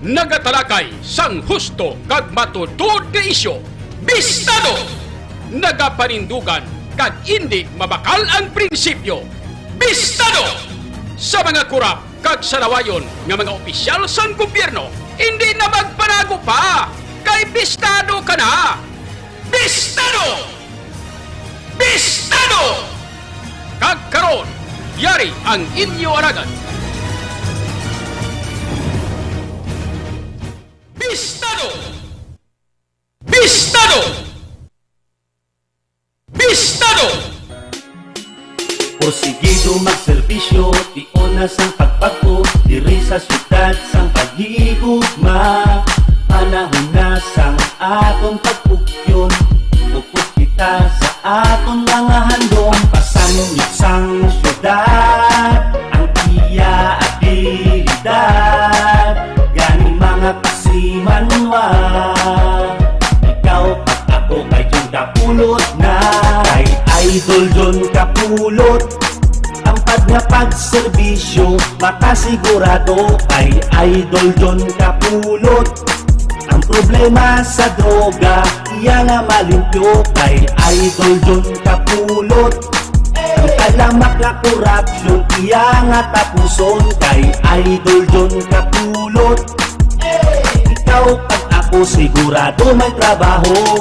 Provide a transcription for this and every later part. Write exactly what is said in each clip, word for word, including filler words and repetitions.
Nagatalakay sang husto kag matuod nga isyu, bistado! Nagapanindugan kag indi mabakal ang prinsipyo, bistado! Sa mga kurap kag salawayon nga mga opisyal sang gobyerno, indi na magpanago pa, kay bistado ka na! Bistado! Bistado! Kag karon, yari ang inyo alagad. Bistado! Bistado! Bistado! Porsigido magserbisyo, tion na sang pagpagko, diri sa syudad sang paghigugma. Panahon na sang aton pagpugyon, upod kita sa aton mga handom. Pasangyot sang syudad ang iya abilidad, gani mga kasimanwa. Ikaw kag ako kay John Kapulot na, kay Idol John Kapulot. Ang pag nga pagserbisyo, makasigurado kay Idol John Kapulot. Ang problema sa droga, iya nga malimpyo kay Idol John Kapulot. Ang talamak nga korupsyon, iya nga tapuson kay Idol John Kapulot. Ikaw kag ako sigurado may trabaho.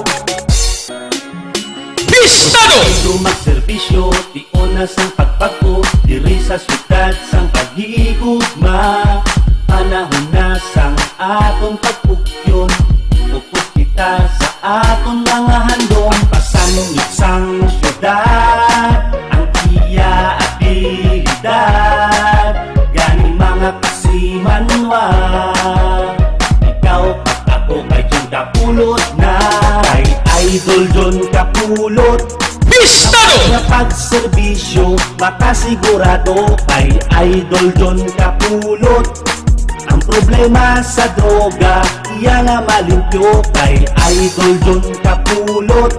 Bistado! Ito magserbisyo, tion na sang pagpagko, diri sa syudad sang paghigugma. Panahon na sang aton pagpugyon, upod kita sa aton mga handom. Pasangyot sang syudad ang iya abilidad, gani mga kasimanwa. Ikaw kag ako kay John Kapulot na, kay Idol John Kapulot. Bistado! Nga pagserbisyo, makasigurado kay Idol John Kapulot. Ang problema sa droga, iya nga malimpyo kay Idol John Kapulot.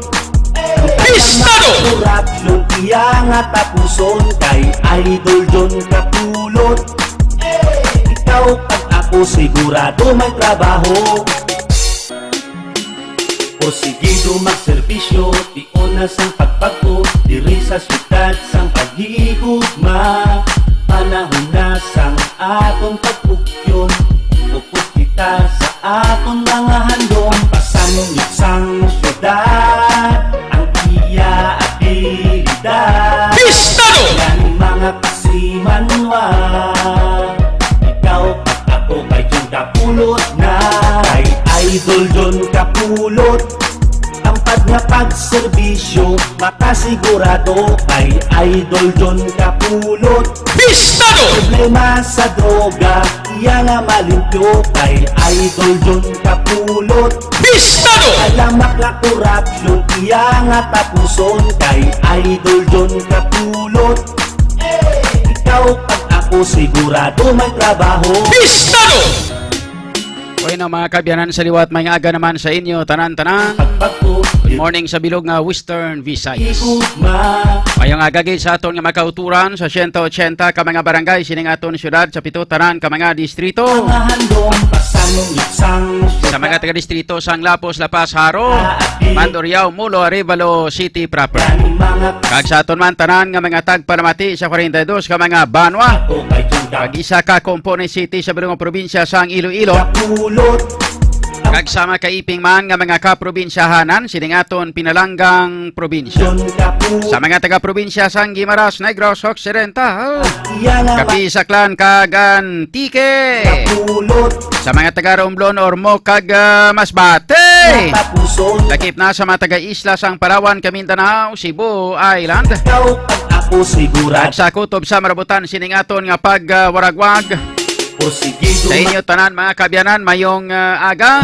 Ang Bistado! Korupsyon, iya nga tapuson kay Idol John Kapulot. Ikaw kag ako sigurado may trabaho. Porsigido magserbisyo, tion na sang pagpagko, diri sa syudad sang paghigugma. Panahon na sang aton pagpugyon, upod kita sa aton mga handom. Pasangyot sang syudad ang iya abilidad. Bistado! Gani mga kasimanwa, ikaw kag ako kay John Kapulot na, kay Idol John Kapulot. Ang pag nga pagserbisyo, makasigurado kay Idol John Kapulot. Bistado! Problema sa droga, iya nga malimpyo kay Idol John Kapulot. Bistado! Alamak nga korupsyon, iya nga tapuson kay Idol John Kapulot. Ikaw kag ako sigurado may trabaho. Bistado! Okay na, mga kaabyanan, sa liwat, maayong aga naman sa inyo tanan-tanan. Good morning sa bilog nga Western Visayas. Maayong aga gid sa aton nga mga kauturan sa siyento ochenta ka mga barangay sining aton syudad, sa pito tanan ka mga distrito. Sa mga taga-distrito sang Lapuz, La Paz, Jaro, Mandurriao, Molo, Arevalo City proper. Kag sa aton man tanan nga mga tagpalamati sa kwarenta y dos ka mga banwa. Kag isa ka component city sa bilog nga probinsya sang Iloilo. Kag sa mga kaiping man nga mga kaprobinsyahanan sining aton pinalanggang probinsya. Sa mga taga-probinsya sang Guimaras, Negros Occidental, Capiz, Aklan, kag Antique. Sa mga taga-Romblon, Ormoc, kag, ah, Masbate. Lakip na sa mga taga-isla sang Palawan, Camindanao, Cebu Island. Ikaw kag ako sigurado. Kag sa kutob sa marabutan sining aton nga pagwaragwag. Sa inyo tanan, mga kaabyanan, maayong, ah, aga.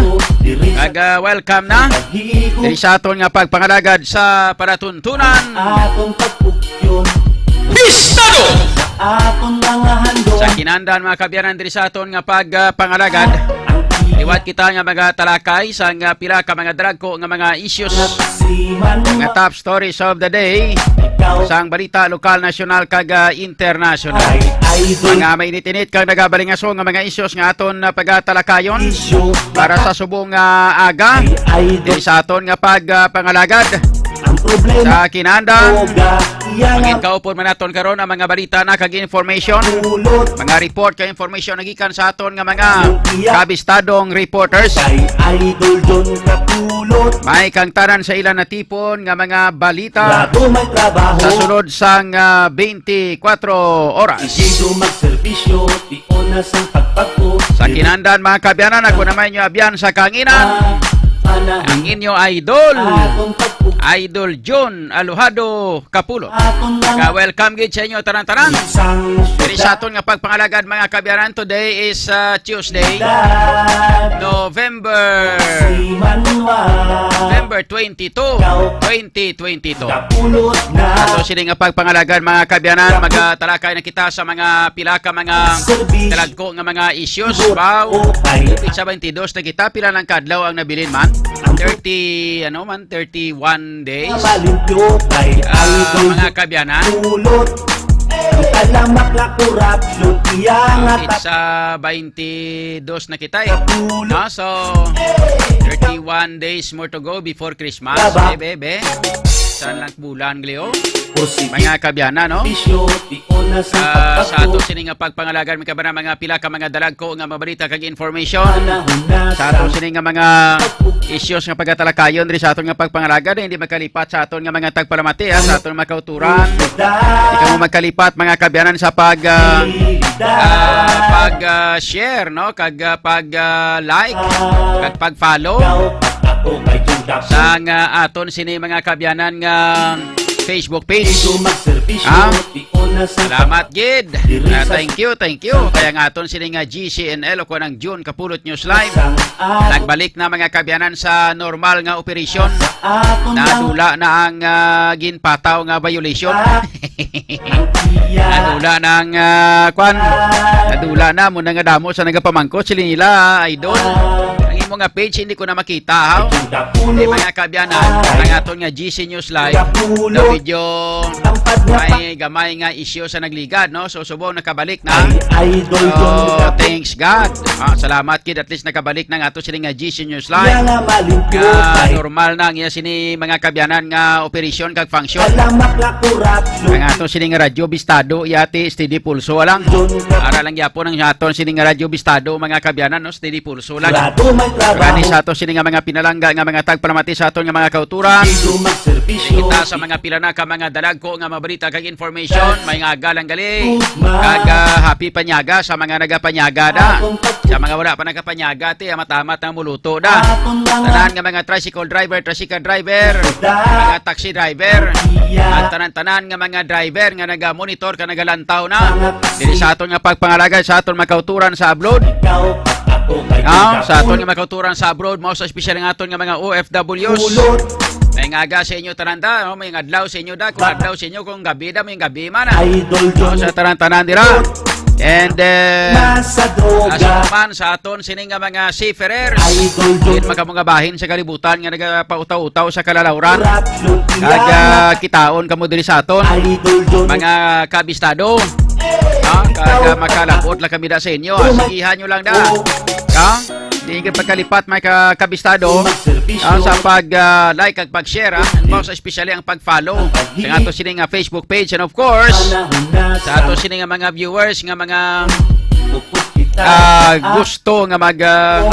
Kag, ah, welcome na diri sa aton nga pagpangalagad sa palatuntunan. Atong pagpugyon. Bistado! Sa aton mga handom. Sa kinahanglan, mga kaabyanan, diri sa aton nga pagpangalagad. Ang Liwat kita nga magatalakay sang, ah, pila ka mga dragko nga mga issues, mga top stories of the day, sang balita lokal, nasyonal, kag, ah, internasyonal. Mga mainit-init kag nagabalingaso nga mga issues nga aton, ah, pagatalakayon para sa subong, ah, aga. Diri sa aton nga pag, ah, pangalagad sa kinandang, mangin kaupod man naton karon ang mga balita na kag information, mga report kag information nagikan sa aton nga mga kabistadong reporters. Kay Idol John Kapulot. May kang tanan sa ila natipon nga mga balita sa sulod sang, ah, twenty-four oras. Sa kinandan, mga kaabyanan, ako naman inyo abyan sa kanginan, ang inyo idol, Idol John Alojado Kapulot. Ka-welcome gid sa inyo tanan-tanan. Diri sa aton nga pagpangalagad, mga kaabyanan, today is, uh, Tuesday, November, November twenty-two, twenty twenty-two. Ato sini nga pagpangalagad, mga kaabyanan, magatalakay na kita sa mga pila ka mga talagko nga mga issues. Wow. Sa twenty-two na kita, pila lang kadlaw ang nabilin man? Thirty, ano man, thirty-one days. Ah, mga kaabyanan. It's, ah, twenty-two na kita, eh. No? So, thirty-one days more to go before Christmas. Be, be, be. Saan lang bulan, Gleo? Mga kaabyanan, no? Ah, sa ato sini nga pagpangalagad, mga kaabyanan, mga pila ka mga dalagko nga mabalita kag information. Sa ato sini nga mga issues nga pagatalakayon diri sa aton nga pagpangalagad, hindi magkalipat sa aton nga mga tagpalamati, ha, sa aton mga kauturan. Hindi kamo magkalipat, mga kaabyanan, sa pag, ah, ah, pag, ah, share, no? Kag, ah, pag, ah, like, kag pag follow sa nga aton sini, mga kaabyanan, nga Facebook page. Ah, salamat gid. Ah, thank you, thank you. Kaya nga aton sini nga G C N L o kuan ang June Kapulot News Live. Nagbalik na, mga kaabyanan, sa normal nga operasyon. Nadula na ang, ah, ginpataw nga violation. Nadula na ang, ah, kwan. Nadula na mo na nga damo sa nagapamangkot sila nila, idol. Ang imo nga page hindi ko na makita, ha? Hindi, mga kaabyanan, ang aton nga G C News Live, na video may gamay nga isyu sa nagligad, no? So, subong nakabalik na. So, thanks God. Ah, salamat gid, at least nakabalik na nga ato sini nga G C News Live. Nga normal na ang iya sini, mga kaabyanan, nga operasyon kag function. Ang ato sini nga radyo bistado, yati, steady pulso lang. Ara lang gyapon ang aton sini nga radyo bistado, mga kaabyanan, no? Steady pulso lang. Gani sa ato sini nga mga pinalangga nga mga tagpalamati sa aton nga mga kauturan. Kita sa mga pila na ka mga dalagko nga mabalita kag information, may nga agalang gali. Kag, ah, happy panyaga sa mga nagapanyaga da. Sa mga wala pa nagapanyaga, ti, amat-amat ang muluto da. Tanan nga mga tricycle driver, tricycle driver, mga taxi driver, at tanan-tanan nga mga driver nga naga-monitor ka nagalantaw na diri sa aton nga pagpangalagad sa aton mga kauturan sa abroad. Ah, sa aton nga mga kauturan sa abroad, mao sa espesyal nga aton nga mga O F Ws. May nga aga sa inyo tanan da, no? May nga adlaw sa inyo da, kung adlaw sa inyo, kung gabi da, may gabi man, ah. Mao sa tanan-tanan dira. And then, asa naman sa aton sini nga mga seafarers, din magkamo nga bahin sa kalibutan nga nagapautaw-utaw sa kalalawran. Kag, ah, kitaon kamo diri sa aton mga kabistado. Ah, kag, ah, makalabot lang kami da sa inyo, ah. Sigihan nyo lang da. Ah, di ka pagkalipat, mga ka-, kabistado, ah, sa pag, ah, like kag pag-share, ah. And most especially ang pag-follow sa ato sini nga Facebook page. And of course, sa ato sini nga mga viewers nga mga, ah, gusto nga mag, ah,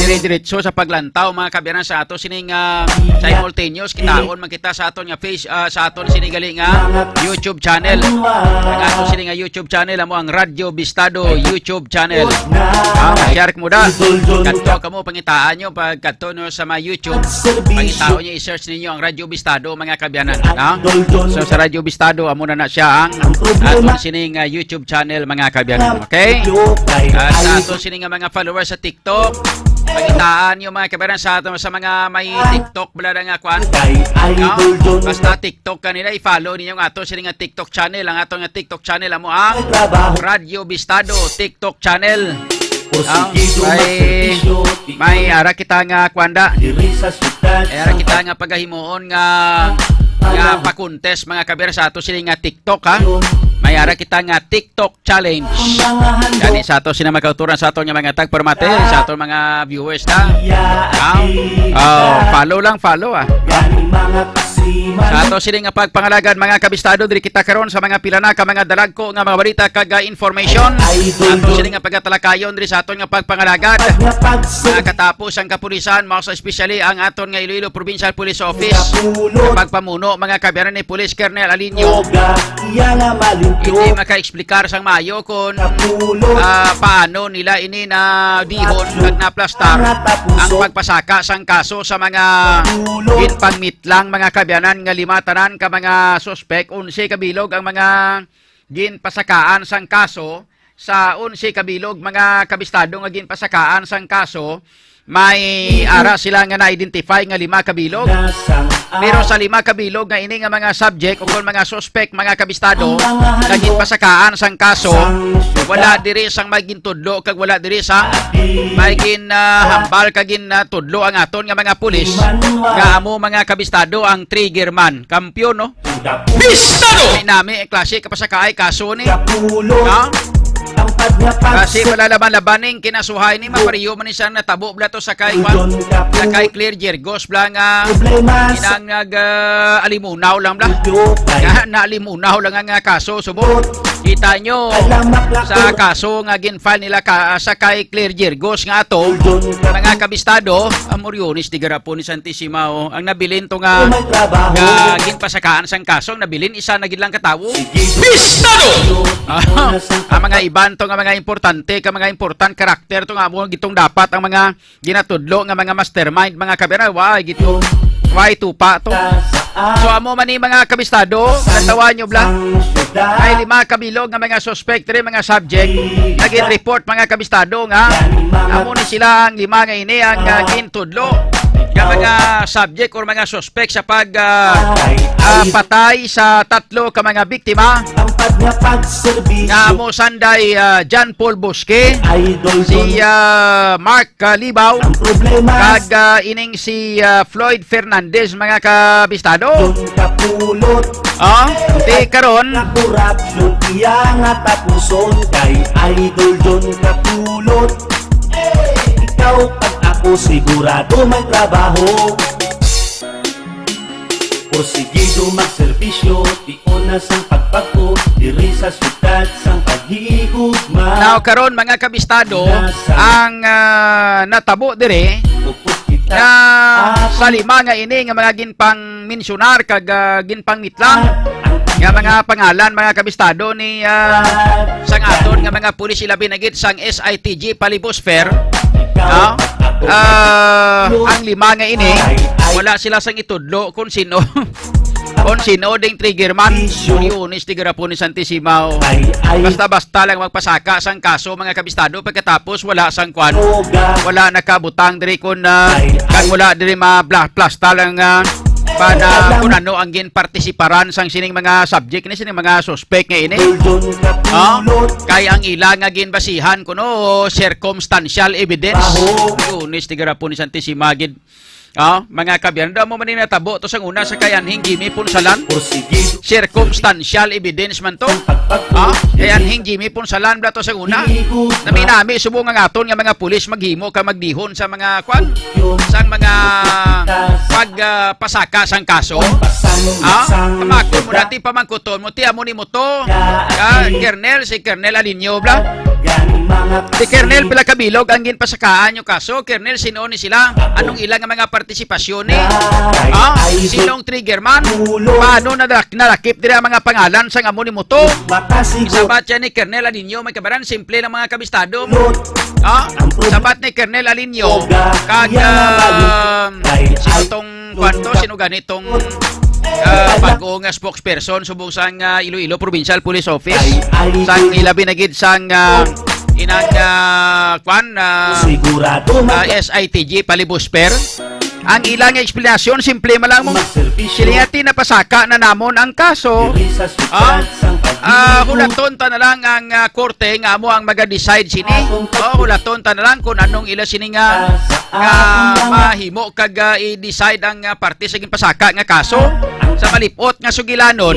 dire-diretso sa paglantaw, mga kaabyanan, sa ato sini nga simultaneous, kitaon man kita sa aton nga face, ah, sa aton sini gali nga YouTube channel. Ang ato sini nga YouTube channel, amo ang Radyo Bistado YouTube channel. Ah, share mo da. Kadto kamo, pangitaan nyo, pag kadto no sa mga YouTube, pangitaan nyo, i-search ninyo ang Radyo Bistado, mga kaabyanan. Ah? So, sa Radyo Bistado, amo na na siya ang aton sining, ah, YouTube channel, mga kaabyanan. Okay? At sa aton sini nga mga followers sa TikTok, pangitaan nyo, mga kaabyanan, sa aton, sa mga may TikTok, bala na nga kwan. No? Basta TikTok kanila, i-follow ninyo ang ato sini nga TikTok channel. Ang ato nga TikTok channel, amo ang Radyo Bistado TikTok channel. Porsigido Ah, may, magserbisyo, di may ko ara kita nga kwanda. Diri sa syudad May ara sa kita nga pagahimuon nga, nga pakuntes, mga kabiyanan, sa ato sini nga TikTok, ha. May ara kita nga TikTok challenge. Ang mga handog. Gani sa ato sini, mga kauturan, sa ato nga mga tagparamati, sa ato mga viewers na. Yeah, Ah, oh, follow lang, follow, ah. Gani mga kasiman. Sa ato sini nga pagpangalagad, mga kabistado, diri kita karon sa mga pila na ka mga dalagko nga mga balita kag, ah, information. Idol Ato Don. Sini nga pagatalakayon diri sa aton nga pagpangalagad. Pag nga pagsa- Mga katapos ang kapulisan, most especially ang aton nga Iloilo Provincial Police Office. Kapulot. Pagpamuno, mga kabiyanan, ni Police Colonel Alinio. Oga, iya nga malimpyo. Hindi maka-explicar sang maayo kung, Kapulot. Ah, paano nila ini na dihon kag naplastar ang pagpasaka sang kaso sa mga Kapulot. Ginpangmit lang, mga kabiyanan, nga lima tanan ka mga suspek, onse ka bilog ang mga ginpasakaan sang kaso. Sa onse ka bilog, mga kabistado, nga ginpasakaan sang kaso, may ara sila nga na-identify nga lima ka bilog. Pero sa lima ka bilog nga ini nga mga subject o kon mga suspect, mga kabistado, nga ginpasakaan sang kaso, wala diri sang may gintudlo kag wala diri sang may gin, ah, hambal kag gin, ah, tudlo ang aton nga mga pulis nga amo, mga kabistado, ang trigger man. Kampiyon, no? Bistado! Ay, nami, eh, klase ka pa sa kaay, kaso ni. Kapulot. Ha? Ang pagnapas. Kasi wala laban-laban ning kinasuhay ni, mapariyo man ni sa natabo bla to sa kay, Udon sa kay Clear Jergos bla nga Problema sa inang nag, ah, alimunaw lang bla. Udyo kay Na, naalimunaw lang nga kaso, subot. Kita nyo Alamak sa lakor. Kaso nga gin-file nila ka, sa kay Clear Jergos nga ato, Udon sa mga kabistado, amoryones di garapon ni Santisima, oh. Ang nabilin to nga, Kung may trabaho. Nga ginpasakaan sang kaso, ang nabilin isa na gid lang ka tawo. Sige. Bistado! Ah, ang mga iban to nga mga importante, ka mga important karakter to nga amo gitong dapat ang mga ginatudlo nga mga mastermind, mga kabira, why gito? Why tupa to? So amo man ni mga kabistado, natawa nyo bla. Ay lima kabilog nga mga suspect diri, mga subject. Nagin report, mga kabistado, nga amo ni sila ang lima nga ini ang, ah, gintudlo nga mga subject or mga suspect sa pag, ah, ah, patay sa tatlo ka mga biktima. Tampad nga pagserbisyo. Nga amo sanday, ah, John Paul Bosque, Idol si, Don. Ah, Mark Kalibaw, Ang problema kag, ah, ining si, ah, Floyd Fernandez, mga kabistado. Don kapulot. Oh, di karon. Sa korupsyon, iya nga tapuson kay Idol Don kapulot. Ikaw pag ako sigurado may trabaho. Porsigido magserbisyo, di una sang pagpagko, diri sa syudad sang paghigugma. Now, karon, mga kabistado, Nasa ang, ah, natabo diri Upos kita. Na Ah, sa lima nga ini nga mga ginpangmensyonar kag, ah, ginpangmitlang nga mga pangalan, mga kabistado, ni, ah, sang aton nga mga pulis, ilabi na gid sang S I T G Palibos Fair. No? Ah, ang lima nga ini, wala sila sang itudlo kung sino. Kung sino ding trigger man. Lunes di garapon ni Santisima, oh. Basta-basta lang magpasaka sang kaso, mga kabistado, pagkatapos wala sang kwan. Wala nakabutang diri kun, ah, kag wala diri mapla-, plasta lang, ah, pa na kung ano ang ginpartisiparan sang sining mga subject ni sining mga suspect nga ini. Oh? Kay ang ila nga ginbasihan kuno circumstantial evidence. Lunes di garapon ni Santisima gid. Oh, mga kabyan, amo man ni natabo to sang una sa kay anhing Jimmy Punsalan. Circumstantial evidence man to. Ah, kay anhing Jimmy Punsalan bla to sang una. Nami-nami subong ang aton nga mga pulis maghimo ka magdihon sa mga kwan, sang mga pag, ah, pasaka sang kaso. Ah, tamakon mo dati, pamangkuton mo, ti amo ni mo to. Ah, Kernel, si Kernel Alinio bla. Si Kernel, pila ka bilog ang ginpasakaan yung kaso? Kernel, sino ni sila? Anong ilang mga partisipasyon ni? Ah, sinong trigger man? Paano na nalakip diri ang mga pangalan sang amo ni mo to? Sabat siya ni Kernel Alinio, may kabaran, simple lang, mga kabistado. Ah, sabat ni Kernel Alinio, kag, ah, sino tong kwanto, sino ganitong, ah, bago nga spokesperson subong sang, ah, Iloilo Provincial Police Office, sang ilabi na gid sang, ah, inang, ah, kwan, ah, Sigurado ah, man. S I T G Palibos Fair. Ang ilang eksplanasyon, simple man lang mo. Magserbisyo. Siling ati, napasaka na namon ang kaso. Diri sa syudad Ah? sang pag- Ah, hulaton ta na lang ang, ah, korte nga amo ang maga-decide sini. O, hulaton ta na lang kung anong ila sini nga, nga mahimo kag, ah, i-decide ang, ah, parte sa ginpasaka nga kaso. Sa malipot nga sugilanon,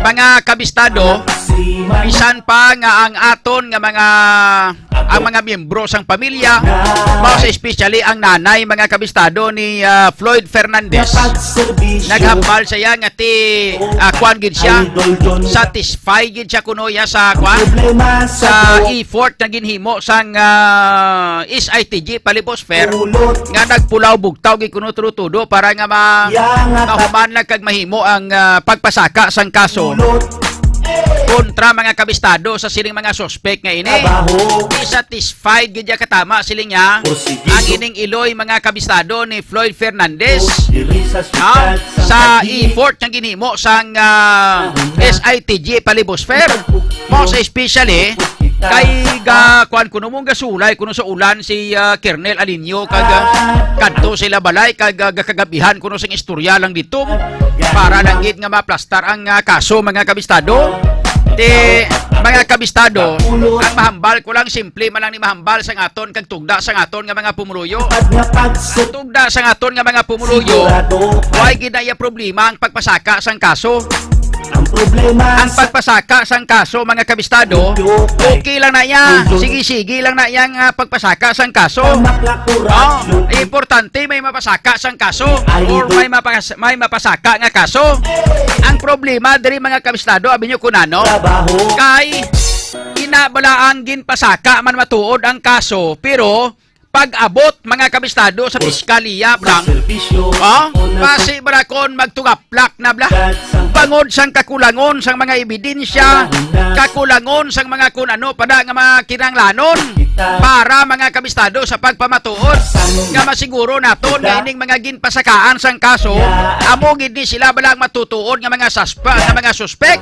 mga kabistado, bisan pa nga ang aton nga mga ang mga miyembro sang pamilya, most especially ang nanay, mga kabistado, ni, ah, Floyd Fernandez. Naghambal siya nga ti, ah, kuwan gid siya, satisfied gid siya kuno iya sa kuwan, sa effort nga ginhimo sang, ah, S I T G Palibos Fair nga nagpulaw bugtaw gid kuno tudo-tudo para nga ma-, mahuman lang kag mahimo ang, ah, pagpasaka sang kaso kontra mga kabistado sa sining mga suspek nga ini. Satisfied gid ya katama sila niya ang ining iloy mga kabistado ni Floyd Fernandez, ha? Sa effort nga ginhimo sang, ah, S I T G Palibos Fair. Most especially kay ga kuan kuno mong gasulay kuno sa ulan si, ah, Kernel Alinio kag, ah, kadto sila balay kag, ah, gakagabihan kuno sing istorya lang dito para lang gid nga maplastar ang, ah, kaso, mga kabistado. Ti, mga kabistado, ang mahambal ko lang, simple man lang ni mahambal sa aton kag tugda sa aton nga mga pumuluyo. Ang tugda sa aton nga mga pumuluyo, why gid na iya problema ang pagpasaka sang kaso? Ang pagpasaka sang kaso, mga kabistado, okay lang na iya. Sige-sige lang na iya nga pagpasaka sang kaso. Oh, importante may mapasaka sang kaso or may mapas-, may mapasaka nga kaso. Ang problema diri, mga kabistado, abi nyo kunano? Kay ina bala ang ginpasaka man matuod ang kaso, pero pag-abot, mga kabistado, sa piskaliya lang, oh, pasi bala kon magtugaplak na bala. Bangod sang kakulangon sang mga ebidensya, kakulangon sang mga kun ano pa na nga mga kinahanglanon para, mga kabistado, sa pagpamatuod nga masiguro naton nga ining mga ginpasakaan sang kaso amo gid ni sila bala ang matutuod nga mga saspa, nga mga suspek.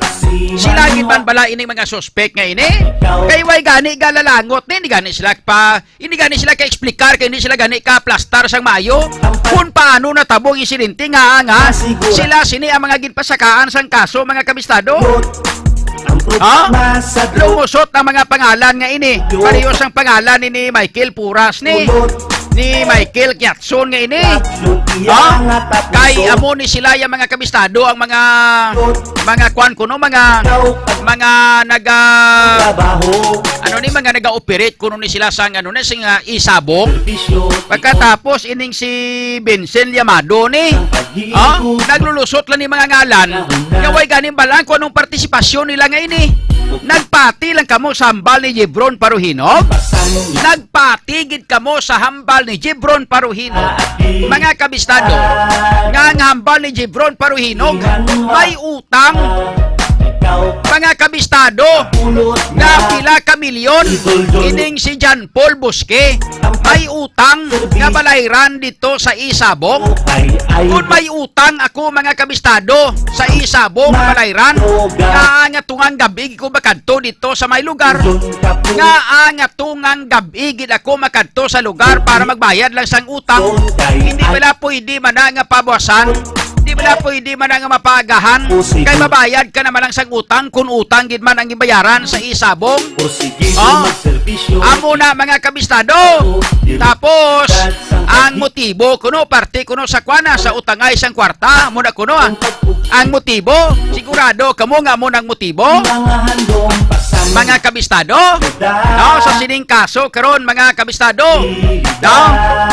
Sila gid man bala ining mga suspek nga ini? Kay way gani galalangot ni, hindi gani sila pa Hindi gani sila ka-explicar kay hindi sila gani ka-plastar sang maayo kung paano natabo ang insidente nga, nga sila sini ang mga ginpasakaan sang kaso, mga kabistado. Ha? Lumusot ang mga pangalan nga ini. Pareho sang pangalan ni, ni Michael Puras ni, ni Michael Kiatson nga ini. Ha? Kay amo ni sila yung mga kabistado, ang mga, mga kwan kuno, mga, mga naga, ano ni, mga naga-operate kuno ni sila sang, ano ni, sing, ah, isabong. Pagkatapos ining si Vincent Llamado ni, ah, naglulusot lang ni mga ngalan. Nga way ganing balaan kung anong partisipasyon nila nga ini. Nagpati lang kamo sa hambal ni Jebron Paruhinog. Nagpati gid kamo sa hambal ni Jebron Paruhinog. Mga kabistado, nga ang hambal ni Jebron Paruhinog may utang, mga kabistado, nga pila ka milyon ining si John Paul Bosque may utang nga balayran dito sa isabong. Kung may utang ako, mga kabistado, sa isabong nga balayran, nga nga tungang gabi ko makadto dito sa may lugar, nga nga tungang gabi gid ako makadto sa lugar para magbayad lang sang utang. Hindi bala pwede man na nga pabuwasan? Hindi bala pwede man na nga mapaagahan? Kay mabayad ka naman lang sang utang kung utang gid man ang gibayaran sa isabong. Oh, amo na, mga kabistado. Tapos ang motibo kuno, parte kuno sa kwana, sa utangay sang kwarta, amo na kuno, ah. Ang motibo, sigurado kamo nga amo nang motibo, mga kabistado. No, sa sining kaso karon, mga kabistado, no,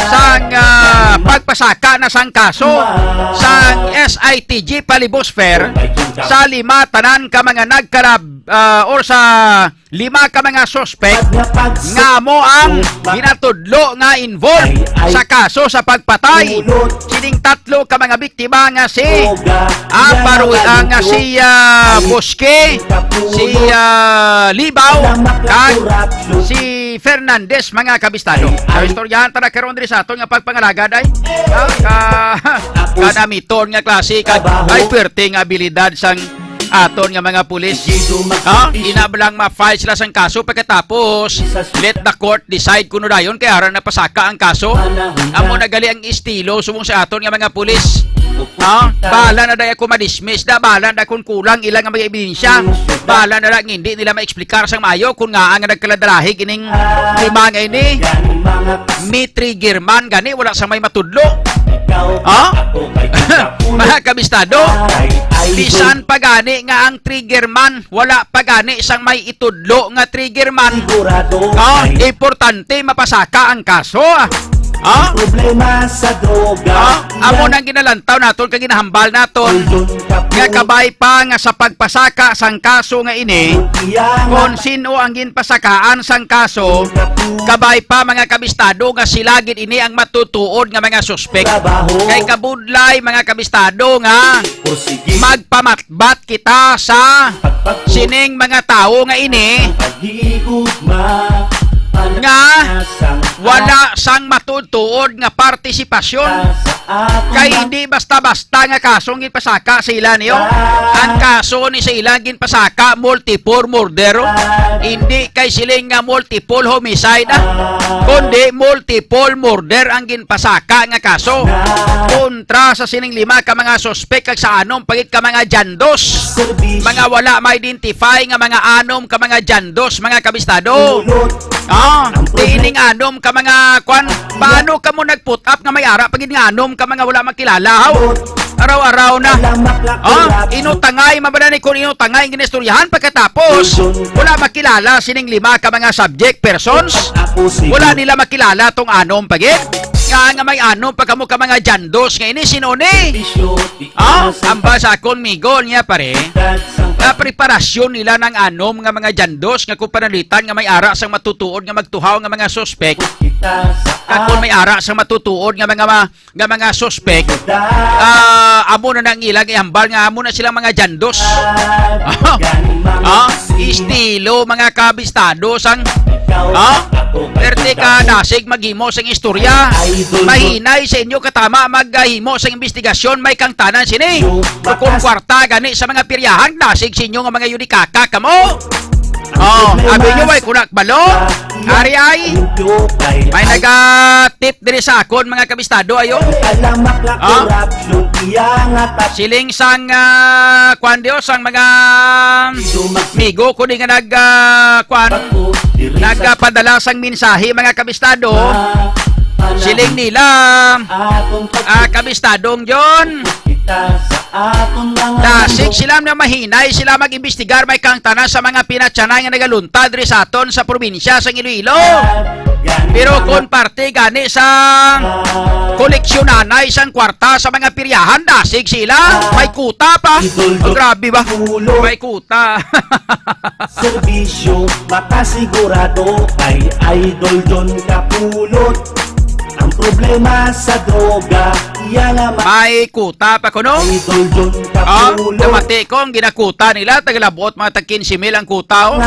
sang, ah, pagpasaka na sang kaso sang S I T G Palibos Fair sa lima tanan ka mga nagkalab, ah, or sa lima ka mga suspek nga amo ang ginatudlo nga involved sa kaso sa pagpatay sining tatlo ka mga biktima nga si, ah, Paru-, ah, nga si, ah, Bosque, si, ah, Libaw, kag si Fernandez, mga kabistado. Sa istoryahan ta na karon diri sa aton nga pagpangalagad ay, ah, ka-, kanamiton nga klase kag ay puwerte nga abilidad sang aton nga mga pulis. Ha? Ina ba lang ma-file sila sang kaso, pagkatapos let the court decide kuno dayon kay ara na pasaka ang kaso. Amo na gali ang estilo subong sa aton nga mga pulis. Ha? Bahala na day ako ma-dismiss da, bahala na kun kulang ila nga mga ebidensya. Bahala na lang hindi nila ma-explicar sang maayo kung nga ang nagkaladarahi kining lima nga ini. May trigger man gani, wala sa may matudlo. Ha? Mga kabistado, bisan pa gani nga ang trigger man, wala pa gani sang may itudlo nga trigger man. Sigurado. Ah, importante mapasaka ang kaso. Ah? Problema sa droga. Ah? Amo nang ginalantaw naton kag ginahambal naton nga kabay pa nga sa pagpasaka sang kaso nga ini, kung sino ang ginpasakaan sang kaso, kabay pa, mga kabistado, nga sila gid ini ang matutuod nga mga suspek. Kay kabudlay, mga kabistado, nga magpamatbat kita sa sining mga tawo nga ini nga wala sang matutuod nga partisipasyon. Kay hindi basta-basta nga kaso ang ginpasaka sa ila niyo. Ang kaso ni sa ila ginpasaka multiple murder. Hindi kay siling nga multiple homicide, ah, kundi multiple murder ang ginpasaka nga kaso kontra sa sining lima ka mga suspek kag sa anom pa gid ka mga dyandos. Mga wala ma-identify nga mga anom ka mga dyandos, mga kabistado. Ah, tining anom ka mga kwan, paano kamo nag-put up nga may ara pa gid nga anom ka mga wala makilala, haw? Araw-araw na. Ah, inutangay, mabala ni kun inutangay ang ginistoryahan pagkatapos wala makilala sining lima ka mga subject persons. Wala nila makilala tong anom pa gid. Nga, nga may anom pa kamo ka mga dyandos nga ini, sino ni? Ah, ambal sa akon migo niya, pare. Nga preparasyon nila ng anom nga mga dyandos nga kung panalitan nga may ara sang matutuod nga magtuhaw nga mga suspek. Kakon may ara sang matutuod nga mga ma-, nga mga suspek, ah, amo na nang ilang ihambal nga amo na silang mga dyandos. Ah, estilo, mga kabistado sang, ah, perte ka dasig maghimo sang istorya. Mahinay sa inyo katama maghimo sang investigasyon, may kangtanan sini. Kung kwarta gani sa mga piryahan, dasig sa inyo nga mga yudikaka kamo. Oh, abi nyo, way kunak balo. Ari ay, may naga-tip diri sa akon, mga kabistado, ayo. Ah? Siling sang, ah, kwan Dios, ang mga migo ko ni nga nag, ah, kwan, nagapadala sang mensahe, mga kabistado. Siling nila, ah, kabistadong John. Dasig sila nga mahinay sila mag-imbestigar, may kangtanan sa mga pinatyanay nga nagaluntad diri sa aton sa probinsya sang Iloilo. Pero kon parte gani sa koleksyonan ay sang kwarta sa mga piryahan, dasig sila. May kuta pa. Oh, grabe ba? May kuta. Serbisyo makasigurado kay Idol John Kapulot. Ang problema sa droga, iya nga ma- May kuta pa kuno? Idol John, ah, Kapulot. Namati ko ang ginakuta nila, tagalabot mga tag quince mil ang kuta, oh.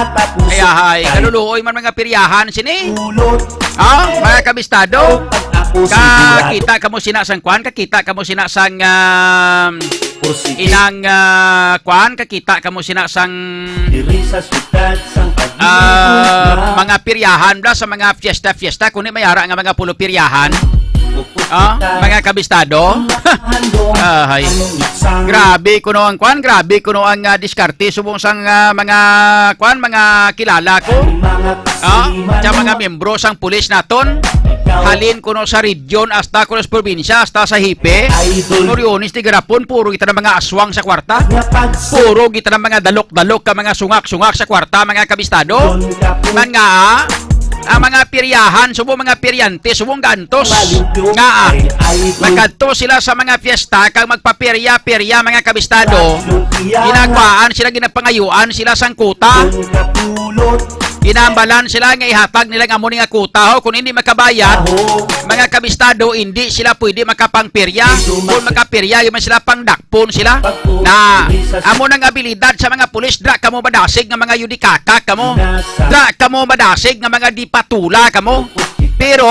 Ay, ahay, kaluluoy man mga piryahan sini. Kapulot. Ah, mga kabistado. Kakita kamo sina sang kwan, kakita kamo sina sang, ah, inang, ah, kwan, kakita kamo sina sang, ah, mga piryahan bla sa mga fiesta-fiesta, kundi may ara nga mga pulo piryahan. Ah, mga kabistado. Ahay. Grabe kuno ang kwan, grabe kuno ang, ah, diskarte subong sang, ah, mga kwan, mga kilala ko. Ah, sa mga miyembro sang pulis naton. Halin kuno sa region hasta kuno sa probinsya hasta sa hipe. Moriones ti garapon, puro kita ng mga aswang sa kwarta. Puro kita ng mga dalok-dalok ka mga sungak-sungak sa kwarta, mga kabistado. Man nga, ang mga piryahan, subong mga piryante, subong gantos. Nga, ah, magkadto sila sa mga fiesta kag magpapirya-pirya, mga kabistado. Ginagwaan sila, ginapangayuan sila sang kuta. Ginambalan sila nga ihatag nila ang amo ni nga kuta, ho. Kung hindi makabayad, mga kabistado, hindi sila pwede makapangperya. Kung makapirya, di man sila pangdakpon sila. Na, amo nang abilidad sa mga pulis, dra kamo madasig nga mga yudikaka kamo. Dra kamo madasig nga mga dipatula kamo. Pero,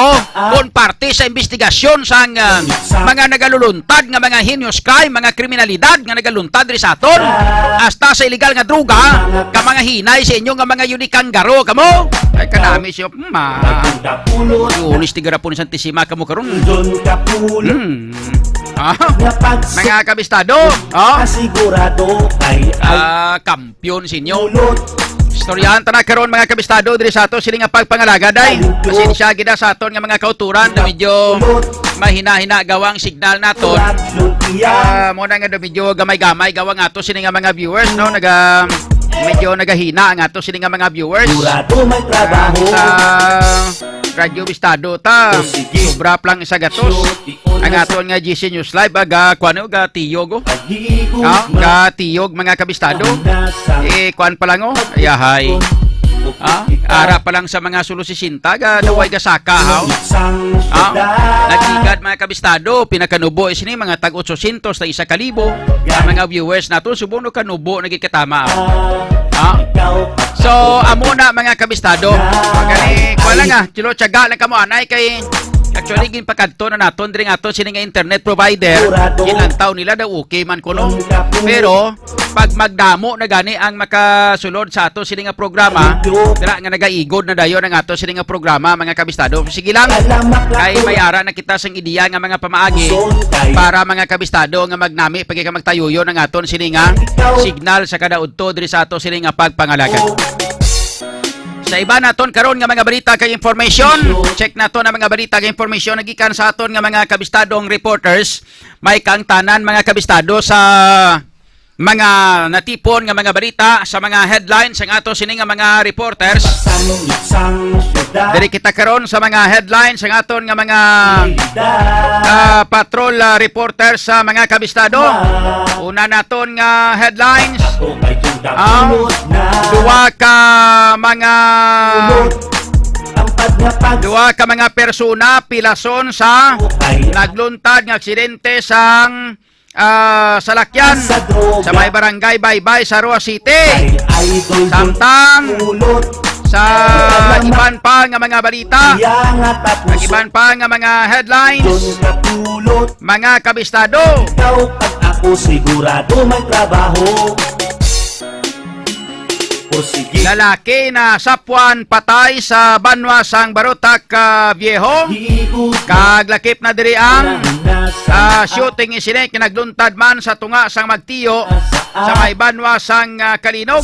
kung parte sa investigasyon sang, ah, mga nagaluluntad nga mga heinous crime, mga kriminalidad nga nagaluntad diri sa aton, hasta sa illegal nga droga, ka mga hinay sa inyo nga mga yunikanggaro kamo. Ay, kanami siya, ma. Lunes, tigarapon ni Santissima kamo karon. Hmm. Ah, mga kabistado, oh. Sigurado ay, ay, ah, kampiyon sa inyo. Istoryahan ta na karon, mga kabistado, diri sa ato sini nga pagpangalagad, ay. Pasensya gid sa aton nga mga kauturan na medyo mahina-hina gawa ang signal naton. Ah, mo na nga medyo gamay-gamay gawa nga ato sini nga mga viewers, no? Naga, medyo nagahina ang ato sini nga mga viewers. Sigurado may trabaho. Ah, sa Radyo Bistado ta. Sobra pa lang isa gatos. Ang aton nga G C News Live, aga, kuwan, aga, tiyog, oh. Ah, ga tiyog, mga kabistado. Eh, kuwan pa lang, oh. Ayahay. Ah, ara pa lang sa mga sulo sesenta, ga, daway ga saka, ha, oh. Ah, nagligad, mga kabistado, pinakanubo is ni mga tag otsosyentos na isa ka libo. Ang mga viewers nato, subong no kanubo, nagikatama, oh. Ah. So, amo na, mga kabistado. Gani, kuwan lang, ah. Chilo, tiyaga lang kamo, anay, kay actually, ginpakadto na naton diri nga ato sini nga internet provider. Ginlantaw nila daw okay man kuno. Pero pag magdamo na gani ang makasulod sa ato sini nga programa, dira nga nagaigod na dayon ang ato sini nga programa, mga kabistado. Sige lang, kay may ara na kita sang ideya nga mga pamaagi para, mga kabistado, nga magnami pagi ka magtayuyon ang aton sini nga signal sa kada udto diri sa ato sini nga pagpangalagad. Sa iba naton karon nga mga balita kag information, check naton ang mga balita kag information nagikan sa aton nga mga kabistadong reporters. May kaangtanan, mga kabistado, sa mga natipon nga mga balita, sa mga headlines ang ato sini nga mga reporters. Diri kita karon sa mga headlines ang aton nga mga, ah, patrol, ah, reporters sa mga kabistado. Una naton nga headlines. Ah, duha ka mga, duha ka mga persona pilason sa nagluntad nga aksidente sang, ah, salakyan sa may barangay Baybay sa Roxas City. Samtang sa iban pa nga mga balita, sa iban pa nga mga headlines, mga kabistado. Ikaw kag ako sigurado may trabaho. O sige. Lalaki na sapwan patay sa banwa sang Barotac, ah, Viejo. Kag lakip na diri ang, ah, shooting incident nga nagluntad man sa tunga sang magtiyo sa may banwa sang, ah, Calinog.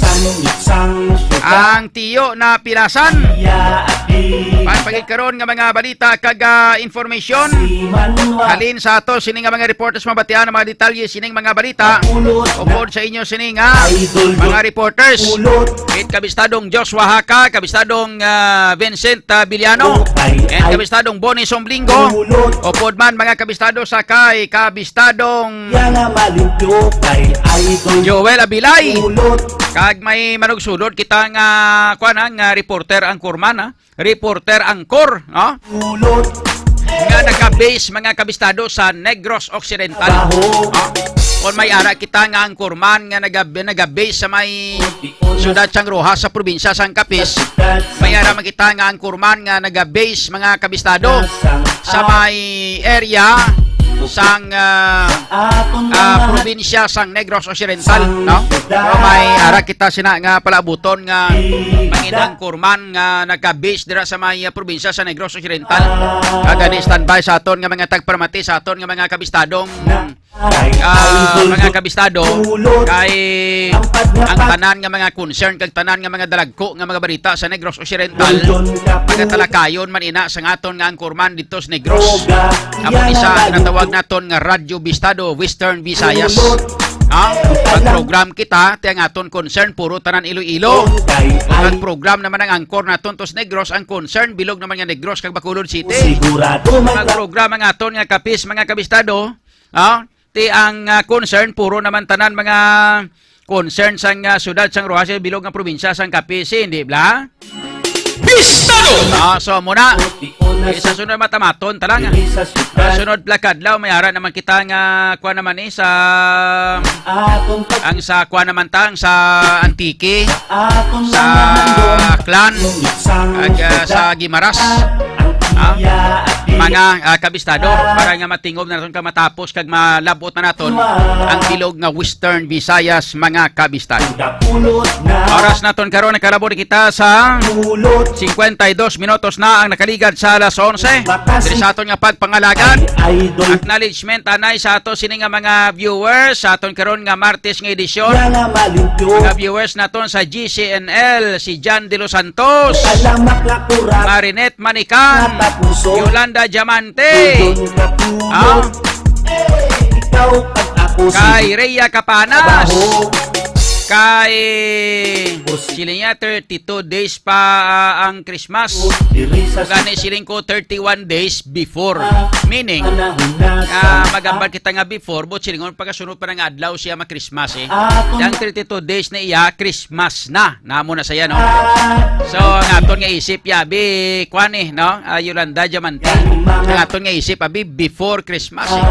Ang tiyo na pilasan. Pagpagid karon nga mga balita kag, ah, information. Halin sa ato sini nga mga reporters, mabatian ang mga detalye sining mga balita. Upod sa inyo sini nga mga reporters. Kit kabistadong Joshua Haka, kabistadong, ah, Vincent, ah, Villano, and kabistadong Bonnie Somblingo. Upod man mga kabistado sa kay kabistadong, Joel Abilay. Kag may manugsulod kita nga, kuwan, ha, nga reporter, anchorman, ha? Reporter, anchor, no? Nga naka-base, mga kabistado, sa Negros Occidental. No? Kung may ara kita nga anchorman nga naga-, naga-base sa may siyudad sang Roxas sa probinsya sang Capiz, may ara man kita nga anchorman nga naga-base, mga kabistado, sa may area sang, ah, ah, probinsya sang Negros Occidental, no? Pero may ara kita sina nga palabuton nga mangin anchorman nga naga-base dira sa may, ah, probinsya sa Negros Occidental. Kag gani standby sa aton nga mga tagparamati, sa aton nga mga kabistadong, ah, mga kabistado, kay ang tanan nga mga concern kag tanan nga mga dalagko nga mga balita sa Negros Occidental, mga talakayon man ina sa aton nga anchorman dito sa Negros. Amo isa ang natawag naton nga Radyo Bistado Western Visayas. Ha? Pag program kita, ti ang aton concern puro tanan Iloilo. Pag program naman ang anchor naton tos Negros, ang concern bilog naman nga Negros kag Bacolod City. Pag program ang aton nga Capiz, mga kabistado, ha? Ti ang, ah, concern puro naman tanan mga concern sang, ah, siyudad sang Roxas, bilog nga probinsya sang Capiz, hindi bla? Bistado! Ah, so muna. Eh, sa sunod matamaton ta lang. Sa sunod plakadlaw may ara naman kita nga kuan naman eh sa ang sa kuan naman ta ang sa Antique, sa Aklan, ag ah, sa Guimaras. Ah, mga ah, kabistado para nga matingog na naton ka matapos kag malabot na naton ang bilog nga Western Visayas, mga kabistado. Oras naton karon, nakalabot kita sa singkwenta y dos minutos na ang nakaligad sa alas onse. Diri sa aton nga pagpangalagad, acknowledgement anay sa ato sini nga mga viewers sa aton karon nga Martes nga edisyon. Mga viewers naton sa G C N L, si Jan De Los Santos, Marinette Manican, Yolanda Diamante, ah, kay Rhea Capanas, kay sila niya thirty-two days pa ah, ang Christmas. Gani siling ko thirty-one days before. Meaning, ah, magambal kita nga before, but silingon pagkasunod pa nga adlaw siya ma-Christmas eh. Ang thirty-two days na iya, Christmas na. Namo na saya, no? So, ang aton nga isip, yabi, kwan eh, no? Ah, Yolanda Diamante. Ang aton nga isip, abi, before Christmas eh.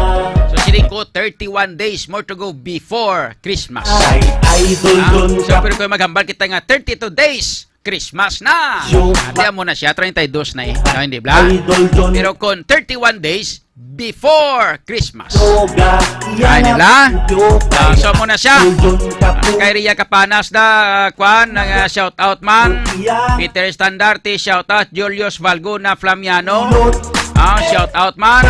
So, siling ko, thirty-one days more to go before Christmas. Ay, idol Ah, Don so, Cap. Pero kung maghambal kita nga thirty-two days, Christmas na. Yo, Ate mo na siya, treinta y dos na eh. No, hindi bla. Idol Don Pero kung thirty-one days before Christmas. Yoga, Ay, nila. Ah, so, muna siya. Idol Don Cap. Kay Ria Capanas na, ah, kwan, nang ah, shout out man. Peter Standarte, shout out. Julius Valgona Flamiano. Ah, shout out man.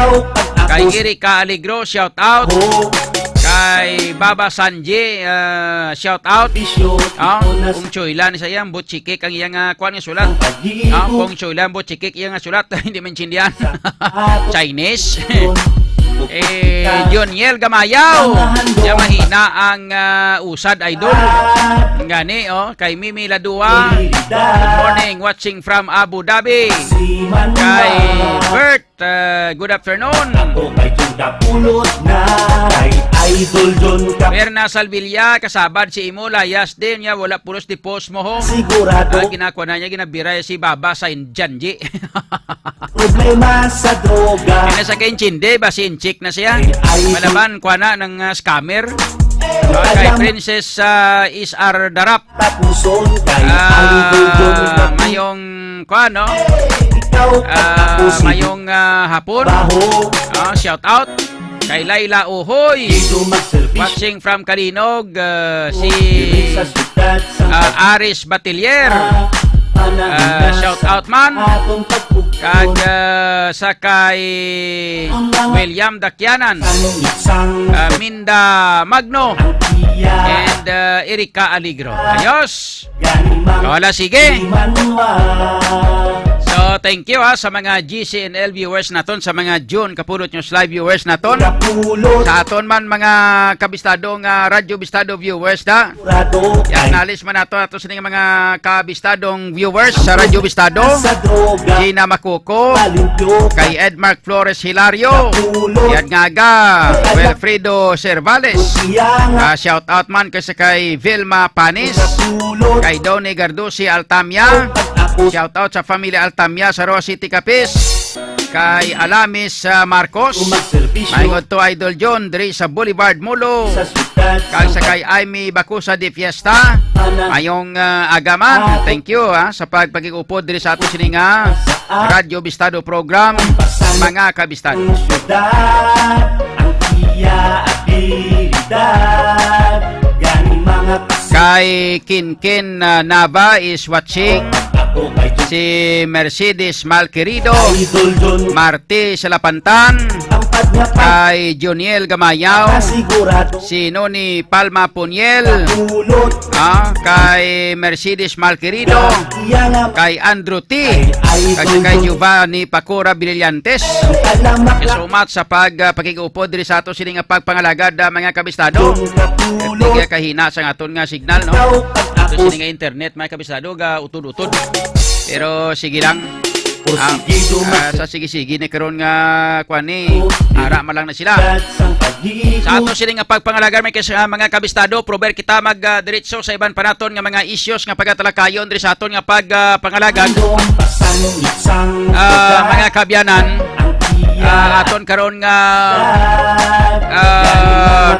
Kay Erika Alegro, shout out. Kay Baba Sanji, ah, shout out. Ah, kung Choyla ni sayang, butchikik ang iyang ah, kuan nga sulat. Ah, kung Choyla, butchikik iyang ah, sulat, hindi maintindihan. Chinese. Eh, Joniel Gamayaw. Siya mahina ang ah, usad, idol. Gani, oh, kay Mimi Ladua. Good morning, watching from Abu Dhabi. Kay Bert, ah, good afternoon. Ako kay Jun Kapulot na kay Idol John Kap- Berna Salvilla, kasabad si imo, layas din niya, wala pulos di post mo ho. Sigurado. Ah, ginakuha na niya, ginabiray si Baba sa Janji. Problema sa droga. Kaya sa kaintindi, ba si Inchik na siya? Ay, ay, Malaman, kuha na ng ah, scammer. Ah, kay alam Princess ah, S R Darap. Tapuson kay Idol John Ah, Kap- mayong, kuha, no? Ikaw Ah, tapusin. Mayong ah, hapon. Baho. Ah, shout out kay Laila Uhoy. Dito magserbisyo. Watching from Kalinog, ah, si Diri sa syudad sa ah, Aris Batilier. Ah, panahon Ah, na shout sa out man. Atong pagpugtong. Kag ah, sa kay William Dakyanan, ah, Minda Magno, and ah, Erika Aligro. Ayos! Wala, sige. So, thank you ha, sa mga G C N L viewers naton, sa mga June Kapulot News Live viewers naton. Sa aton man mga kabistado nga Radyo Bistado viewers, da. I-acknowledge man nato ato sining mga kabistadong viewers sa Radyo Bistado. Gina Macuco, kay Edmark Flores Hilario, Yad Ngaga, Wilfredo Cervales. Ah, shout out man kay sa kay Vilma Panis, kay Donny Gardusi Altamia. Shout out sa family Altamia sa Roa City, Capiz. Kay Alamis ah, Marcos. Maingot to Idol John diri sa Boulevard Molo. Kag sa kay Aimee Bacusa de Fiesta. Mayong ah, agaman. Thank you ah, sa pagpakig-upod diri sa ato sini nga Radyo Bistado program, mga kabistado. Ang iya abilidad, gani mga Kay Kinkin ah, Nava is watching. Si Mercedes Malquerido, Marti Salapantan, kay Joniel Gamayaw, si Noni Palma Puniel, ah, kay Mercedes Malquerido, kay Andrew T, kag kay Giovanni Pacora Brillantes. Thank you so much sa pag ah, pakig-upod diri sa ato sini nga pagpangalagad, ah, mga kabistado. Tigya kahina sa aton nga signal, no? Ato sini nga internet, mga kabistado, ga utod-utod. Pero sige lang. Ah, ah, sa sige-sige ni karon nga kuan ni, ara man lang na sila. Sa ato sini nga pagpangalagan, may kas-, ah, mga kabistado, prober kita mag, ah, diretso sa iban pa naton nga mga issues nga pagatalakayon diri sa aton nga pag, ah, pangalagan. Ah, mga kabyanan, ah, aton karon nga, ah,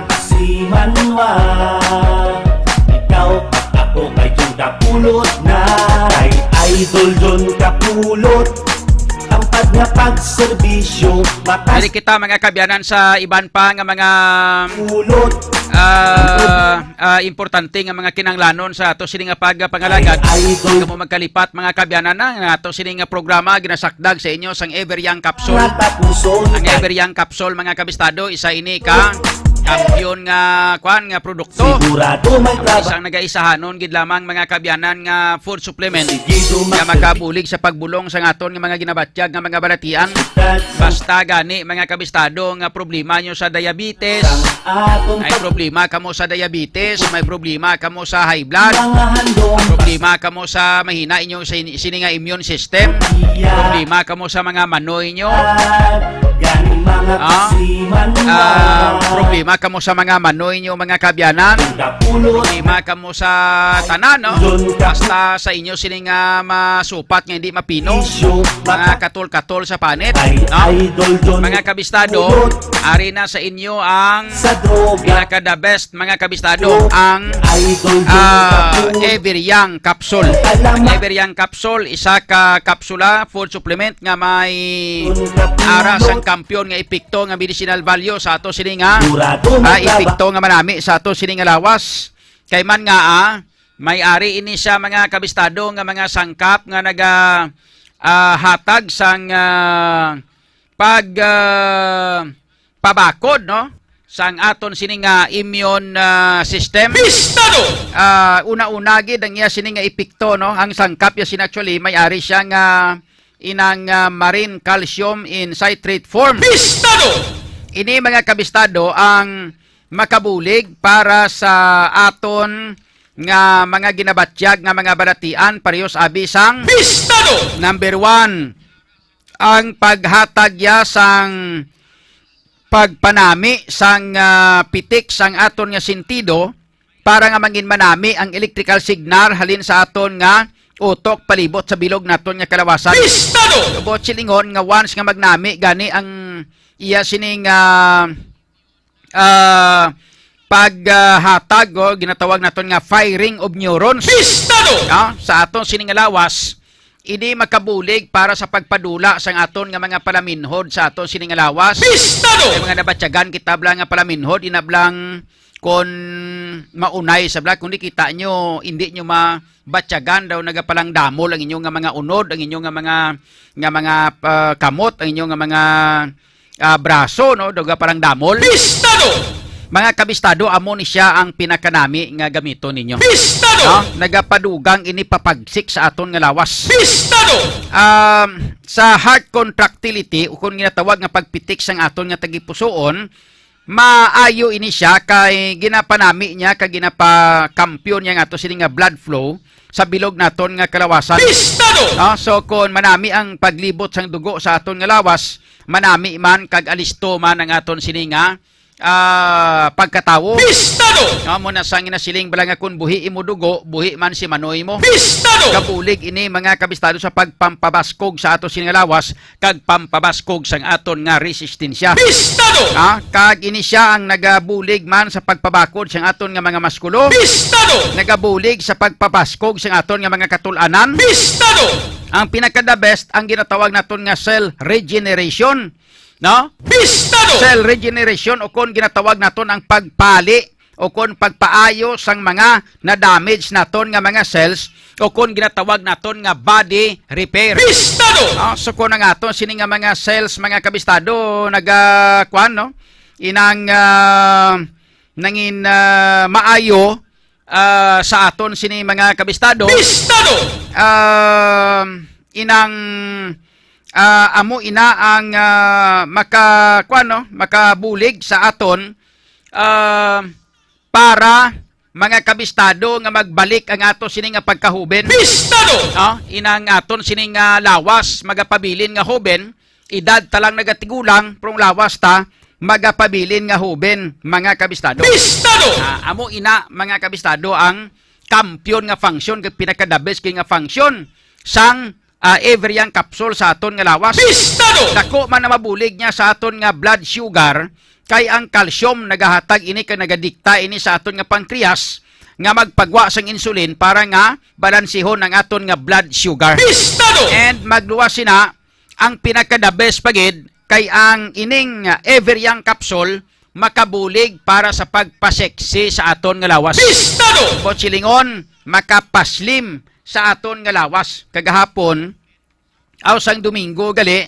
Idol John Kapulot, ang pag nga pagserbisyo, matas. Diri kita, mga kabyanan, sa iban pa nga mga, ah, ah, importante nga mga kinahanglanon sa ato sini nga pagpangalagad. Ay, idol. Kamo magkalipat, mga kabyanan, na nga ato sini nga programa ginasakdag sa inyo sang Ever Young Capsule. Ang Ever Young Capsule, mga kabistado, isa ini ka kampiyon nga, kwan, nga produkto. Sigurado may trabaho. Isang nagaisahanon gid lamang, mga kabyanan, nga food supplement nga makabulig sa pagbulong sa aton nga mga ginabatyag nga mga balatian. Basta gani, mga kabistado, nga problema nyo sa diabetes, may problema kamo sa diabetes, may problema kamo sa high blood, problema kamo sa mahina inyo sa ini, sini nga immune system, problema kamo sa mga manoy nyo. Ah, ah, problema kamo sa mga manoy nyo, mga kabyanan. Problema kamo sa tanan, no? Basta sa inyo sini nga masupat nga hindi mapino, mga katol-katol sa panit, no? Mga kabistado, ari na sa inyo ang pinaka the best, mga kabistado, ang, ah, Ever Young Capsule. Ang Ever Young Capsule, isa ka kapsula, food supplement nga may ara sang kampiyon nga epekto nga medicinal value sa ato sini nga, ah, epekto nga manami sa ato sini nga lawas. Kay man nga, ah, may ari ini siya, mga kabistado, nga mga sangkap nga naga, ah, hatag sang, ah, pag, ah, pabakod, no, sang aton sini nga immune, ah, system. Pistado! Ah, una-una gid ang iya sini nga epekto, no, ang sangkap ya sini actually may ari siya nga inang, ah, marine calcium in citrate form. Pistado! Ini, mga kabistado, ang makabulig para sa aton nga mga ginabatyag nga mga balatian, parehos abi sang Pistado! Number one, ang paghatag ya sang pagpanami sang, ah, pitik sang aton nga sentido para nga mangin manami ang electrical signal halin sa aton nga utok palibot sa bilog naton nga kalawasan. Pistado! Buot silingon nga once nga magnami gani ang iya sining, ah, ah, paghatag, o ginatawag naton nga firing of neurons. Pistado! Ah, sa aton sini nga lawas, ini makabulig para sa pagpadula sang aton nga mga palaminhod sa aton sini nga lawas. Pistado! May mga nabatyagan kita bala nga palaminhod, inablang kon maunay sa bala, kung di kita nyo, hindi nyo mabatyagan daw nagapalang damol ang inyo nga mga unod, ang inyo nga mga, nga mga, ah, kamot, ang inyo nga mga, ah, braso, no? Daw gapalang damol. Pistado! Mga kabistado, amo ni siya ang pinakanami nga gamiton ninyo. Pistado! No? Nagapadugang ini papagsik sa aton nga lawas. Pistado! Um, sa heart contractility, o kung ginatawag nga pagpitik sang aton nga tagipusoon, maayo ini siya kay ginapanami niya kag ginapakampiyon niya nga ato sini nga blood flow sa bilog naton nga kalawasan. Pistado! No? So, kung manami ang paglibot sang dugo sa aton nga lawas, manami man kag alisto man ang aton sini nga, ah, pagkatawo. Pistado! No? Amo na sang ginasiling bala nga kung buhi imo dugo, buhi man si manoy mo. Pistado! Kabulig ini, mga kabistado, sa pagpampabaskog sa ato sini nga lawas, kag pampabaskog sang aton nga resistensya. Pistado! Ha? Kag ini siya ang nagabulig man sa pagpabakod sang aton nga mga maskulo. Pistado! Nagabulig sa pagpabaskog sang aton nga mga katul-anan. Pistado! Ang pinaka the best, ang ginatawag naton nga cell regeneration, no? Pistado! Cell regeneration, o kon ginatawag naton ang pagpali o kon pagpaayo sang mga na-damage naton nga mga cells, o kon ginatawag naton nga body repair. Pistado! Ah, so kon ang aton sini nga mga cells, mga kabistado, naga, kuwan, no? Inang, ah, nangin, ah, maayo, ah, sa aton sini mga kabistado. Pistado! Ah, inang, ah, amo ina ang, ah, maka, kuwan, no? Makabulig sa aton, ah, para, mga kabistado, nga magbalik ang ato sini nga pagkahuben. Pistado! No? Inang aton sini nga lawas, magapabilin nga huben, edad ta lang nagatigulang, pero ang lawas ta, magapabilin nga huben, mga kabistado. Bistado! Ah, amo ina, mga kabistado, ang kampiyon nga function, kag pinaka-the best kay nga function sang, ah, Everyang capsule sa aton nga lawas. Bistado! Dako man na mabulig niya sa aton nga blood sugar, kay ang calcium nagahatag ini kag nagadikta ini sa aton nga pancreas nga magpagwa sang insulin para nga balansihon ang aton nga blood sugar. Bistado! And magluwas sina, ang pinaka-the best pa gid kay ang ining, ah, Everyang capsule makabulig para sa pagpaseksi sa aton nga lawas. Bistado! Bot silingon, makapaslim sa aton nga lawas. Kagahapon, aw sang Domingo gali,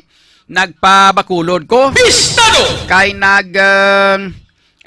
nagpabakulod ko. Bistado! Kay nag, ah,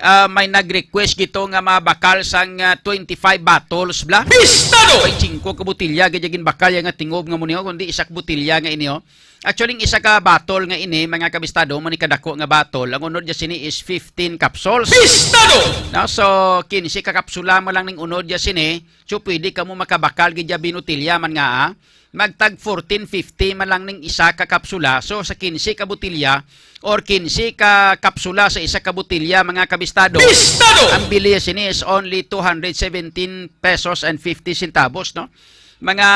ah, may nag-request gito nga mabakal sang, ah, twenty-five bottles bla. Bistado! May singko ka botelya gid ginbakal ya nga tingob nga mo niyo, kundi isa ka botelya nga ini, oh. Actually, ang isa ka bottle nga ini, mga kabistado, mo ni kadako nga bottle, ang unod niya sini is fifteen capsules. Bistado! No? So, quince ka kapsula mo lang ning unod niya sini. So, pwede kamo makabakal gid ya binutilya man nga, ah. Magtag fourteen fifty man lang ning isa ka kapsula. So, sa quince ka botelya or quince ka kapsula sa isa ka botelya, mga kabistado, Bistado! Ang bili sini is only two hundred seventeen pesos and fifty centavos, no? Mga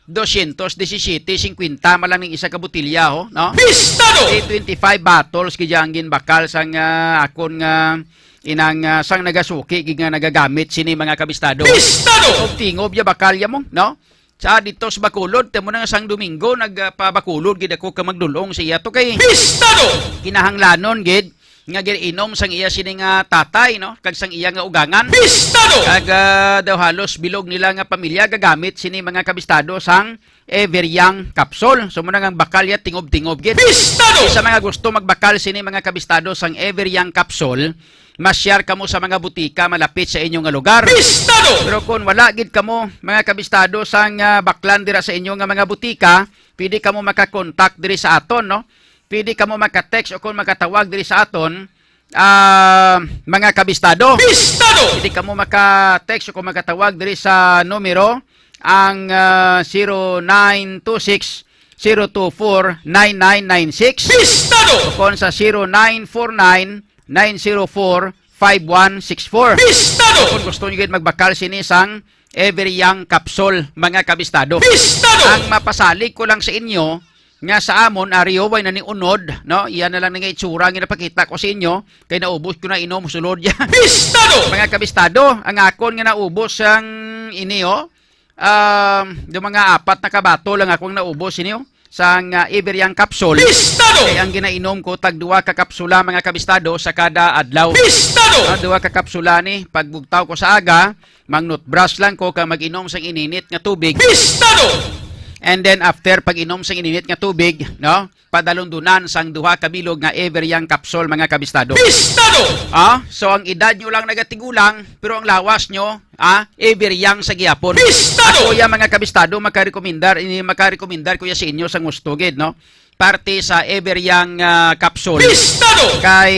dosyentos disisiyete singkwenta man lang ning isa ka botelya, ho, no? Bistado! Di twenty-five bottles gid ang ginbakal sang, ah, akon nga inang, ah, sang nagasuki gid nga nagagamit sini, mga kabistado. Bistado! Tingob-tingob ya bakal ya mo, no? Sa dito sa Bacolod, tamo na nga sang Domingo, nagpabakulod gid ako ka magdulong sa iya to kay Bistado! Kinahanglanon gid nga gin-inom sang iya sini nga tatay, no? Kag sang iya nga ugangan. Bistado! Kag, ah, daw halos bilog nila nga pamilya gagamit sini, mga kabistado, sang Everyang capsule. So, muna nga bakal ya, tingob-tingob gid. Bistado! Sa mga gusto magbakal sini, mga kabistado, sang Everyang capsule, ma-share kamo sa mga butika malapit sa inyo nga lugar. Bistado! Pero kung wala gid kamo, mga kabistado, sang, ah, baklan dira sa inyo nga mga butika, pwede kamo makakontak diri sa aton, no? Pwede kamo maka-text o kung makatawag diri sa aton, ah, mga kabistado. Bistado! Pwede kamo maka-text o kung makatawag diri sa numero ang, ah, zero nine two six, zero two four, nine nine nine six. Bistado! O kung sa zero nine four nine, nine zero four, five one six four. Bistado! Kung gusto niyo gid magbakal sini sang Everyang capsule, mga kabistado. Bistado! Ang mapasalig ko lang sa inyo, nga sa amon, ari, oh, way na ni unod, no? Iya na lang nga itsura nga napakita ko sa inyo, kay naubos ko na inom sulod ya. Bistado! Mga kabistado, ang akon nga naubos ang ini, oh. Um, yung mga apat na kabato lang akong naubos ini, oh. Sang, ah, Everyang capsule. Bistado! Kay ang ginainom ko, tag duha ka kapsula, mga kabistado, sa kada adlaw. Bistado! Ah, duha ka kapsula ni, pagbugtaw ko sa aga, mangnutbrush lang ko kag mag-inom sang ininit nga tubig. Bistado! And then after pag-inom sang ininit nga tubig, no? Padalundunan sang duha ka bilog nga Everyang capsule, mga kabistado. Bistado! Ah, so ang edad nyo lang nagatigulang, pero ang lawas nyo, ah, Everyang sa gihapon. Bistado! Ako ya, mga kabistado, makarekomendar, ini makarekomendar ko ya sa inyo sa gusto gid, no? Parte sa Everyang, ah, capsule. Bistado! Kay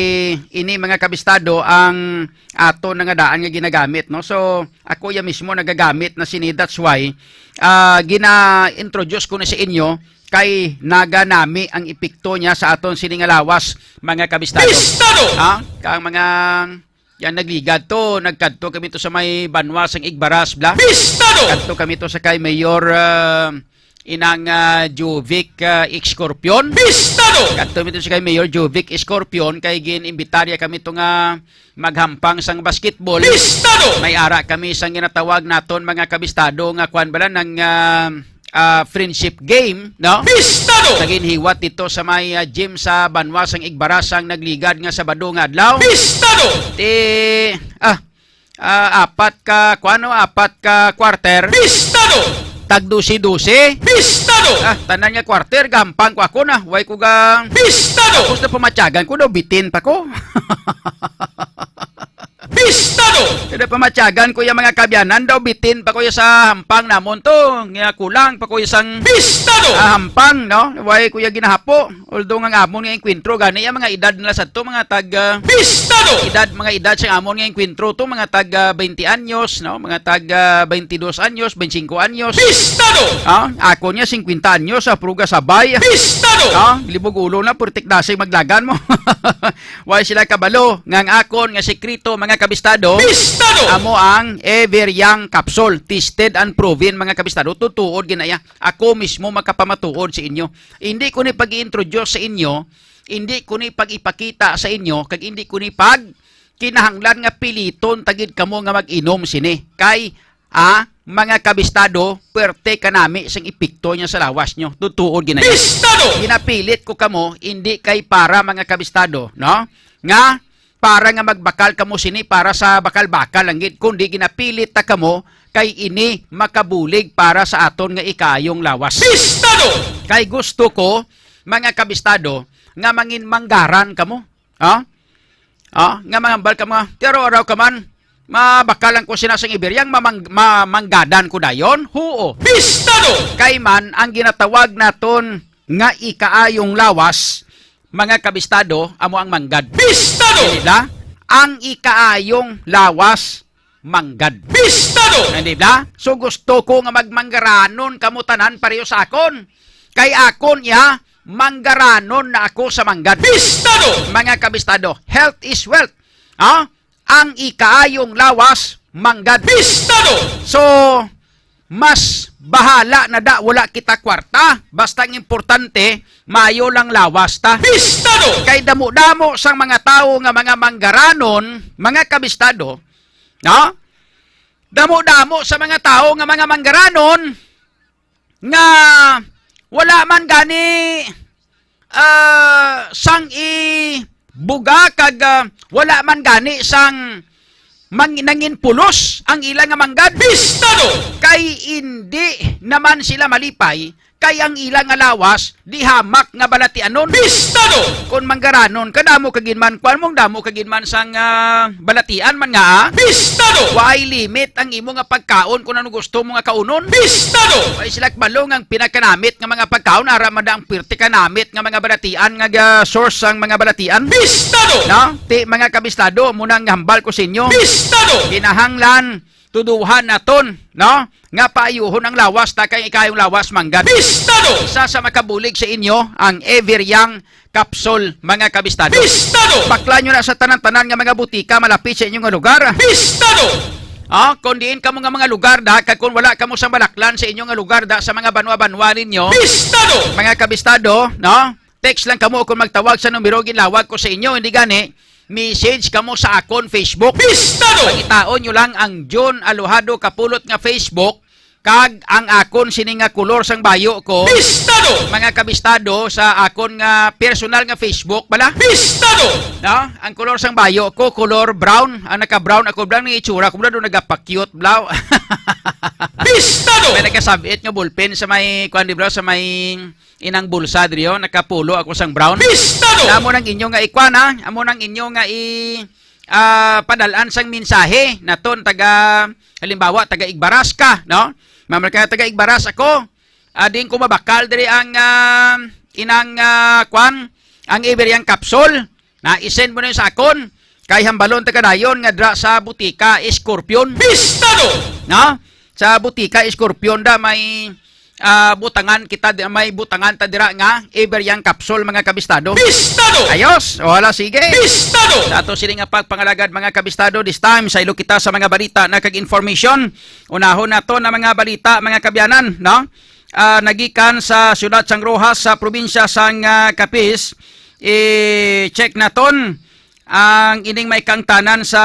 ini, mga kabistado, ang ato na nga daan nga ginagamit, no? So, ako ya mismo nagagamit na sini. That's why, ah, gina-introduce ko na sa inyo kay naganami ang epekto niya sa aton sini nga lawas, mga kabistado. Bistado! Ha? Kang mga yan nagligad to, nagkadto kami to sa may banwa sang Igbaras, bla. Bistado! Kadto kami to sa kay Mayor, ah, inang, ah, Jovic, ah, Escorpion. Bistado! Kadto mi to sa kay Mayor Jovic Escorpion kay gin-imbitar ya kami to nga maghampang sang basketball. Bistado! May ara kami sang ginatawag naton, mga kabistado, nga kwan bala nang, ah, ah, friendship game, no? Bistado! Naginhiwat dito sa may, ah, gym sa banwa sang Igbaras ang nagligad nga Sabado nga adlaw. Bistado! Ti, ah, ah, apat ka, kuano, apat ka quarter. Bistado! Tag dose-dose. Bistado! Ah, tanan nga quarter, gampang ko ako na. Way ko ga Bistado! Tapos na pamatyagan ko, no, bitin pa ko. Pistado! Kada pamatyagan ko yung mga kabyanan daw, bitin pa ko yung sa hampang namon to. Nga kulang pa ko isang Pistado! Ah, hampang, no? Way ko yung ginahapo. Although nga ang amon nga enkwentro, gani yung mga edad nila sa to, mga tag, ah, Pistado! Edad, mga edad sa amon nga enkwentro to, mga tag, ah, twenty anyos, no? Mga tag, ah, twenty dos anyos, twenty cinco anyos. Pistado! Ah, ako niya, cincuenta anyos, sa pruga sabay. Pistado! Ah, libog ulo na, purtik dasig maglagan mo. Way sila kabalo nga ang akon nga sekreto, mga kabistado, Pistado! Amo ang Ever Young Capsule. Tested and proven, mga kabistado. Tutuod ginaya. Ako mismo makapamatuod sa inyo. Hindi ko ni pag-i-introduce sa inyo, hindi ko ni pag-ipakita sa inyo, kag hindi ko ni pag kinahanglan nga piliton tagid kamo nga mag-inom sini. Kay, ah, mga kabistado, puwerte kanami sing epekto niya sa lawas nyo. Tutuod ginaya. Pistado! Ginapilit ko kamo, hindi kay para, mga kabistado, no? Nga para nga magbakal kamo sini para sa bakal-bakal lang gid, kundi ginapilit ta kamo kay ini makabulig para sa aton nga ikaayong lawas. Pistado! Kay gusto ko, mga kabistado, nga mangin manggaran kamo. Ha? Ha? Nga mangambal ka mga, "Tiro araw ka man, mabakalan ko sina sang Ever Young, mamang-, mamanggadan ko dayon?" Huo. Pistado! Kay man, ang ginatawag naton nga ikaayong lawas, mga kabistado, amo ang manggad. Pistado! Di ba? Ang ikaayong lawas, manggad. Pistado! Di ba? So gusto ko nga magmanggaranon kamo tanan pareho sa akon. Kay akon iya, manggaranon na ako sa manggad. Pistado! Mga kabistado, health is wealth. Ha? Ang ikaayong lawas, manggad. Pistado! So, mas bahala na da wala kita kwarta. Basta ang importante, maayo lang lawas ta. Pistado! Kay damo-damo sang mga tawo nga mga manggaranon, mga kabistado, no? Damo-damo sa mga tawo nga mga manggaranon nga wala man gani, ah, sang ibuga kag, ah, wala man gani sang mang-, nangin pulos ang ila nga manggad. Pistado! Kay indi naman sila malipay, kay ang ila nga lawas di hamak nga balatianon. Pistado! Kon manggaranon ka, damo ka gid man, kuwan mong damo ka gid man sang, ah, balatian man nga, ah. Pistado! Way limit ang imo nga pagkaon kung ano gusto mo nga kaunon. Pistado! Way sila kabalo nga ang pinakanamit nga mga pagkaon, ara man da ang pirti kanamit nga mga balatian nga ga-, source sang mga balatian. Pistado! No? Ti, mga kabistado, muna ang hambal ko sa inyo. Pistado! Kinahanglan tuduhan naton, no? Nga paayuhon ang lawas, ta kay ikayong lawas manggad. Pistado! Isa sa makabulig sa inyo ang Ever Young Capsule, mga kabistado. Pistado! Bakla nyo na sa tanan-tanan nga mga butika malapit sa inyo nga lugar. Pistado! Ah, kung diin kamo nga mga lugar da, kag kung wala kamo sa balaklan sa inyo nga lugar da, sa mga banwa-banwa ninyo, Pistado! Mga kabistado, no? Text lang kamo kung magtawag sa numero ginlawag ko sa inyo, hindi gani, message kamo sa akon Facebook. Pistado! Pangitaon nyo lang ang John Alojado Kapulot nga Facebook kag ang akon sini nga kolor sang bayo ko. Pistado! Mga kabistado sa akon nga personal nga Facebook bala. Pistado! No? Ang kolor sang bayo ko, kolor brown. Ang naka-brown ako, brown ang itsura ko, bla, do nagapakyot, bla. Pistado! May nagkasabit nga ballpen sa may, kuan, di, bla, sa may inang bulsa diri, oh, nakapulo ako sang brown. Pistado! Amo nang inyo nga ikwan, ha? Amo nang inyo nga i, ah, padal-an sang mensahe naton taga, halimbawa, taga Igbaras ka, no? Mamar ka taga Igbaras ako. Ah, din ko mabakal diri ang, ah, inang, ah, kwan, ang Iberiang Capsule. Na, i-send mo na yun sa akon. Kay hambalon ta kadayon nga dra sa Butika Scorpion. Pistado! No? Sa Butika Scorpion da may, ah, butangan kita di-, may butangan ta dira nga Ever Young Capsule, mga kabistado. Pistado! Ayos! O, hala, sige. Pistado! Sa ato sini nga pagpangalagad, mga kabistado, this time, saylo kita sa mga balita na kag information. Unahon nato na mga balita, mga kabyanan, no? Ah, nagikan sa siyudad sang Roxas sa probinsya sang, ah, Capiz. I-check naton ang ining may kaangtanan sa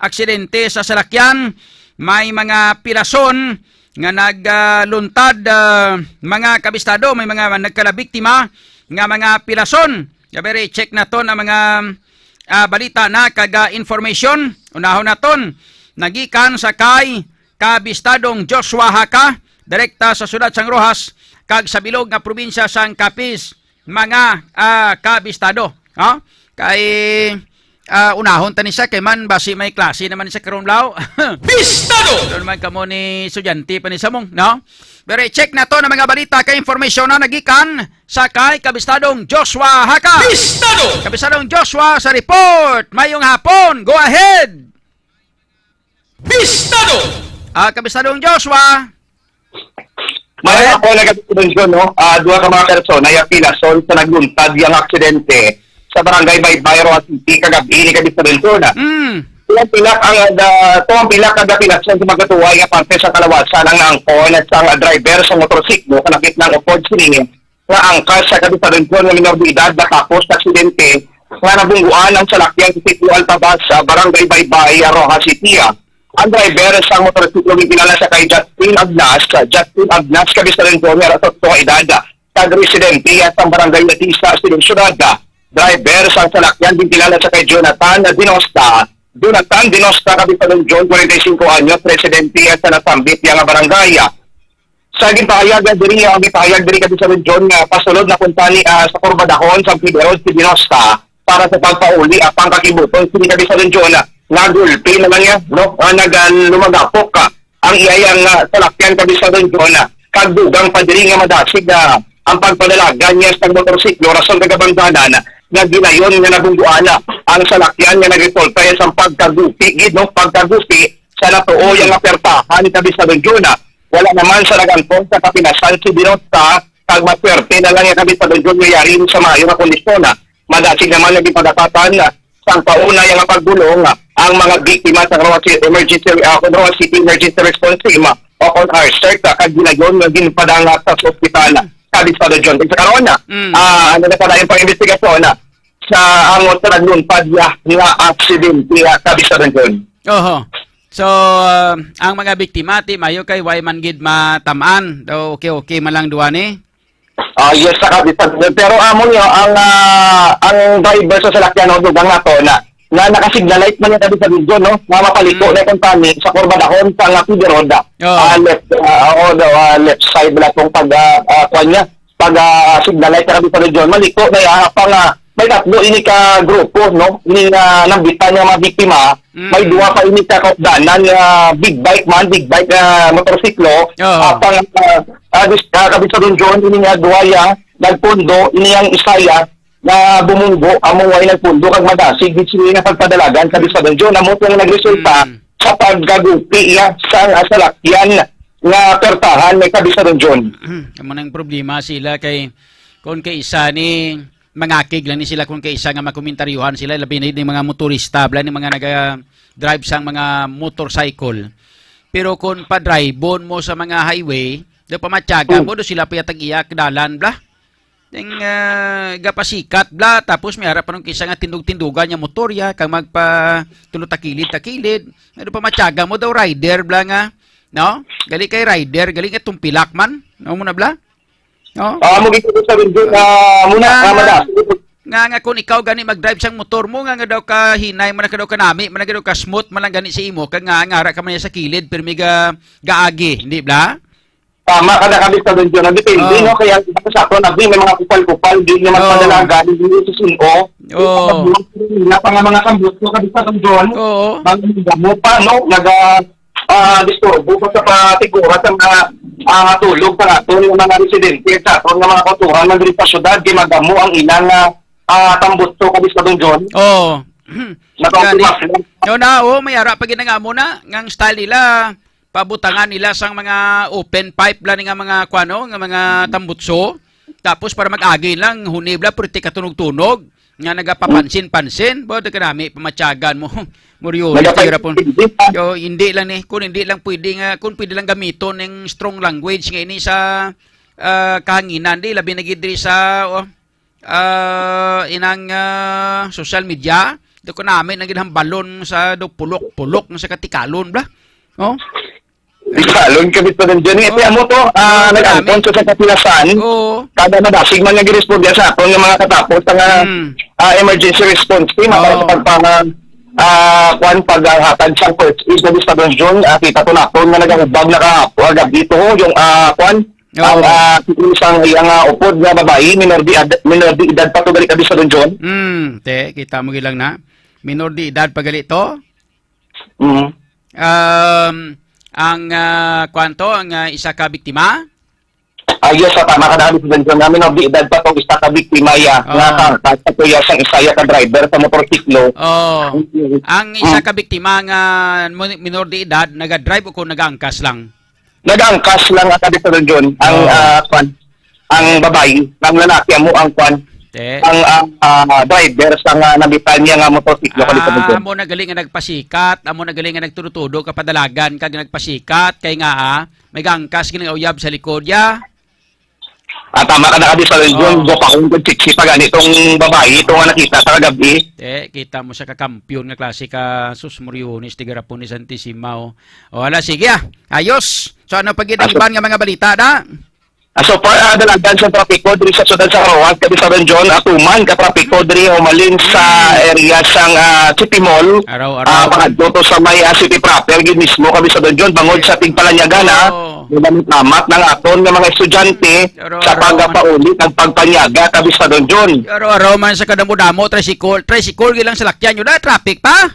aksidente sa salakyan. May mga pilason nga nagluntad, ah, mga kabistado, may mga nagkalabiktima nga mga pilason. Gabi, check naton ang mga, ah, balita na kag, ah, information. Unahon naton, nagikan sa kay Kabistadong Joshua Haka, direkta sa siyudad sang Roxas kag sa bilog nga probinsya sang Capiz, mga, ah, kabistado. Ha? Kay, ah, unahon ta ni siya kay man basi may klase naman siya karon, Blaw. Bistado! Ano naman kamo ni estudyante pa ni Samong, no? Pero i-check nato ang mga balita kay information na nagikan sa kay Kabistadong Joshua Haka. Bistado! Kabistadong Joshua sa report. Mayong hapon. Go ahead. Bistado! Ah, Kabistadong Joshua. May Ayan. ako nagkakondensyon, no? Ah, duha ka mga persona yung pilason sa nagluntad yung aksidente sa barangay Baybay, Roxas City, kagabi ni Kabistadong Joshua. Mm. Tuwang pilak ang, ah, tuwang pilak ang pilason sa magkatuway nga parte sa kalawasan ang naangkon sa driver sa motorsiklo, kalapit ng upod sini nga angkas sa Kabistadong Joshua nga minor de edad matapos sa aksidente nga nabungguan ang salakyan sa Sitio Altabas sa Barangay Baybay, Roxas City. Ang driver sa motorsiklo ginkilala sa kay Justin Agnas, Justin Agnas, Kabistadong Joshua, nga alas otso nga edad, kag residente sa Barangay Latisa, Siling Syudad. Driver sa salakyan ginkilala sa kay Jonathan Dinosta, Jonathan Dinosta, Kabistadong Joshua, kwarenta y singko anyos, residente sa nasambit nga barangay. Sa gipahayag nga diri, ang gipahayag diri kay Bisag Region nga pasulod na punta ni, ah, sa Kurbadahon sa Piberod si Dinosta para sa pagpauli apang kakibuton sini kay Bisag Region nga gulpi na lang niya, no? Nga nagalumagapok, ah, ang iyang, ah, salakyan kay Bisag Region, ah, kag dugang pa diri nga madasig na ang pagpadalagan niya sa motorsiklo rason kay kabangdanan nga ginayon nga nabungguan, ah, ang salakyan nga nagresulta sa pagkagupi gid, no? Pagkagupi sa natuo yang apertahan ni Kabisado Juna. Wala naman sa nag-angkon sa kapinasan si Dinosta, kag maswerte na lang ang Kabisado Juna yari sa maayo nga kondisyon. Madasig naman nga ginpadapatan sang pauna yang pagbulong ang mga biktima sa Roxas City Emergency, ah, Roxas City Emergency Response Team o kon R S E R T, kag ginayon nga ginpadangat sa ospital. Kabisado Juna. Sa karon, Mm. ah, ano na pala yung pang-investigasyon sa angot sa nagluntad nga, nga aksidente, ah, Kabisado Juna. Oho. So, ah, ang mga biktima, ti mayo kay way man gid matamaan. Daw okay-okay man lang duha ni. Ah, yes, sa Kabisado Juna. Pero amo niyo, ang, ah, ang driver sa salakyan, no, dugang nato na, na naka-signal light man yung Kabisado Juna, no, nga mapaliko Mm. na itong tani sa Corbadahon sa nga Figueroa. Oo. Ah, left, ah, oo, daw, ah, left side na itong pag, ah, ah, kwan niya, pag, ah, signal light sa Kabisado Juna. Maliko na yan, pa nga, may tatlo ini ka grupo, no? Ini nga nambitan nga mga biktima, Mm. may duha pa ini ka kaupdanan nga big bike man, big bike nga motorsiklo. Oo. Apang, ah, ah, dis-, ah, Kabisado Juna, ini nga duha ya nagpundo, ini ang isa ya nga bumunggo, amo way nagpundo, kag madasig, gid sila nga pagpadalagan, Kabisado Juna, amo itong nagresulta Mm. sa pagkagupi ya sa, sa salakyan nga pertahan may Kabisado Juna. Amo nang problema sila kay, kung kay isa ni mangakig lang ni sila kung kay isa nga makomentaryohan sila, labi na yung mga motorista, bla, ni mga naga-drive sang mga motorcycle. Pero kung pa-drive-on mo sa mga highway, do pamatyagan Hmm. mo, do sila payatag iyak dalan, bla. Yung, ah, gapasikat, bla, tapos may harap pa nung kisa nga tindog-tindugan niya motor, ya, kang magpa tulo takilid-takilid. Ano pamatyagan mo daw, rider, bla, nga, no? Gali kay rider, gali kay tumpilak man. No, mo na, bla? No? Ah, mo gid ko sa Rinjo, ah, muna, Nga, ah, mada. nga, nga, nga kung ikaw gani mag-drive sang motor mo, nga, nga daw ka hinay, man ka daw ka nami, man ka daw ka smooth, man lang gani sa imo, kag nga, nga ara ka man sa kilid, pero may ga, gaagi, hindi bla? Tama ka na kami sa Rinjo, na depende, Oo. no? Kaya sa ato, nagdi, may mga kupal-kupal, di naman Oo. padalagan, di naman susuno. Oo. Napa nga mga kambot, no? Kami sa Rinjo, Oo. mga gamot pa, no? Naga, ah, disturbo pa sa patigura sa mga, ah, tulog sa aton nga mga residente, sa aton nga mga kauturan man diri sa syudad, di magamo ang ilang, ah, ah, tambutso, Kabisado John. Oo. Nakaultimas Gani. lang. No na, oh, may ara pa gid nga amo na, ngang style nila, pabutangan nila sang mga open pipe lang nga mga, kuano, nga mga tambutso. Tapos para mag-agi lang, hunib lang, pwerte katunog-tunog. Nga nagapapansin-pansin, ba, da kanami, pamatyagan mo. Muriolit, Nagapay-, siguro po. hindi pa. Yo, hindi lang eh. Kung hindi lang pwede nga, kung pwede lang gamiton ng strong language nga ini sa, ah, kahanginan, di, labi na gid diri sa, oh, ah, inang, ah, social media. Do ko namin ang ginhambalon sa do pulok-pulok nga sa katikalon, bla. Oh? Ikalon kami sa Rinjo. Ni, Oo. kaya mo to, ah, Oo, nag-angkon marami. sa, sa Kapinasan. Oo. Kada madasig man nga giresponde sa aton nga mga katapos nga, Mm. ah, emergency response team, ah, para Oo. sa pagpanga-, ah, kwan, paghatag sa first aid sa Bisag Region, ah, kita to naton nga nagahubag na kahapon, gabi to, yung, ah, kwan, Oo. ang, ah, isang, ang, ah, upod nga babayi, minor de ed-, minor de edad pa to, gali ka Bisag Region. Mm, te, kita mo gilang na. Minor de edad pa gali to? Mm. Um, ang, ah, kwan to, ang, ah, isa ka biktima? Ah, yes, sa tama ka na, Mister Benson. Minor de edad pa tong isa ka biktima, ya, Oo. nga kaangkas sa kuya sang isa ya ka driver sa motorsiklo. Oo. Mm. Ang isa Mm. ka biktima nga mo-, minor de edad, naga-drive o kung nagaangkas lang? Nagaangkas lang, ah, Mister John. Ang, Oo. ah, kwan, ang babayi, ang lalaki, amo ang kwan, Te. ang, ah, ah, driver sa nga nabitan niya nga motorsiklo, Mister Ah, John. amo na gali nga nagpasikat, amo na gali nga nagtudo-tudo ka padalagan kag nagpasikat kay nga, ah, may gangkas gid nga uyab sa likod ya. Ah, tama ka na, Mister John. Oh. Gopahon ko, sexy pa gani tong babayi, ito nga nakita sa kagabi. Te, kita mo sa kakampiyon nga klase ka, sus, Moriones, tigarapon ni Santissima, oh. O, ala, sige, ah. Ayos. So, ano pa gid ang Ah, so iban nga mga balita, da? Ah, so far, ah, dalagan sa trapiko diri sa siyudad sa Roxas, Kabisado John, atuman ka trapiko diri humalin sa Hmm. area sang, ah, City Mall. Araw-araw. Ah, pangadto to sa may, ah, city proper gid mismo, Kabisado John, bangod sa tigpalanyagan, ah. Oh. Nagdamit-damat ang aton nga mga estudyante Araw-araw sa man. pagpauli kag pagpanyaga, Kabisado John. Araw-araw man sa kadamo-damo, tricycle, tricycle gid lang salakyan nyo na, traffic pa?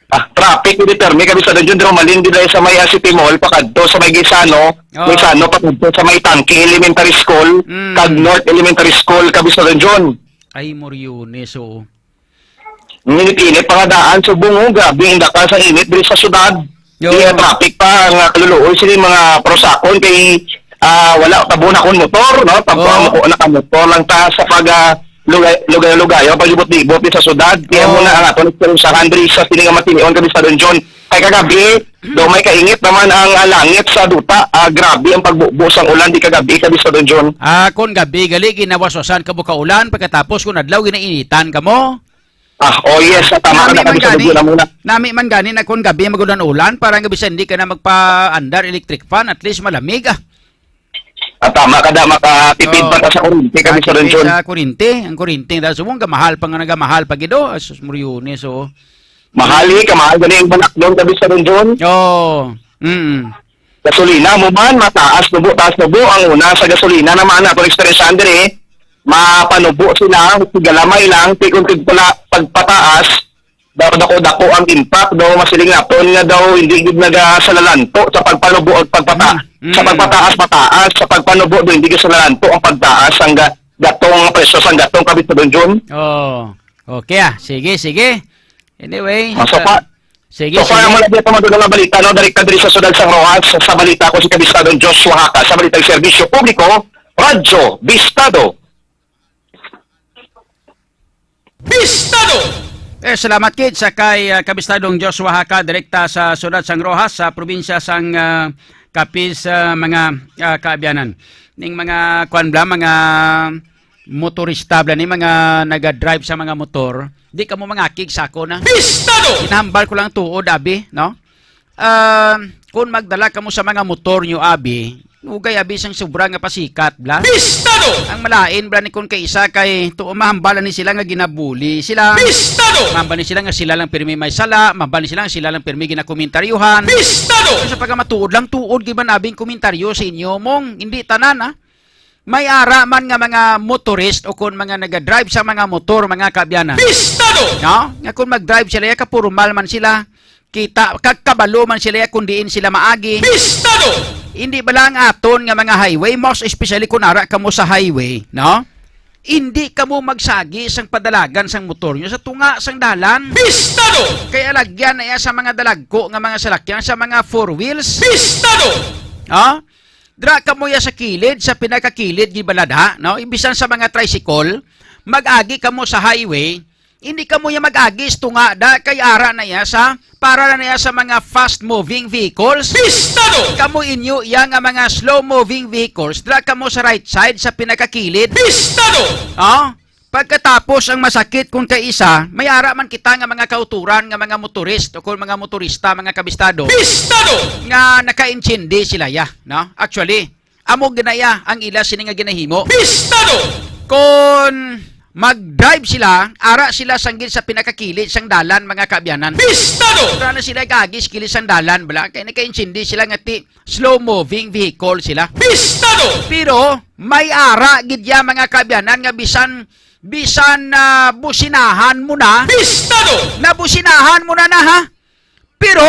Ah, traffic ni Termi, Kabisado John, diri humalin gid sa may, ah, City Mall, pakadto sa may Gaisano, Oo. Gaisano, pakadto sa may Tangke Elementary School, Mm. kag North Elementary School, Kabisado John. Ay, Moriones, oo. Init-init pa nga daan, subong, oh, grabe ang dakal sa init diri sa syudad. Yo. Iya, traffic pa nga kaluluoy sini mga parusakon kay, ah, wala, tabunan akong motor, no? Tabunan Oh. ko, nakamotor lang ta sa pag, ah, lugay-, lugay-lugay, o paglibot-libot sa syudad. Kaya Oh. mo na ang aton eksperyensyahan diri sa sini nga matinion, Kabisado John. Kay kagabi, daw may kainit naman ang, ah, langit sa duta. Ah, grabe ang pagbubo sang ulan di kagabi, Kabisado John. Ah, kung gabi, gali, ginawaswasan ka mo ka ulan, pagkatapos kung adlaw, ginainitan ka mo? Ah, oh yes, ah, tama ka Nami na, man Kabisado gani, John, amo na. nami man gani na kung gabi, magulan-ulan, para nga bisan di ka na magpa-andar electric fan, at least malamig, ah. Ah, tama ka da, makatipid Oo. pa ta sa kuryente, Kabisado Katipid John. sa kuryente. Ang kuryente, dahil subong, gamahal pa nga nagamahal pa gid, oh. Asus, Moriones, oh. Mahal, eh, kamahal gani ang balaklon, Kabisado John. Oo. Mm. Gasolina mo man, mataas nubo, taas nubo. Ang una sa gasolina naman, aton eksperyensyahan diri, mapanubo sila, tigalamay lang, ti kung tigpula, pagpataas, daw dako-dako ang impact, daw masiling naton nga daw hindi gid nagasalalanto sa pagpanubo ug pagpata-, Mm, mm. sa pagpataas, mataas, sa pagpanubo, daw hindi gid salalanto ang pagtaas ang ga-, gatong presyo sang gatong, Kabisado John. Oh. Okay, ah. Sige, sige. Anyway, Ah, so uh, pa, sige, so pa, sige. Ang mga dito, madulong nga balita, no? Direkta diri sa Sudad sang Roxas, sa balita ko si Kabistadong Joshua Haka, sa Balitang Serbisyo Publiko, Radyo Bistado. Bistado! Eh, salamat gid sa kay, ah, Kabistadong Joshua Haka, direkta sa Sudad sang Roxas, sa probinsya sang, ah, Capiz, ah, mga, ah, kaabyanan. Ning mga, kuwan bala, mga motorista bala ni, mga naga-drive sa mga motor, di kamo mangakig sa ako na. Bistado! Ginahambal ko lang tuod, abi, no? Ah, kung magdala kamo sa mga motor nyo, abi, ugay, abi, sang sobra nga pasikat, bla. Bistado! Ang malain, bla, ni kung kay isa kay tuo, mahambal ni sila nga ginabuli sila. Bistado! Mahambal ni sila nga sila lang pirmi may sala, mahambal ni sila nga sila lang pirmi ginakomentaryohan. Bistado! Sa pagkamatuod lang, tuod gid man abing komentaryo sa inyo, mong hindi tanan, ah. May ara man nga mga motorist o kon mga naga-drive sa mga motor, mga kaabyanan. Bistado! No? Nga kon mag-drive sila, ya, kapormal man sila, kita, ka-, kabalo man sila, ya, kung diin sila maagi. Bistado! Hindi bala ang aton nga mga highway, most especially kung ara kamo sa highway, no? Hindi kamo magsagi sang padalagan sang motor nyo sa tunga sang dalan. Bistado! Kay alagyan na iya sa mga dalagko nga mga salakyan, sa mga four wheels. Bistado! Ha? Dira kamo ya sa kilid, sa pinakakilid, gid bala da, no? Bisan sa mga tricycle, mag-agi kamo sa highway, hindi kamo ya mag-agi sa tunga da, kay ara na iya sa, para na iya sa mga fast-moving vehicles. Bistado! Kamo inyo iya nga mga slow-moving vehicles, dira kamo sa right side, sa pinakakilid. Bistado! Oh? Pagkatapos ang masakit kung kay isa, may ara man kita nga mga kauturan nga mga motorist o kung mga motorista, mga kabistado, Bistado! nga nakaintindi sila ya, no? Actually, amo ginaya ang ila sini nga ginahimo. Bistado! Kon mag-drive sila, ara sila sanggil sa pinakakilid sang dalan, mga kaabyanan. Bistado! Ara na sila gagi sa kilid sang dalan, bala. Kay nakaintindi sila nga ti slow-moving vehicle sila. Bistado! Pero may ara gid ya, mga kaabyanan, nga bisan bisan na businahan mo na. Pistado! Nabusinahan mo na na, ha? Pero,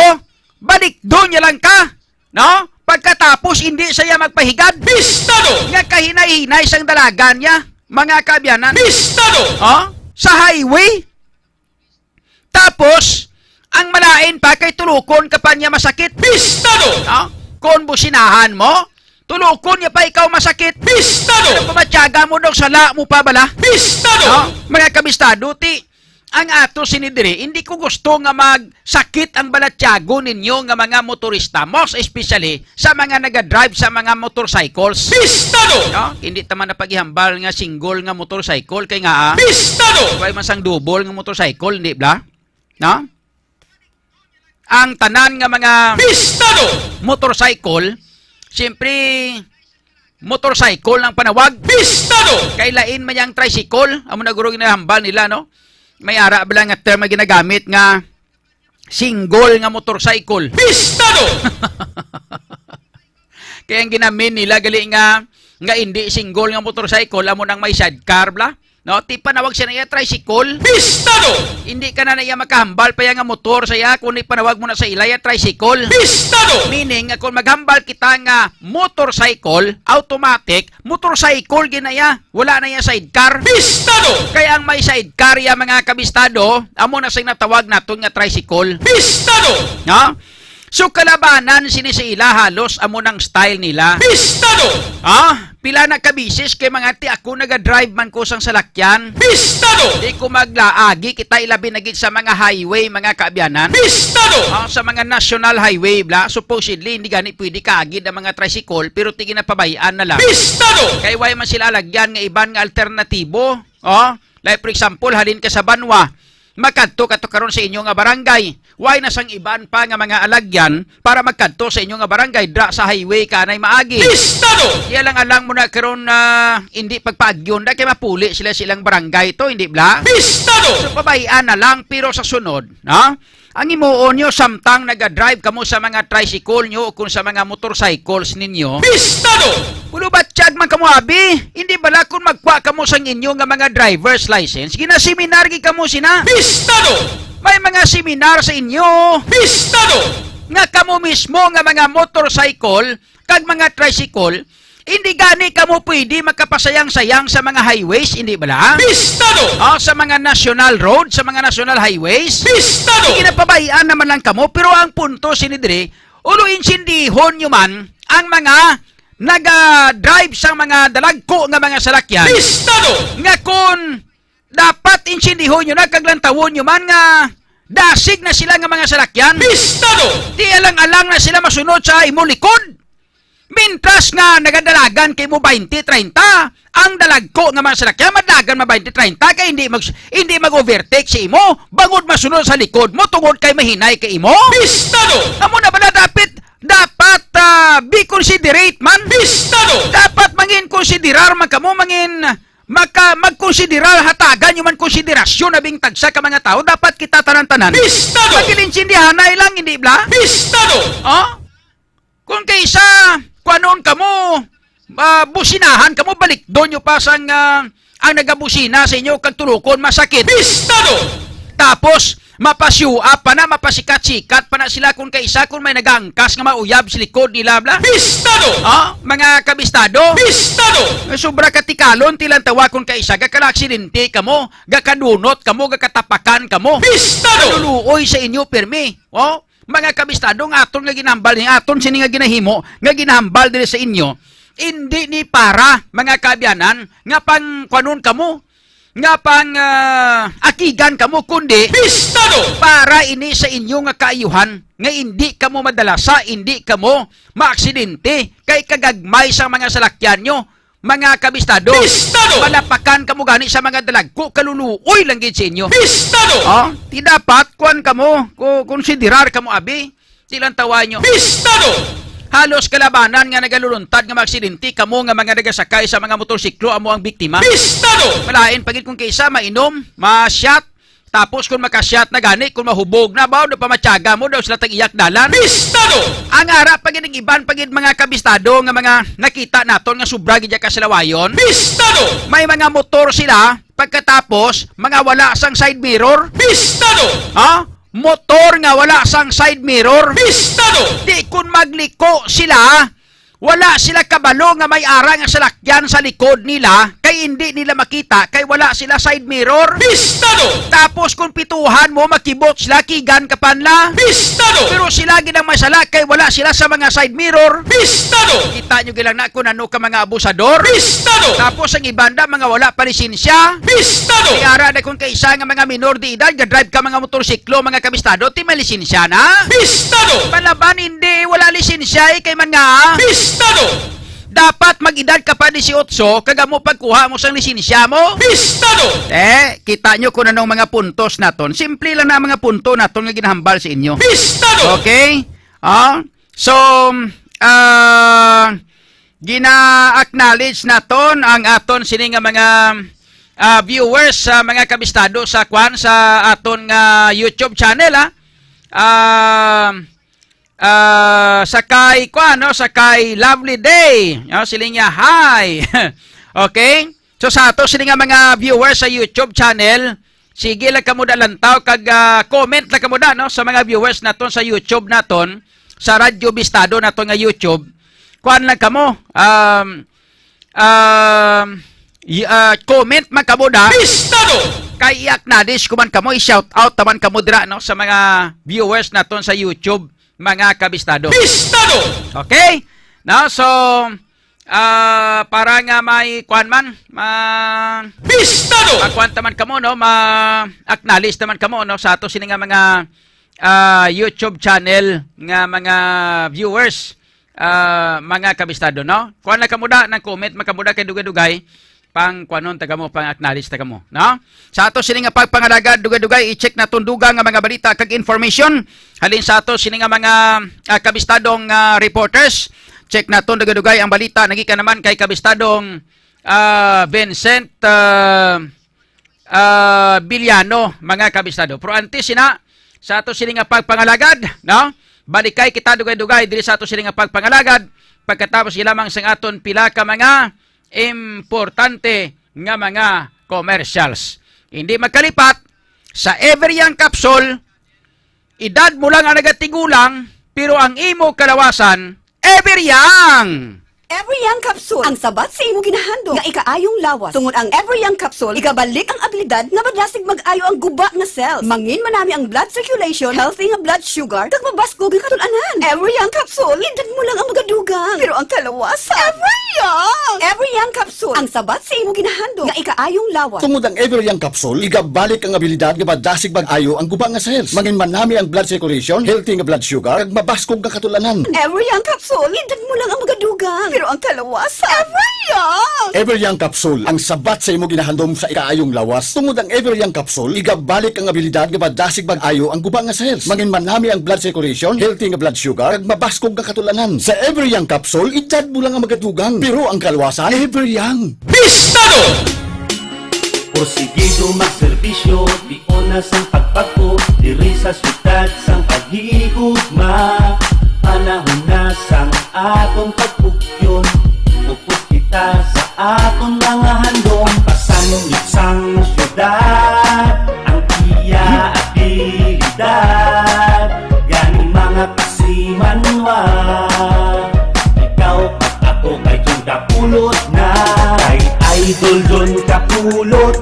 balikdon niya lang ka, no? Pagkatapos, hindi siya magpahigad. Pistado! Nga kahinay-hinay sang dalagan niya, mga kaabyanan. Pistado! Oh? Sa highway. Tapos, ang malain pa kay tulukon ka pa niya masakit. Pistado! No? Kung businahan mo, tulukon niya pa ikaw masakit. Pistado! Ano pa matyaga mo, dog, sala mo pa bala? Pistado! No? Mga kabistado, ti, ang ato sini diri, hindi ko gusto nga magsakit ang balatyago ninyo nga mga motorista, most especially sa mga nagadrive sa mga motorcycles. Pistado! No? Hindi ta man na paghihambal nga single nga motorcycle kay nga, ah, Pistado! Way man sang double nga motorcycle, hindi bala? No? Ang tanan nga mga Pistado! Motorcycle, siyempre, motorcycle ang panawag. Pistado! Kay lain man yang tricycle, amo na guro ginahambal nila, no? May ara bala nga term nga ginagamit nga single nga motorcycle. Pistado! Kaya ang ginamin nila gali nga, nga hindi single nga motorcycle, amo nang may sidecar bala. No, ti panawag siya na iya tricycle. Pistado! Hindi ka na na iya makahambal pa iya nga motor sa iya, kundi panawag mo na sa ila iya tricycle. Pistado! Meaning, nga kung maghambal kita nga motorcycle, automatic, motorcycle gid na iya. Wala na iya sidecar. Pistado! Kay ang may sidecar iya, mga kabistado, amo na sing natawag naton nga tricycle. Pistado! No? So, kalabanan sini sa ila, halos amo nang style nila. Pistado! Ah, pila na ka bisis kay mga ti ako naga-drive man ko sang salakyan. Pistado! Di ko maglaagi kita, ilabi na gid sa mga highway, mga kaabyanan. Pistado! Ah, sa mga national highway bala, supposedly hindi gani pwede kaagid ang mga tricycle, pero ti ginapabay-an na lang. Pistado! Kay way man sila alagyan nga iban nga alternatibo. Oh, like for example, halin ka sa Banwa, makadto ka to karon sa inyo nga barangay. Way na sang iban pa nga mga alagyan para magkadto sa inyo nga barangay, dra sa highway ka anay maagi. Pistado! Iya lang alang mo na karon na hindi pagpaagyon na kay mapuli sila sa ilang barangay to, hindi bala? Pistado! So, pabay-an na lang, pero sa sunod, no? Ang himuon nyo, samtang naga-drive kamo sa mga tricycle nyo o kung sa mga motorcycles ninyo, Pistado! Pulubatyag man kamo, abi. Hindi bala kung magkuha kamo sang inyo nga mga driver's license, ginaseminar gid kamo sina? Pistado! May mga seminar sa inyo? Pistado! Nga kamo mismo nga mga motorcycle kag mga tricycle, hindi gani kamo pwede makapasayang-sayang sa mga highways, hindi bala? Pistado! Ah, sa mga national road, sa mga national highways? Pistado! Sige, napabay-an naman lang kamo, pero ang punto sini diri, ulo, insindihon nyo man ang mga naga-drive sa mga dalagko nga mga salakyan. Pistado! Nga kon dapat insindihon nyo na kag lantawon nyo man nga dasig na sila nga mga salakyan. Pistado! Di alang-alang na sila masunod sa imo likod. Mintras nga nagadalagan kay mo twenty, treinta, ang dalagko nga mga salakyan, madalagan ma twenty, treinta, kay hindi mag-, hindi mag-overtake sa imo, bangod masunod sa likod mo, tungod kay mahinay kay imo. Pistado! Amo na bala dapat, dapat, ah, be considerate man. Pistado! Dapat mangin konsiderar man kamo, mangin maka-, magkonsiderar, hatagan nyo man konsiderasyon na bing tagsa ka mga tao. Dapat kita tanan-tanan Pistado! Magkilinsindihanay lang, hindi bala? Pistado! Oh? Kung kaysa, kuanon kamo, ah, businahan kamo, balikdon nyo pa sang, ah, ang nagabusina sa inyo kag tulukon, masakit. Pistado! Tapos, mapasiwa pa na, mapasikat-sikat pa na sila kung kaysa kung may nagaangkas nga mauyab sa likod nila, bala. Pistado! Ah, mga kabistado. Pistado! Sobra katikalon, tilantawa kung kaysa, gakalaaksidente kamo, gakadunot kamo, gakatapakan kamo. Pistado! Kaluluoy sa inyo, pirmi. Oh, mga kabistado, nga aton nga ginahambal, nga aton sini nga ginahimo, nga ginahambal diri sa inyo, hindi ni para, mga kaabyanan, nga pang kuanon kamo, nga pang, ah, akigan kamo, kundi Pistado! Para ini sa inyo nga kaayuhan, nga hindi kamo madalasa, hindi kamo maaksidente, kay kagagmay sa mga salakyan nyo, mga kabistado. Pistado! Malapakan kamo gani sa mga dalagko, kaluluoy lang gid sa inyo. Pistado! Oh, ti dapat, kuan kamo, ku-, konsiderar kamo, abi, tilantawan nyo. Pistado! Halos kalabanan nga nagaluluntad nga maaksidente, kamo nga mga nagasakay sa mga motorsiklo amo ang biktima. Pistado! Malain pa gid kung kaysa mainom, ma-shot, Tapos kung makashot na gani, kung mahubog na ba, ano pa matyaga mo daw sila tag-iyak dalan? Bistado! Ang ara pa gid ang iban pa gid mga kabistado nga mga nakita naton nga sobra gid ka silawayon. Bistado! May mga motor sila, pagkatapos, mga wala sang side mirror. Bistado! Ha? Motor nga wala sang side mirror. Bistado! Di kun magliko sila, wala sila kabalo nga may ara nga salakyan sa likod nila, kay hindi nila makita, kay wala sila side mirror. Bistado! Tapos kung pituhan mo, makibot sila, kigan ka panla. Bistado! Pero sila gid ang may sala, kay wala sila sa mga side mirror. Bistado! Kita nyo gilang na kung ano ka mga abusador. Bistado! Tapos ang ibanda, mga wala pa lisensya. Bistado! May ara na kung kaisa nga mga minor de edad, ga-drive ka mga motorsiklo, mga kabistado, ti may lisensya na. Bistado! Palaban, hindi, wala lisensya, eh, kay man nga. Bistado! Dapat mag-edad ka pa disiotso, kag amo pagkuha mo sang lisensya mo. Bistado! Eh, kita nyo kung anong mga puntos naton. Simple lang na ang mga punto naton nga ginahambal sa inyo. Bistado! Okay? Ah, so, ah, gina-acknowledge naton ang aton sini nga mga, ah, viewers, sa mga kabistado sa kwan, sa aton nga YouTube channel, ah. Ah, ah, sa kay, kwan, no, sa kay Lovely Day, no, siling niya, "Hi." Okay? So, sa ato sini nga mga viewers sa YouTube channel, sige lang kamo da lantaw kag, ah, comment lang kamo da, no, sa mga viewers naton sa YouTube naton, sa Radyo Bistado naton nga YouTube. Kuan lang kamo, um, um, y- ah, comment man kamo da. Bistado! Kay i-acknowledge ko man kamo, i-shout out naman kamo dira, no, sa mga viewers naton sa YouTube, mga kabistado. Bistado! Okay? No, so, ah, para nga may kuan man, ma Bistado! Makuan ta man kamo, no, ma-acknowledge naman kamo, no, sa ato sini nga mga, ah, YouTube channel nga mga viewers, ah, mga kabistado, no? Kuan lang kamo da, nang comment man kamo da kay dugay-dugay, pang kuanon ta kamo, pang acknowledge ta kamo, no? Sa ato sini nga pagpangalagad, dugay-dugay, i-check naton dugang nga mga balita kag information halin sa ato sini nga mga, ah, kabistadong, ah, reporters. Check naton dugay-dugay ang balita nagikan naman kay kabistadong, ah, Vincent, ah, ah, Villano, mga kabistado. Pero antes sina, sa ato sini nga pagpangalagad, no? Balikay kita dugay-dugay diri sa ato sini nga pagpangalagad pagkatapos gilamang sang aton pila ka mga importante nga mga commercials. Hindi magkalipat, sa Every Young Capsule, edad mo lang ang nagatigulang, pero ang imo kalawasan, Every Young! Every Young Capsule, ang sabat sa imo ginahandom nga ikaayong lawas. Tungod ang Every Young Capsule, igabalik ang abilidad nga madasig mag-ayo ang guba nga cells. Mangin manami ang blood circulation, healthy nga blood sugar, kag mabaskog ang katul-anan. Every Young Capsule, edad mo lang ang magadugang, pero ang kalawasan, Every Young! Every Young Capsule, ang sabat sa imo ginahandom nga ikaayong lawas. Tungod ang Every Young Capsule, igabalik ang abilidad nga madasig mag-ayo ang guba nga cells. Mangin manami ang blood circulation, healthy nga blood sugar, kag mabaskog nga katul-anan. Every Young Capsule, edad mo lang ang magadugang, pero ang kalawasan, Every Young! Every Young Capsule, ang sabat sa imo ginahandom sa ikaayong lawas. Tungod ang Every Young Capsule, igabalik ang abilidad nga madasig mag-ayo ang guba nga cells. Mangin manami ang blood circulation, healthy nga blood sugar, kag mabaskog nga katul-anan. Sa Every Young Capsule, edad mo lang ang magadugang, pero ang kalawasan, Every Young. Bistado! Porsigido magserbisyo, tion na sang pagpag-o, diri sa siyudad sang paghigugma. Panahon na sang atong pagpugyon, upos kita sa aton mga handom. Pasanib sang siyudad ang iya abilidad, gani mga kasimanwa, ikaw kag ako kay Jun kapulot na. Kay Idol Jun kapulot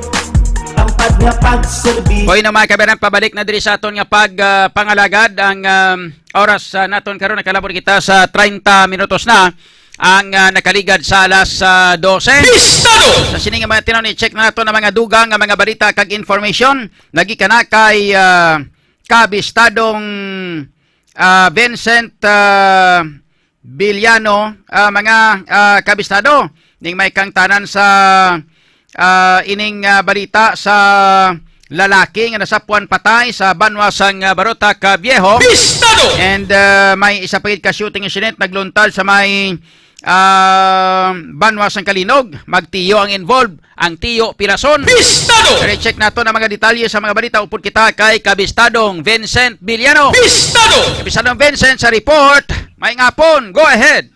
ang pag nga pagserbi. Hoy, na mga kabayan, pabalik na diri sa aton nga pag, ah, pangalagad ang, um, oras, ah, naton karon. Nakalabot kita sa treinta minutos na ang, ah, nakaligad sa alas, ah, dose. Bistado! Sa sini nga mga tinuod, i-check na nato ang mga dugang nga mga balita kag information. Nagikana kay, ah, kabistadong, ah, Vincent, ah, Villano, ah, mga, ah, kabistado, ning may kangtanan sa, ah, ining, ah, balita sa lalaki nga nasapuan patay sa banwa sang, ah, Barotac, ah, Viejo. Bistado! And, ah, may isa pa gid ka shooting incident nagluntad sa may, ah, banwa sang Calinog. Magtiyo ang involved. ang Tiyo Pirason. Bistado! Pero check nato ang mga detalye sa mga balita upod kita kay Kabistadong Vincent Villano. Bistado! Kabistadong Vincent sa report. May ngapon. Go ahead.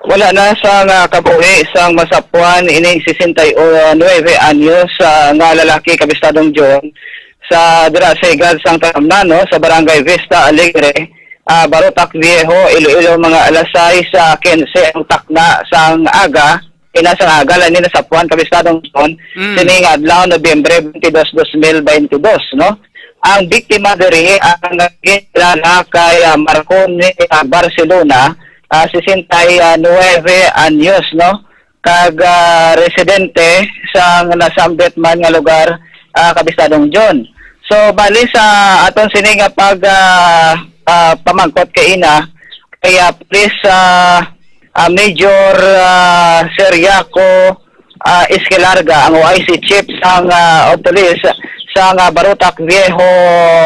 Wala na sang kabuhi sang masapwan ining sesenta y nuebe anyos, ah, nga lalaki, Kabistadong John, sa dira sa higad sang talamnan, no, sa Barangay Vista Alegre, ah, Barotac Viejo, Iloilo, mga alas sais, ah, kinse ang takna sang aga, ina sang aga, lani nasapwan, Kabistadong John, Mm. sining adlaw, Nobyembre twenty-two, twenty twenty-two, no? Ang biktima diri ang ginakilala kay, ah, Marcone, ah, Barcelona, ah, sesenta y nuebe anyos, no? Kag, ah, residente sa nasambit man nga lugar, ah, Kabistadong John. So, bali sa aton sini nga pag, ah, ah, pamangkot kay ina, kay, ah, Police, ah, ah, Major, ah, Seriaco, ah, Esquilarga, ang O I C chief sang, ah, of police sang, ah, Barotac Viejo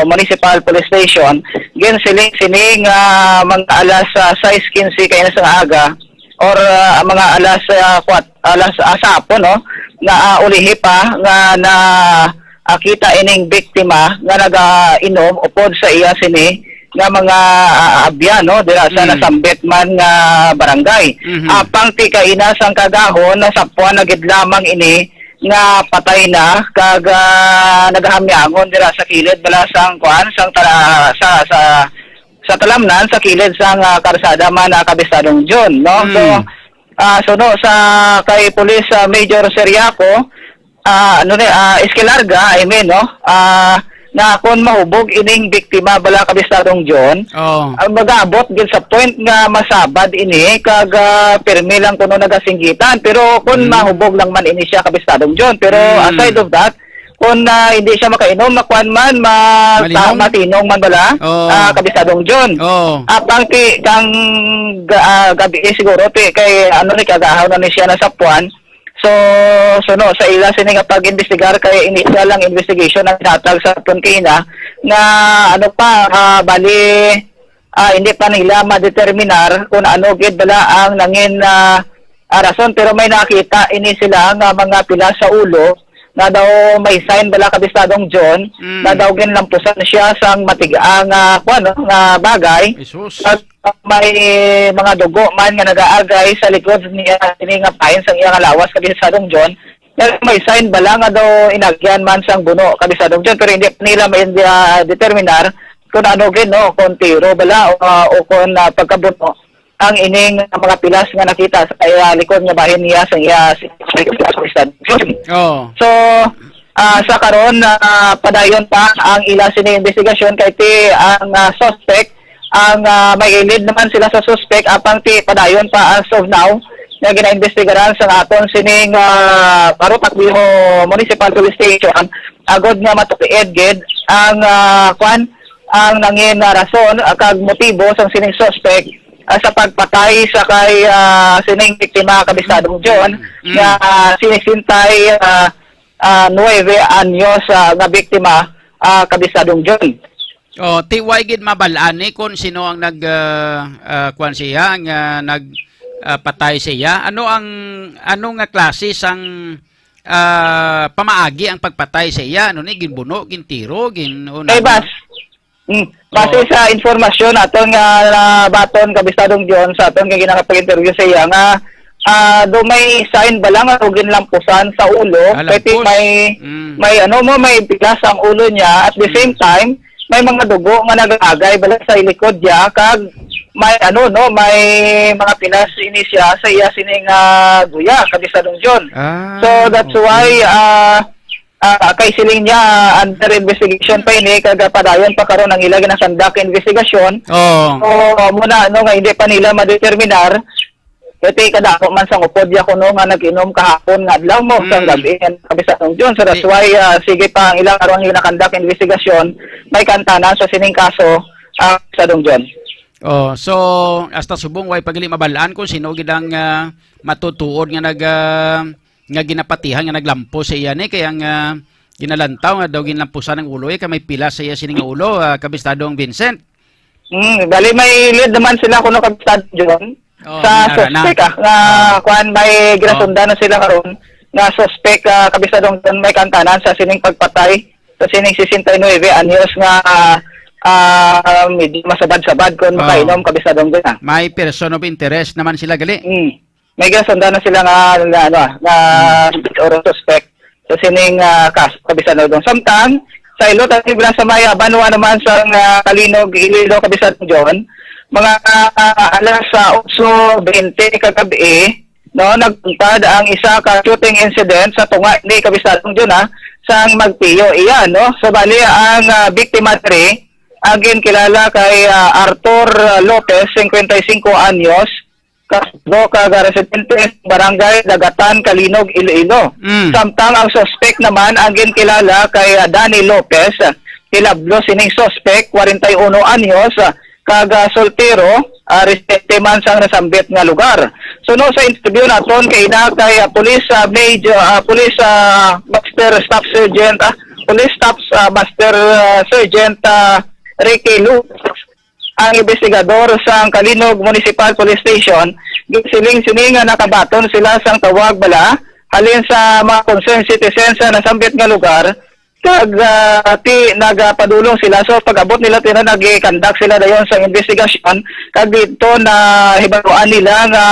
Municipal Police Station, ginsiling sini nga mga alas, ah, sais quince kaina sang aga or, ah, mga alas, ah, kwat-, alas, ah, sa hapon, no, nga, ah, ulihi pa nga na, ah, kita ining biktima nga nagainom upod sa iya sini nga mga, ah, abyan, no, dira sa Mhm. nasambit man nga barangay. Mhm. Apang ti kaina sang kagahon, nasapwan na gid lamang ini nga patay na kag, ah, nagahamyangon dira sa kilid bala sang kuan, sang tara-, sa, sa, sa talamnan, sa kilid sang, ah, karsada man, ah, Kabistadong John, no? So, Mm. ah, suno sa kay Police, ah, Major Seriaco, ah, ano ni, ah, Esquilarga, I mean, no? Ah, nga kung mahubog ining biktima bala, Kabistadong John, Oh. ah, mag-abot gid sa point nga masabad ini kag, ah, pirmi lang kuno nagasinggitan. Pero kung Mm. mahubog lang man ini siya, Kabistadong John. Pero Mm. aside of that, kung, ah, hindi siya makainom, makuan man, ma-, Malinong? ta-, matinong man bala, Oh. ah, Kabistadong John. Oh. Apang ti-, kang ga-, ah, gabi, eh, siguro, ti-, kay, ano ni, kagahaw na ni siya nasapwan. So, suno sa ila sini nga pag-imbestigar, kay initial lang investigation ang ginhatag sa aton kaina nga, ano pa, ah, bali, ah, hindi pa nila madeterminar kung ano gid bala ang nangin, ah, ah, rason, pero may nakita ini sila nga mga pilas sa ulo nga daw may sign bala, Kabistadong John, Mm. nga daw ginlampusan siya sang matig-a nga, kuwan, no, nga bagay. Jesus. Kag may mga dugo man nga nagaagay sa likod niya, sini nga pain sang iya nga lawas, Kabistadong John. Pero may sign bala nga daw inagyan man sang buno, Kabistadong John, pero hindi pa nila ma-, ah, determinar kung ano gid, no, kung tiro bala o, ah, o kung, ah, pagkabuno ang ining mga pilas nga nakita sa iya likod nga bahin niya sa iya si Kabistadong John. Oh. So, ah, sa karon, ah, padayon pa ang ila sini investigasyon kay ti ang, ah, suspect, ang, ah, may lead naman sila sa suspect, apang ti padayon pa as of now nga ginaimbestigaran sa aton sining, ah, Barotac Viejo Municipal Police Station agod nga matukiid gid ang, ah, kwan, ang nangin, ah, rason, ah, kag motibo sang sining suspect, ah, sa pagpatay sa kay, ah, sining biktima, Kabistadong John, Mm. nga, ah, sinisintay, ah, ah, nuwebe anyos, ah, nga biktima, ah, Kabistadong John. Oh, ti way gid mabal-an ni kung sino ang nag, ah, ah, kuwan siya, ang, ah, nag, ah, patay siya. Ano ang, ano nga klase sang, ah, pamaagi ang pagpatay sa iya? Ano ni, ginbuno, gintiro, gin-, o Kay ano? Bas, mm, base Oo. sa informasyon aton nga nabaton, Kabistadong John, sa aton nga ginakapag-interview sa iya nga, ah, do may sign ba lang o ginlampusan sa ulo? Ah, Kay ti lampos. may, Mm. may ano mo, may pilas ang ulo niya. At the Mm. same time, may mga dugo nga nagaagay bala sa ilikod niya, kag may ano, no, may mga pilas ini siya sa iya sining, ah, guya, Kabistadong John. Ah, So, that's okay. why, ah, ah, kay siling niya, under investigation pa ini, kag padayon pa karon ang ila ginakandak investigation. Oo. So, muna, no, nga hindi pa nila madeterminar, kay kadamo man sang upod ya kuno nga nag-inom kahapon nga adlaw mo, sang Mm. gabi, Kabistadong John. So, that's Di- why, ah, sige pa ang ila karon ginakandak investigation, may kantanan sa sining kaso, ah, Kabistadong John. Oh, so, hasta subong, way pa gali mabal-an kung sino gid ang, ah, matutuod nga nag, ah, nga ginapatihan nga naglampo sa iya ni, kay ang, ah, ginalantaw nga daw ginlampusan ang ulo, eh, kay may pila sa iya sini nga ulo, ah, Kabistadong Vincent. Hmm, bali may lead naman sila kuno, Kabistadong John, Oh, sa may ara na. suspect, ah, nga Oh. kuan, may ginasundan Oh. na sila karon. nga suspek, ah, Kapisadong John, may kaangtanan sa sining pagpatay sa sining sesenta y nuebe anyos nga, ah, ah, medyo masabad-sabad kung Oh. makainom, Kapisadong John, ah. May person of interest naman sila gali. Mm. May ginasundan na sila nga, nga, ano, ah, nga Hmm. or suspect sa sining, ah, kaso, Kapisadong John. Samtang, sa Ilo, tayo bilang sa may, ah, banwa naman sa, ah, Calinog, Iloilo, Kapisadong John, mga, ah, alas, ah, otso bente kagabi, no, nagtungtad ang isa ka shooting incident sa tunga ni Kapisadong John, ah, sang magtiyo iya, no? So, bali, ang, ah, biktima diri, ang ginkilala kay, ah, Arthur Lopez, singkwenta y singko anyos, ka, do ka residente sa Barangay Dagatan, Calinog, Iloilo. Mm. Samtang ang suspek naman ang ginkilala kay, ah, Danny Lopez, ah, hilablo sining suspek, kwarenta y uno anyos, ah, kag, ah, soltero, ah, residente man sang nasambit nga lugar. Suno sa interview naton kay ina kay, ah, Police, ah, Major, ah, Police, ah, Master Staff Sergeant, ah, Police Staff, ah, Master, ah, Sergeant, ah, Ricky Lu, ang investigador sang Calinog Municipal Police Station, gisiling sini nga nakabaton sila sang tawag bala halin sa mga concerned citizens sa nasambit nga lugar, kag, ah, ti nagapadulong sila. So, pag-abot nila, tira, nag-conduct sila dayon sa investigasyon, kag dito na hibaluan nila nga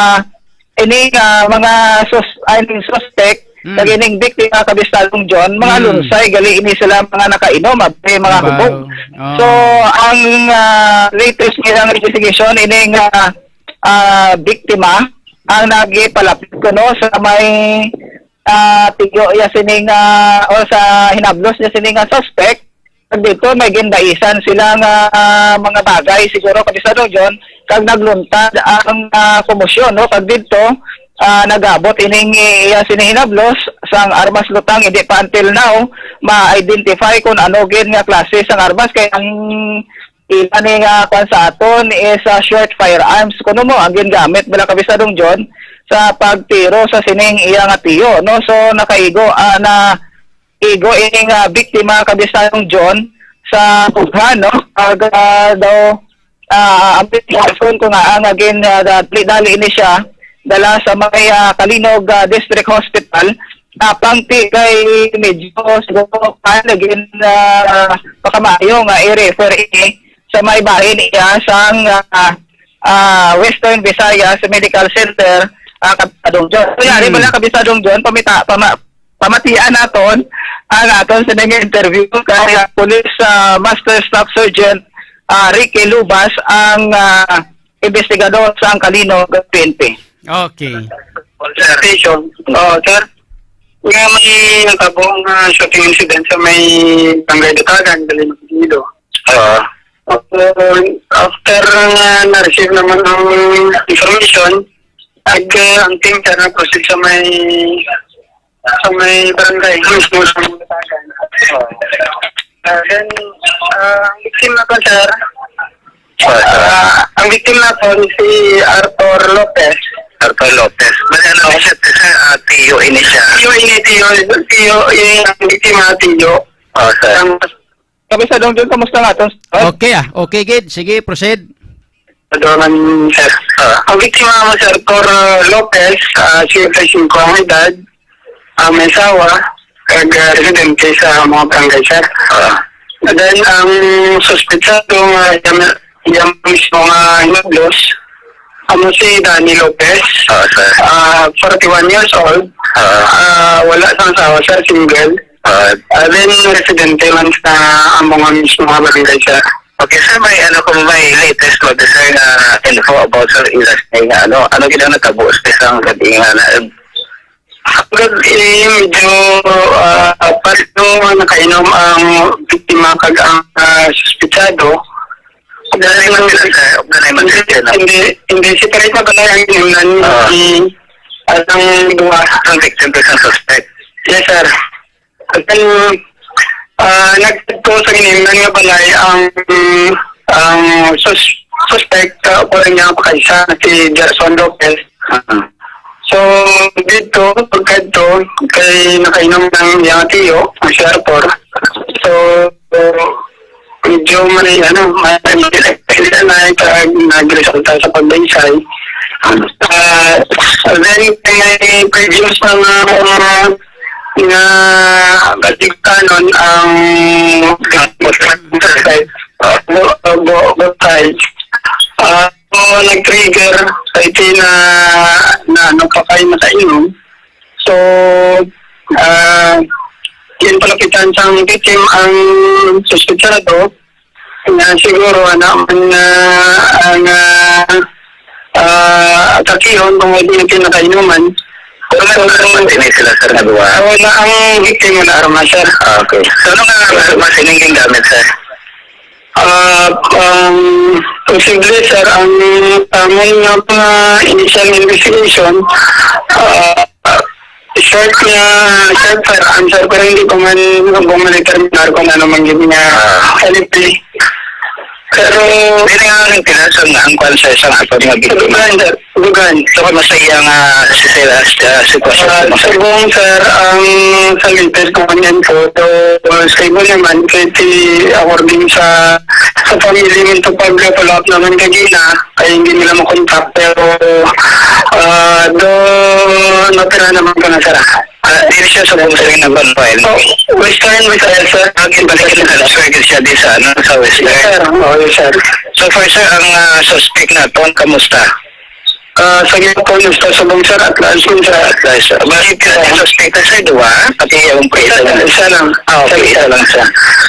ini nga mga sus-, I mean, suspect, Mm. kag ining biktima, Kapisadong John, mga Mm. lunsay gali ini sila, mga nakainom, abi, mga Wow. hubog. Oh. So, ang, ah, latest nilang investigation, ini nga, ah, biktima ang nagipalapit kuno sa may, ah, tiyo iya sining, ah, o sa hinablos niya sining, ah, suspect. Kag dito, may gindaisan sila nga, ah, mga bagay, siguro, Kapisadong John, kag nagluntad ang, ah, komosyon, no? Kag dito, ah, nagabot ining iya sining hinablos sang armas lutang, hindi pa until now ma-identify kung ano gid nga klase sang armas, kay ang ila ni nga kwan sa aton is, ah, short firearms kuno mo ang gingamit nila, Kapisadong John, sa pagtiro sa sining iya nga tiyo, no? So, nakaigo, ah, na igo ini nga biktima, Kapisadong John, sa bughan, no? Kag, ah, daw, ah, ang bityason ko nga ang agin, ah, da-, dali-dali ini siya dala sa may, ah, Calinog, ah, District Hospital. Apang ti kay medyo siguro kan nagin, ah, pakamaayo nga i-refer ini sa may bahin iya sang, ah, ah, Western Visayas Medical Center, ah, Kapisadong John. So, yari Hmm. bala, Kapisadong John, pamita-, pama-, pamatian naton ang aton sa mga interview kay, ah, Police, ah, Master Staff Sergeant, ah, Ricky Lubas, ang, ah, investigador sa Calinog P N P. Okay. Station. Oh, sir. Nga may natabong, ah, shooting incident sa may Barangay Datagan, Calinog, Iloilo. Oo. After, after nga na-receive naman ang information, nag, uh, ang team, sir, nag-proceed sa may, sa may barangay, mismo sa may barangay. Ah, then, ah, ang victim naton, sir, ah, ang victim naton si Arthur Lopez. Arthur Lopez. Bali, ano siya, sir, ah, tiyo ini siya? Tiyo ini, tiyo, tiyo ini ang biktima, tiyo. Oh, sir. Ang Kapisadong John, kamusta nga aton, sir? Okay, ah. Okay, gid. Sige, proceed. Kapisadong, sir. Ah. Ang biktima mo, sir, Cor Lopez, ah, siyete singko ang edad, ah, may asawa, kag, ah, residente sa mga barangay, sir. Ah. And then, ang suspetsado nga, ah, yang, yang mismo nga hinablos, amo si Danny Lopez, ah, sir, ah, forty-one years old, ah, ah, wala sang asawa, sir, single. Ah, ah, then, residente man sa amo nga mismo nga barangay, sir. Okay, sir, may ano, kung may latest mo, sir, nga info about sa ila, sir, nga ano, ano gid ang natabo sa isang gabi nga na, Ang gabi, medyo, ah, pareho nga nakainom ang biktima kag ang, ah, suspetsado. Ug ganay man sila, sir. Ug ganay man sila. Hindi, hindi, hindi separate na balay ang inunan. Ah. Ni, ah, ang duha. Ang victim kag ang suspect. Yes, sir. Then, ah, nagtagpo sa ginimnan nga balay ang, ang sus-, suspect, ah, o ang iyang pakaisa na si Gerson Lopez. Ah. So, dito, pagkadto, kay nakainom ang iyang tiyo, ang si Arthur. So, medyo may, ano, may, may, na, nag-resulta sa pagbaysay. Ah, then, may previous na nga, nga katigtanon ang both sides. Ah, bo-, bo-, both sides. Ah, so, nag-trigger sa iti na, na ano pa kayo nakainom. So, ah, ginpalapitan sang victim ang suspetsado. Nga siguro, ano, ang, ah, ang, ah, ah, atakihon kung hindi yung pinakainuman. Pero may mga armas ini sila, sir, nga duha? Ah, wala ang victim, wala armas, sir. Ah, okay. So, ano nga armas ining gingamit, sir? Ah, um, posible, sir, ang amon nga mga initial investigation, ah, short nga, short, sir, ang, sir, pero hindi ko man, hindi ko man determinar kung ano man yun nga quality. Pero, hindi nga ang pinasang nga ang kwan sa isang ato nga biktima. Dugan, sir. Dugan. So, kung sa iya nga si sir, ah, sitwasyon Ah, po, sir? Subong, sir, ang sa latest ko kanyan po, so, stable naman, kasi according sa, sa family, minto pag-follow up naman kagina, ay hindi nila makontak, pero, ah, do, natira naman ko na, sir. Ah, dili siya sa buong sa inyong file. Oh, Western Visayas, sir. Ang ginbalikan na transfer gyud siya di sa, ano, sa Western. Yes, sir. Oh, yes, sir. So far, sir, ang, ah, suspect naton, kamusta? Ah, sa gihapon, sa subong, sir, Atlas, yun, sir. Atlas. Bali, pila ang suspect, sir, duha? Pati yung presa Isa, lang. Isa lang. Ah, okay, isa lang siya.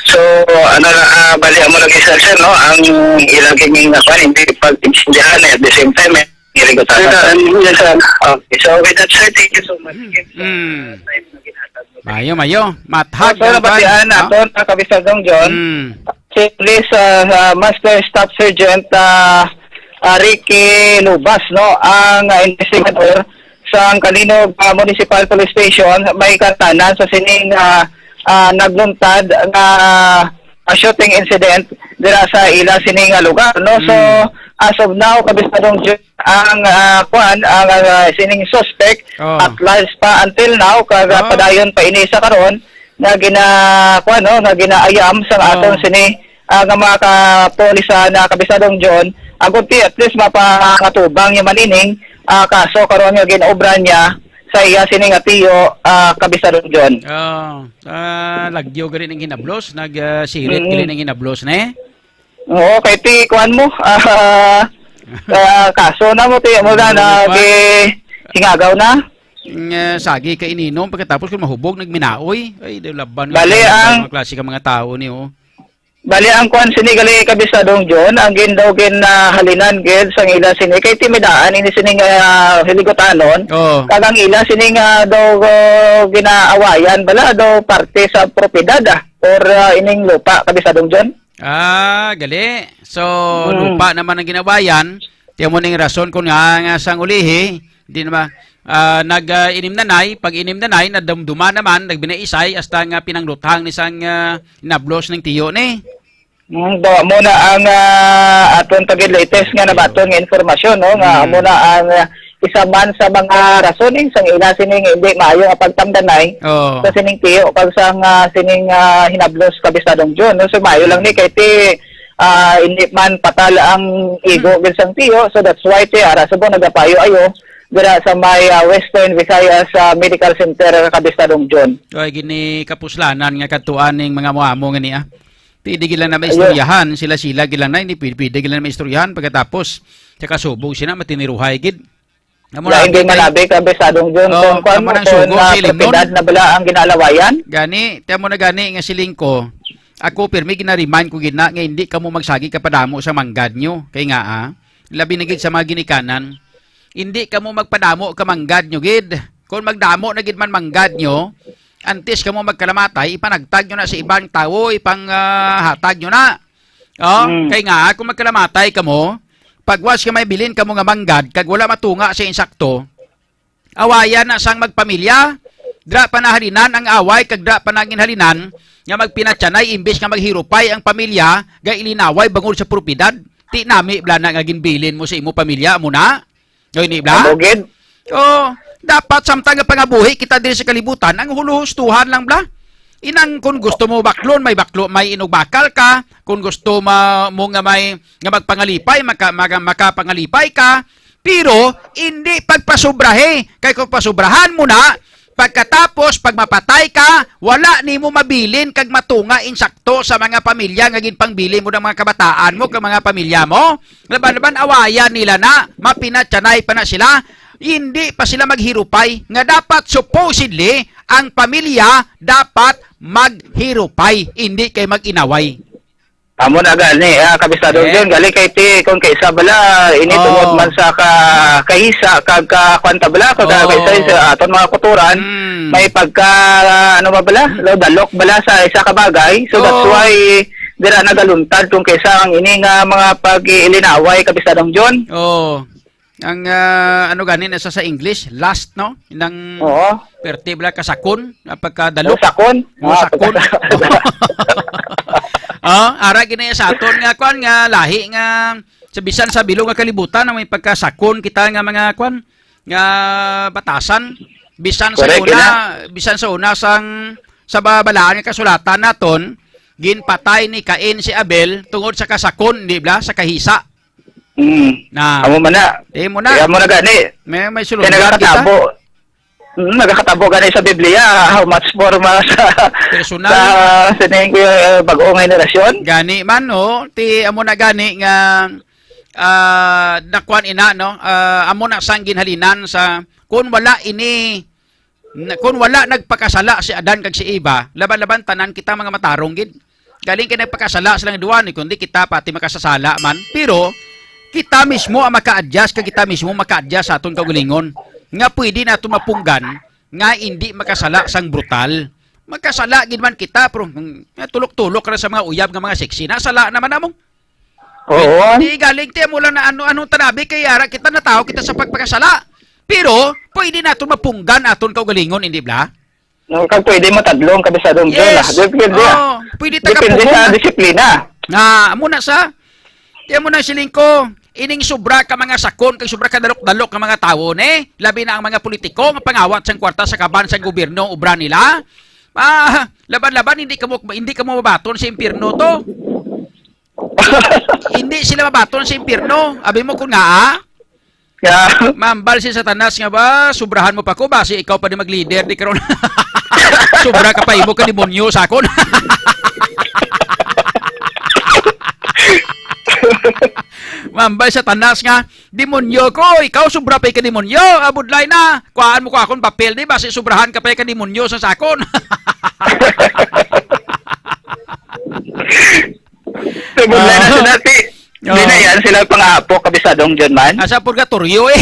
So, ano lang, ah, bali, amo lagi, sir, sir, no? Ang ilang kining, ah, kwan, hindi pag-intindihan, eh, at the same time, eh, Irigo Tata. Yes, sir. Yes, sir. Okay. So, with that, sir, thank you so much again sa Mm. time na ginhatag mo sa Mayo, mayo. Mathag So, sir, ang nabatian kwan, no? naton, ah, Kabisaldong John. Mm. Si Police, ah, ah, Master Staff Sergeant, ah, ah, Ricky Lubas, no, ang, ah, investigador sa Calinog, ah, Municipal Police Station, may katanan sa sining, ah, ah, nagluntad nga, ah, shooting incident dira sa ila sining, ah, lugar, no? So, Mm. as of now, Kabisaldong John, ang, ah, kuan, ang, ah, sining suspect Oh. at large pa until now, kag, ah, Oh. padayon pa ini sa karon nga gina-, kuan, no, nga ginaayam sa Oh. aton sini, ah, nga mga kapulisan na, Kabisaldong John, ang kunti at least mapangatubang yung manining, ah, kaso karon nga ginaobra niya sa iya sini nga tiyo, ah, Kabisaldong John. Oh, ah, lagyo gani ning hinablos, nag, ah, sirit Mm. gani ning hinablos, ne? Oo, kay ti, kuan mo, ah, ah, kaso na mo, ti, mo na, Ano na, pa? gi-, hingagaw na. Nga, sagi ka ininom, pagkatapos kung mahubog, nagminaoy. Ay, di laban nga Bali, mga, ang mga klase ka mga tao ni, oh. Bali, ang kuan sini gali, Kabisaldong John, ang gin daw ginahalinan gid sang ila sini, kay timidaan ini sini nga, ah, hiligutanon. Oo. Kag ang ila sini nga daw, ah, ginaawayan, bala, daw parte sa propiedad, ah, or, ah, ining lupa, Kabisaldong John. Ah, gali. So, Mm. lupa naman ang ginawayan. Tiyan mo ning rason kung nga, nga sang ulihi, di naman, ah, nag, ah, inim nanay, pag inim nanay, nadumduman naman, nagbinaisay, hasta nga pinangluthang ni sang, ah, nablos ng tiyo ni. Mm, daw, amo na ang, ah, aton pag latest nga nabaton nga informasyon, no, nga Mm. amo na ang, ah, isa man sa mga rason, eh, sang ila sining hindi maayo nga pagtamdanay Oo. sa sining tiyo, kag sang, ah, sining, ah, hinablos, Kabisaldong John, no? So, maayo lang ni Mm. kay ti, ah, hindi man patal ang igo Mm. gid sang tiyo. So, that's why ti ara subong nagapayo ayo dira sa may, ah, Western Visayas, ah, Medical Center, Kabisaldong John. Oy, gini kapuslanan nga kadtuan ning mga amo-amo nga ni, ah. Pwede gila na Ayun. maistoryahan, sila-sila gila na, hindi pwede, pwede gila na maistoryahan pagkatapos sa kasubog sina matiniruhay gid. Amo Wala, na, hindi abit ay manabi, Kabisaldong John, Oh, kung kuwan amo mo, nang kung sugo na si Limnon. propiedad na bala ang ginalawayan. Gani, tiyan mo na gani nga siling ko, ako pirmi gina-remind ko gid na nga hindi kamo magsagi ka padamo sa manggad nyo. Kay nga, ah, labi na gid sa mga ginikanan, hindi kamo magpadamo ka manggad nyo gid. Kung magdamo na gid man manggad nyo, antes kamo magkalamatay, ipanagtag nyo na sa ibang tawo, ipang, ah, hatag nyo na. Oh, Mm. kay nga, kung magkalamatay kamo, pagwas ka may bilin kamo nga manggad, kag wala matunga sa insakto, awayan na sang magpamilya, dra pa nahalinan ang away, kag dra pa nagin halinan nga magpinatyanay, imbis nga maghirupay ang pamilya, ga ilinaway bangod sa propiedad. Ti nami bala na nga ginbilin mo sa imo pamilya, amo na? Oy, ni bala? Amo gid. Oh, dapat samtang nga pangabuhi kita diri sa kalibutan, ang huluhustuhan lang bala. Inang kung gusto mo baklon, may baklo, may inugbakal ka. Kung gusto ma-, mo nga may, nga magpangalipay, maka-, maka-, makapangalipay ka. Pero hindi pagpasubrahi, kay kung pasubrahan mo na, pagkatapos, pag mapatay ka, wala nimo mabilin kag matunga insakto sa mga pamilya nga ginpangbilin mo ng mga kabataan mo kag mga pamilya mo. Laban-laban, awayan nila na, mapinatyanay pa na sila, hindi pa sila maghirupay. Nga dapat, supposedly, ang pamilya dapat maghirupay, hindi kay mag-inaway. Amo na gani, ah, Kabistado Correct. John, gali kay ti, kung kaisa bala, ini Oo. tungod man sa ka, kahisa, kag ka, kwan ta bala, kung ka, Oo. kaisa sa aton mga kuturan, Mm. may pagka, ano ba bala, lo, dalok bala sa isa ka bagay. So, that's Oo. why, dira nagaluntad kung kaisa ang ini nga mga pag-ilinaway, Kabistadong John. Oo. Ang, ah, ano gani na sa, sa English, lust, no? Nang Oo. perte bala kasakon, ah, pagkadalok. Kasakon? Mo Ah, sakon. pagkasakon. Oh, ara gini sa aton nga kwan nga lahi nga sa bisan sa bilog nga kalibutan na may pagkasakon kita nga mga kwan nga batasan, bisan sa Correct, una, yun na. bisan sa una sang sa babalaan nga kasulatan naton, ginpatay ni Cain si Abel tungod sa kasakon, di ba? Sa kahisa. Mm. Na. Amo man na. Di mo na. Kaya mo na gani. May, may Kaya sulundan kita. nagakatabo. Mm, nagakatabo gani sa Biblia, how much more ma-, sa, Personal. sa sining, uh, bag-ong henerasyon? Gani man, oh. Ti, amo na gani nga, ah, nakuan ina, no? Ah, amo na sang ginhalinan sa, kung wala ini, na, kung wala nagpakasala si Adan kag si Eva, laban-laban tanan kita mga matarong gid. Galing kay nagpakasala silang duwa ni, kundi kita pati makasasala man. Pero kita mismo ang maka-adjust, kag kita mismo maka-adjust sa aton kaugalingon nga pwede naton mapunggan nga hindi makasala sang brutal. Magkasala gid man kita, pero, hmm, tulok-tulok ra sa mga uyab nga mga sexy. Nasala naman namong Oo. Di galing ti amo lang na ano, anong tanabi kay ara kita na tao kita sa pagpakasala. Pero pwede naton mapunggan aton kaugalingon, hindi bla? No, kag pwede matadlong, Kabistadong John, ah. Yes. Depende, ah. Oh, pwede ta Depende sa kapungan. disiplina. Nga, amo na sa, ti amo na siling ko, ining sobra ka mga sakon, kag sobra ka dalok-dalok nga mga tawo, ne? Labi na ang mga politiko nga pangawat sang kwarta sa kaban sang gobyerno, obra nila. Ah, laban-laban, hindi kamo, hindi kamo mabaton sa impyerno to. Hindi sila mabaton sa impyerno. Abi mo kung nga, ah? Yeah. Mambal si Satanas nga ba, "Sobrahan mo pa ko, basi ikaw pa di mag-leader di karon." Sobra ka pa imo ka demonyo sa akon. Mambal si Satanas nga, "Demonyo ko, ikaw sobra pa ka demonyo, abudlay na. Kuhaan mo ko akon papel di, basi sobrahan ka pa ka demonyo sa sakon." Nabudlay na Ah. sila, ti. Di na Oo. yan sila pang-apo, Kabistadong John man. Asa purgatoryo, eh.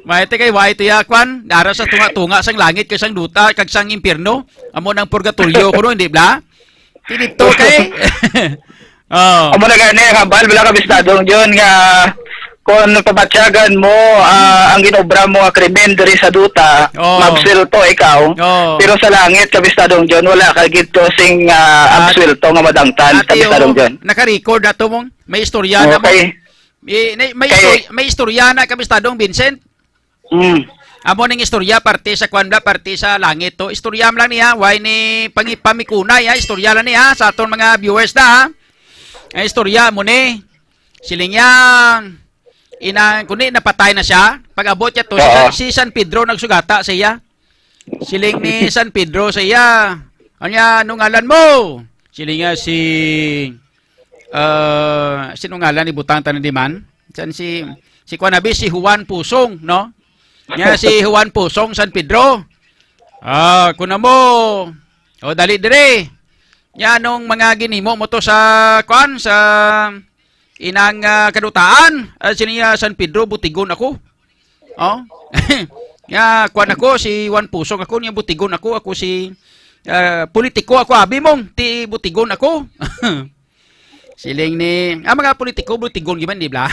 Maite kay, wa ito ya, kwan, dara sa tunga-tunga sang langit kay sang duta, kag sang impyerno. Amo nang purgatoryo kuno, hindi bla? Ti dito kay. Oh. Amo na gani ang hambal, bala, Kabistadong John, nga kung pabatyagan mo, ah, ang ginobra mo nga krimen diri sa duta, Oh. maabsuelto ikaw. Oh. Pero sa langit, Kabistadong John, wala ka gid to sing, ah, Ah, absuelto nga madangtan, ate, Kabistadong oh, John. Naka-record ato mong may istorya na mo. Okay. May, may, may Kay istor-, may istorya na, Kabistadong Vincent. Mm. Amo ning istorya, parte sa kwan bla, parte sa langit to. Istorya lang niya, way ni pangipamikunay, ha? Istorya lang niya sa aton mga viewers na, ha? Ang istorya mo ni, siling niya, inang, kundi napatay na siya. Pag-abot niya to, si Oo. San, si San Pedro nagsugata sa iya. Siling ni San Pedro sa iya, "Anya, anong ngalan mo?" Siling niya si, ah, sino ngalan ni butang tanan di man? San si, si kuan abi, si Juan Pusong, no? Nya si Juan Pusong, San Pedro. Ah, kuna mo. O, dali dire. Nya, anong mga ginimo mo to sa, kuan, sa inang, ah, kadutaan? Ah, sini, ah, San Pedro, butigon ako. Oh? Nya, kuan ako, si Juan Pusong ako, nya butigon ako, ako si, ah, politiko ako, abi mong, ti butigon ako. Siling ni, ang mga politiko, butigon gyud man, di ba?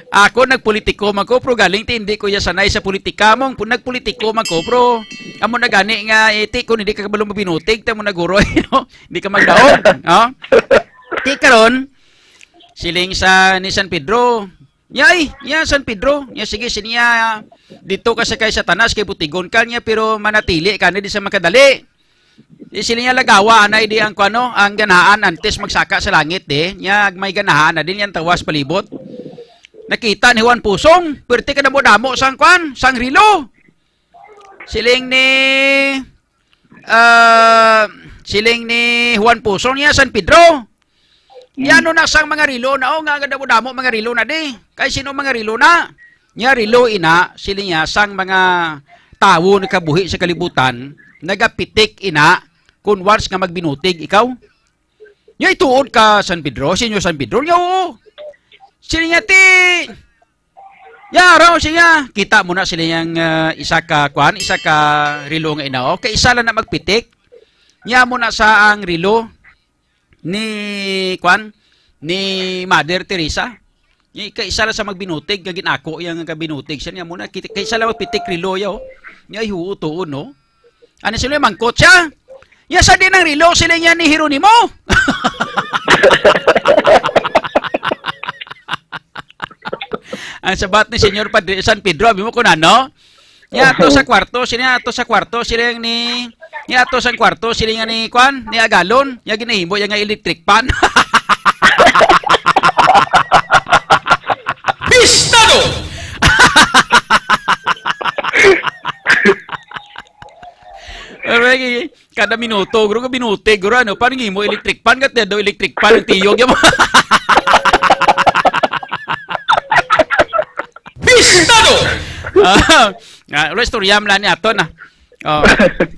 Ako nagpolitiko man ko, pero galing ti hindi ko ya sanay sa politika mong. Pu-, nagpolitiko man ko, pero amo na gani nga, eh, ti ko hindi ka kabalo mabinutig, ti mo na guro, eh, no? Hindi ka magdaog, no? Ti karon, siling sa ni San Pedro, "Yay, ya San Pedro, ya sige, sinya, dito ka sa kay Satanas, kay butigon ka niya, pero manatili ka na di sa makadali." Di sila niya lagawa, anay di ang kuano, ang ganahan antes magsaka sa langit, di. Niya may ganahan na din yan tawas palibot. Nakita ni Juan Pusong, perti ka damo-damo sang kuan, sang rilo. Siling ni, ah, siling ni Juan Pusong niya, San Pedro. Mm. Yano na sang mga rilo na, oh, nga damo-damo mga rilo na di. Kay sino mga rilo na? Nya rilo ina, sila niya sang mga tawo nagkabuhi sa kalibutan, nagapitik ina, kung once nga magbinutig ikaw. Nya ituod ka San Pedro, Senyor San Pedro, nya oo. Sila niya ti, ya, raw siya. Kita mo na sila yang ah, isa ka, kwan, isa ka rilo nga ina, oh. Kay isa lang na magpitik. Nya mo na sa ang rilo ni, kwan, ni Mother Teresa. Ni kaisa lang sa magbinutig, nga ginako iya nga kabinutig siya. Niya mo na, kay isa lang magpitik rilo ya, oh. Niya, ay, huo, tuon, no? Ano sila, mangkot siya? Ya sa din ang rilo, sila niya ni Jeronimo. Ang sabat ni Senyor Padre San Pedro, abi mo kung ano? Niya ato sa kwarto, sila niya ato sa kwarto, sila yang ni, niya ato sa kwarto, sila nga ni, kwan, ni Agalon, niya ginahimo, yang nga electric fan. Pistado! Aray, kada minuto, guro ka binuti, guro ano, parang mo electric fan, kat daw electric fan, ang tiyog, yan mo. Pistado! Ah, ah, ulo, istorya mo lang ni ato na. Oh.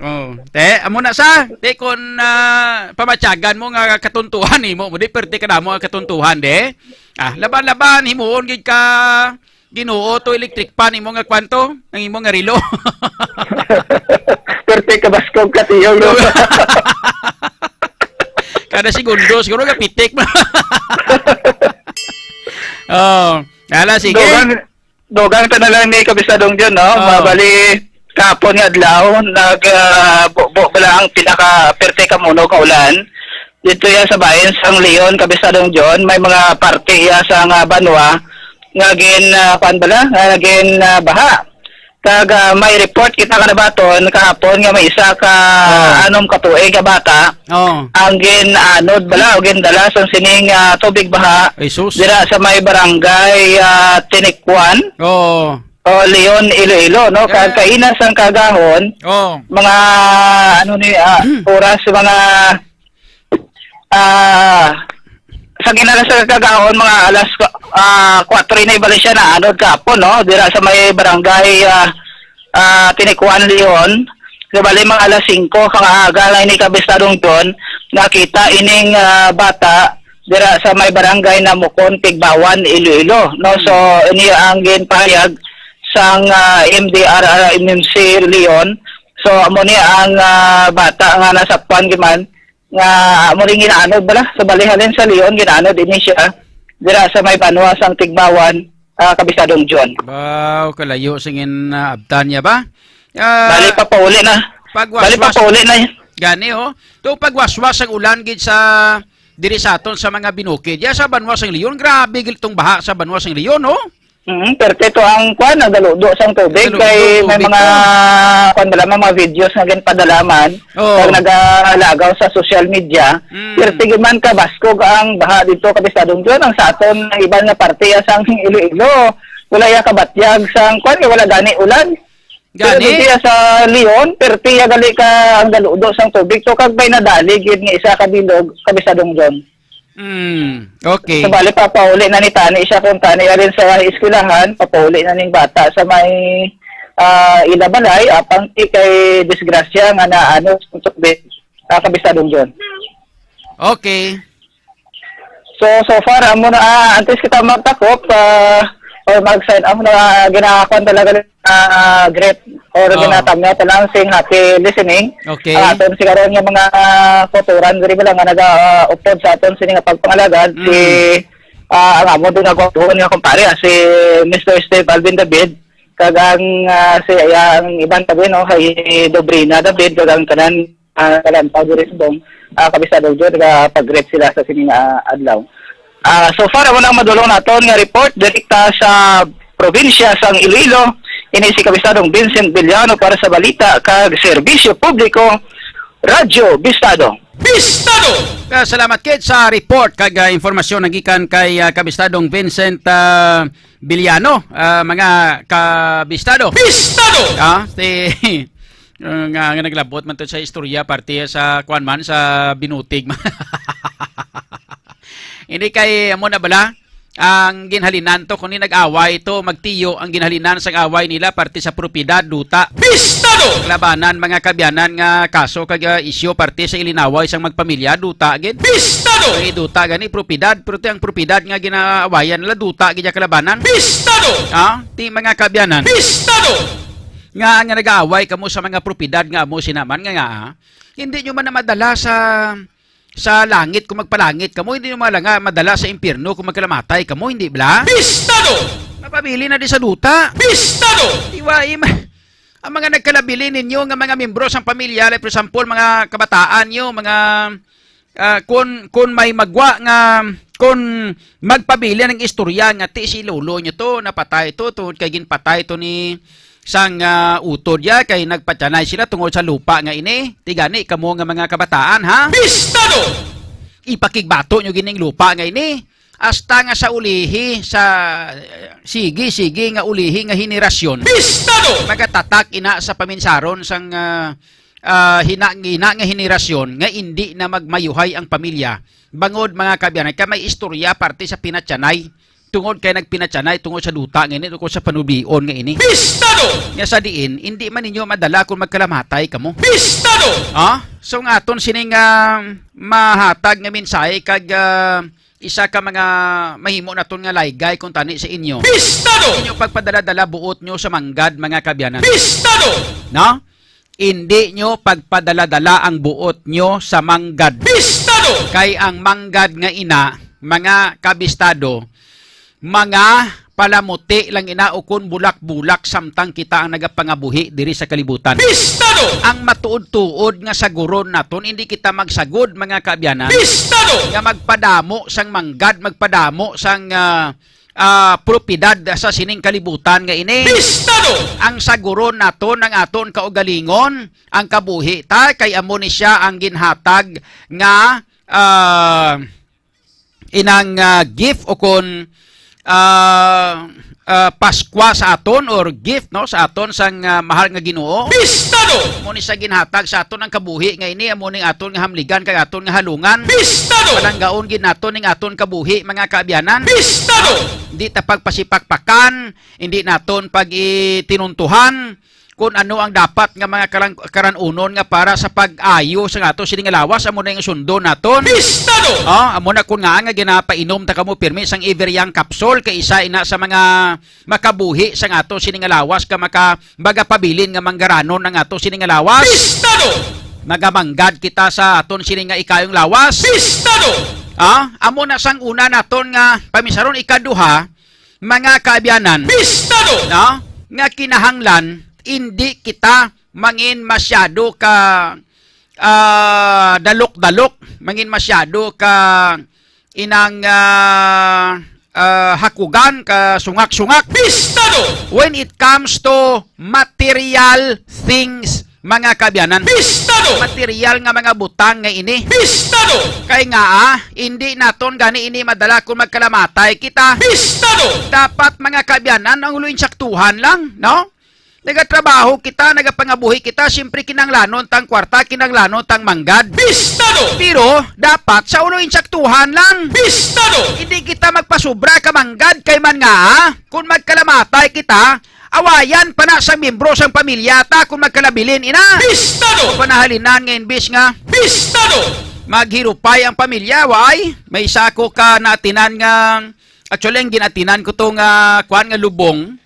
Oh. Te, amo na sa, te, kung ah, pamatyagan mo nga katuntuhan nimo, mo di perte ka namo nga katuntuhan, de. Ah, laban-laban, himuon gid ka Ginoo to electric fan imo nga kwanto, ang imo nga relo. Perte ka baskog ka, tiyo, no? Kada segundo, siguro ka pitik. Oh, ala, sige. Dugang, dugang ta na lang ni Kabisadong John, no? Oh. Mabali, kahapon nga adlaw, nag, ah, bu-, bu-, bala ang pinaka perte ka muno ka ulan. Dito yan sa bayan sang Leon, Kabisadong John, may mga parte iya sa nga banwa nga gin, ah, kuwan bala, nga gin, ah, baha. Kag, ah, may report kita kanabaton kahapon nga may isa ka Oh. anom ka tuig nga bata Oh. ang gin-anod bala o gindala sang sining, ah, tubig baha Ay, sus. dira sa may barangay, ah, Tinikwan Oh. o Leon, Iloilo, no? Kag Yeah. kaina sang kagahon, Oh. mga, ano ni, ah, oras, mga, ah, sa ginala sa kagahon, mga alas, ah, kuwatro na bali siya na anod kahapon, no? Dira sa may barangay, ah, ah, Tinikuan, Leon. Di bali, mga alas singko kang aga na ini, Kabistadong John, nakita ining, ah, bata dira sa may barangay Namukon, Tigbawan, Iloilo, no? So, ini ang ginpahayag sang, ah, M D R R M M C Leon. So, amo ni ang, ah, bata nga nasakpan giman nga amo rin ginaanod bala. So, bali halin sa Leon, ginaanod ini siya dira sa may banwa sang Tigbawan, ah, Kabisadong John. Wow, kalayo singin na abtan niya ba? Ah, Bali, papauli na. Bali, pagwaswas papauli na. Gani, oh. To pagwaswas ang ulan gid sa diri sa aton sa mga binukid. Ya sa banwa sang Leon, grabe gid tong baha sa banwa sang Leon, oh. Mm, perti to ang kwan, ang galudo sang tubig. Galudo, kay may tubig, mga oh. kwan bala, mga videos nga ginpadalaman Oo. kag nagalagaw sa social media. Mm. Perti gid man ka baskog ang baha dito, Kabisadong John, ang sa aton ang iban nga parte ya sang Iloilo. Wala ya kabatyag sang kwan, kay wala gani ulan. Gani? Pero dito ya sa Leon, perti ya gali ka ang galudo sang tubig to kag may nadali gid nga isa ka bilog, Kabisadong John. Mm, okay. So, bali, papauli na ni tani siya kung tani ya rin sa eskwelahan, papauli na ning bata sa may, ah, ila balay, apang ti kay disgrasya nga naano sa tubig, ah, Kabisadong John. Okay. So, so far, amo na, ah, antes kita magtakop, ah, or mag-sign off na, ah, ginakuan talaga, ah, great or Oh. ginatamya ta lang sing happy listening. Okay. Ang aton si karon nga mga, ah, kautoran, diri ba lang nga naga, ah, upod sa aton sini nga pagpangalagad, Mm. si, ah, ang amo din nga kautoran nga kumpare, ah, si Mister Steve Alvin David, kag ang, ah, si, ah, ang iban tabi, no, kay Dobrina David, kag ang tanan, ah, kalantaw diri subong, ah, Kabisado Jud, nagapag-greet sila sa sini nga, ah, adlaw. Ah, so far, amo na ang madulong naton nga report direkta sa probinsya sang Iloilo. Ini si Kabisadong Vincent Villano para sa balita kag serbisyo publiko. Radyo Bistado. Bistado! Ah, salamat, Kid, sa report kag, ah, impormasyon nagikan kay, ah, Kabistadong Vincent, ah, Villano, ah, mga kabistado. Bistado! Ah, si, ah, nga, nga naglabot man to sa istorya, parte sa, kuwan man, sa binutig man. Hindi kay, amo na bala, ang ginhalinan to, kung nag-away to, magtiyo ang ginhalinan sang away nila, parte sa propiedad, duta. Bistado! Labanan, mga kabyanan, nga kaso kag, ah, isyu parte sa ilinaway sang magpamilya, duta gid. Bistado! Ay, duta gani, propiedad, pero ti ang propiedad nga ginaawayan nila, duta gid ya kalabanan. Bistado! Ah, ti mga kabyanan. Bistado! Nga, nga nag-aaway kamo sa mga propiedad nga amo sinaman nga, nga, ah, hindi nyo man na madala sa sa langit, kung magpalangit kamo, hindi nyo mala nga madala sa impyerno kung magkalamatay kamo, hindi bala? Bistado! Mapabilin na di sa duta. Bistado! Iwa, im-, ang mga nagkalabilin ninyo nga mga membro sang pamilya, like for example, mga kabataan nyo, mga, ah, kun, kun may magwa nga, kun magpabilin ang istorya nga ti si lolo nyo to, napatay to, tungod kay ginpatay to ni sang, ah, utod ya, kay nagpatianay sila tungod sa lupa nga ini. Ti gani kamo nga mga kabataan, ha? Bistado! Ipakigbato nyo gining lupa nga ini. Hasta nga sa ulihi, sa, sige, sige nga ulihi nga henerasyon. Bistado! Magatatak ina sa paminsaron sang, ah, ah, hina, hina nga henerasyon nga indi na magmayuhay ang pamilya. Bangod, mga kabyanan, kay may istorya parte sa pinatianay. Tungod kay nagpinatianay tungod sa duta nga ini, tungod sa panublion nga ini. Bistado! Nga sa diin, indi man ninyo madala kung magkalamatay kamo. Bistado! Ah? So nga aton sining, ah, mahatag nga mensahe kag, ah, isa ka mga mahimo naton nga laygay kung tani sa inyo. Bistado! Inyo pagpadala-dala buot nyo sa manggad, mga kabyanan. Bistado! No? Indi nyo pagpadala-dala ang buot nyo sa manggad. Bistado! Kay ang manggad nga ina, mga kabistado, mga palamuti lang ina, ukon bulak-bulak, samtang kita ang nagapangabuhi diri sa kalibutan. Bistado! Ang matuod-tuod nga saguron naton, indi kita magsagod, mga kaabyanan, Bistado! Nga magpadamo sang manggad, magpadamo sang, ah, ah, propiedad sa sining kalibutan nga ini. Bistado! Ang saguron naton ang aton kaugalingon, ang kabuhi ta, kay amo ni siya ang ginhatag nga, ah, inang, ah, gift o kon, ah, ah, Paskwa sa aton or gift, no, sa aton sang, ah, mahal nga Ginoo. Bistado! Amo ni sa ginhatag sa aton ang kabuhi nga ini, amo ning aton nga hamligan kag aton nga halungan. Bistado! Palanggaon gid naton ning aton kabuhi, mga kaabyanan. Bistado! Di ta pagpasipakpakan, hindi naton pag-itinuntuhan, kung ano ang dapat nga mga kalang-, karan-unon nga para sa pag-ayo sang ato sini nga lawas, amo na yung sundo naton. Bistado! Oh, amo na kun nga nga ginapainom ta kamo pirmi sang Everyang capsule kay isa ina sa mga makabuhi sang ato sini nga lawas ka maka-, magapabilin nga manggaranon ang ato sini nga lawas. Bistado! Magamanggad kita sa aton sini nga ikayong lawas. Bistado! Ah, amo na sang una naton nga pamisaron, ikaduha, mga kaabyanan, Bistado! No? Nga kinahanglan, indi kita mangin masyado ka, ah, dalok-dalok, mangin masyado ka inang, ah, ah, hakugan, ka sungak-sungak. Bistado! When it comes to material things, mga kaabyanan. Bistado! Material nga mga butang nga ini. Bistado! Kay nga, ah, hindi naton gani ini madala kung magkalamatay kita. Bistado! Dapat, mga kaabyanan, ang ulo insaktuhan lang, no? Nagatrabaho kita, nagapangabuhi kita, siyempre kinanglanon tang kwarta, kinanglanon tang manggad. Bistado! Pero dapat sa ulo insaktuhan lang. Bistado! Hindi kita magpasubra ka manggad kay man nga, ah, kung magkalamatay kita, awayan pa na sang miyembro sang pamilya ta kung magkalabilin ina. Bistado! Panahalinan nga imbis nga Bistado! Maghirupay ang pamilya, why? May isa ko ka naatinan nga, actually, ang ginatinan ko to nga, kuan nga lubong,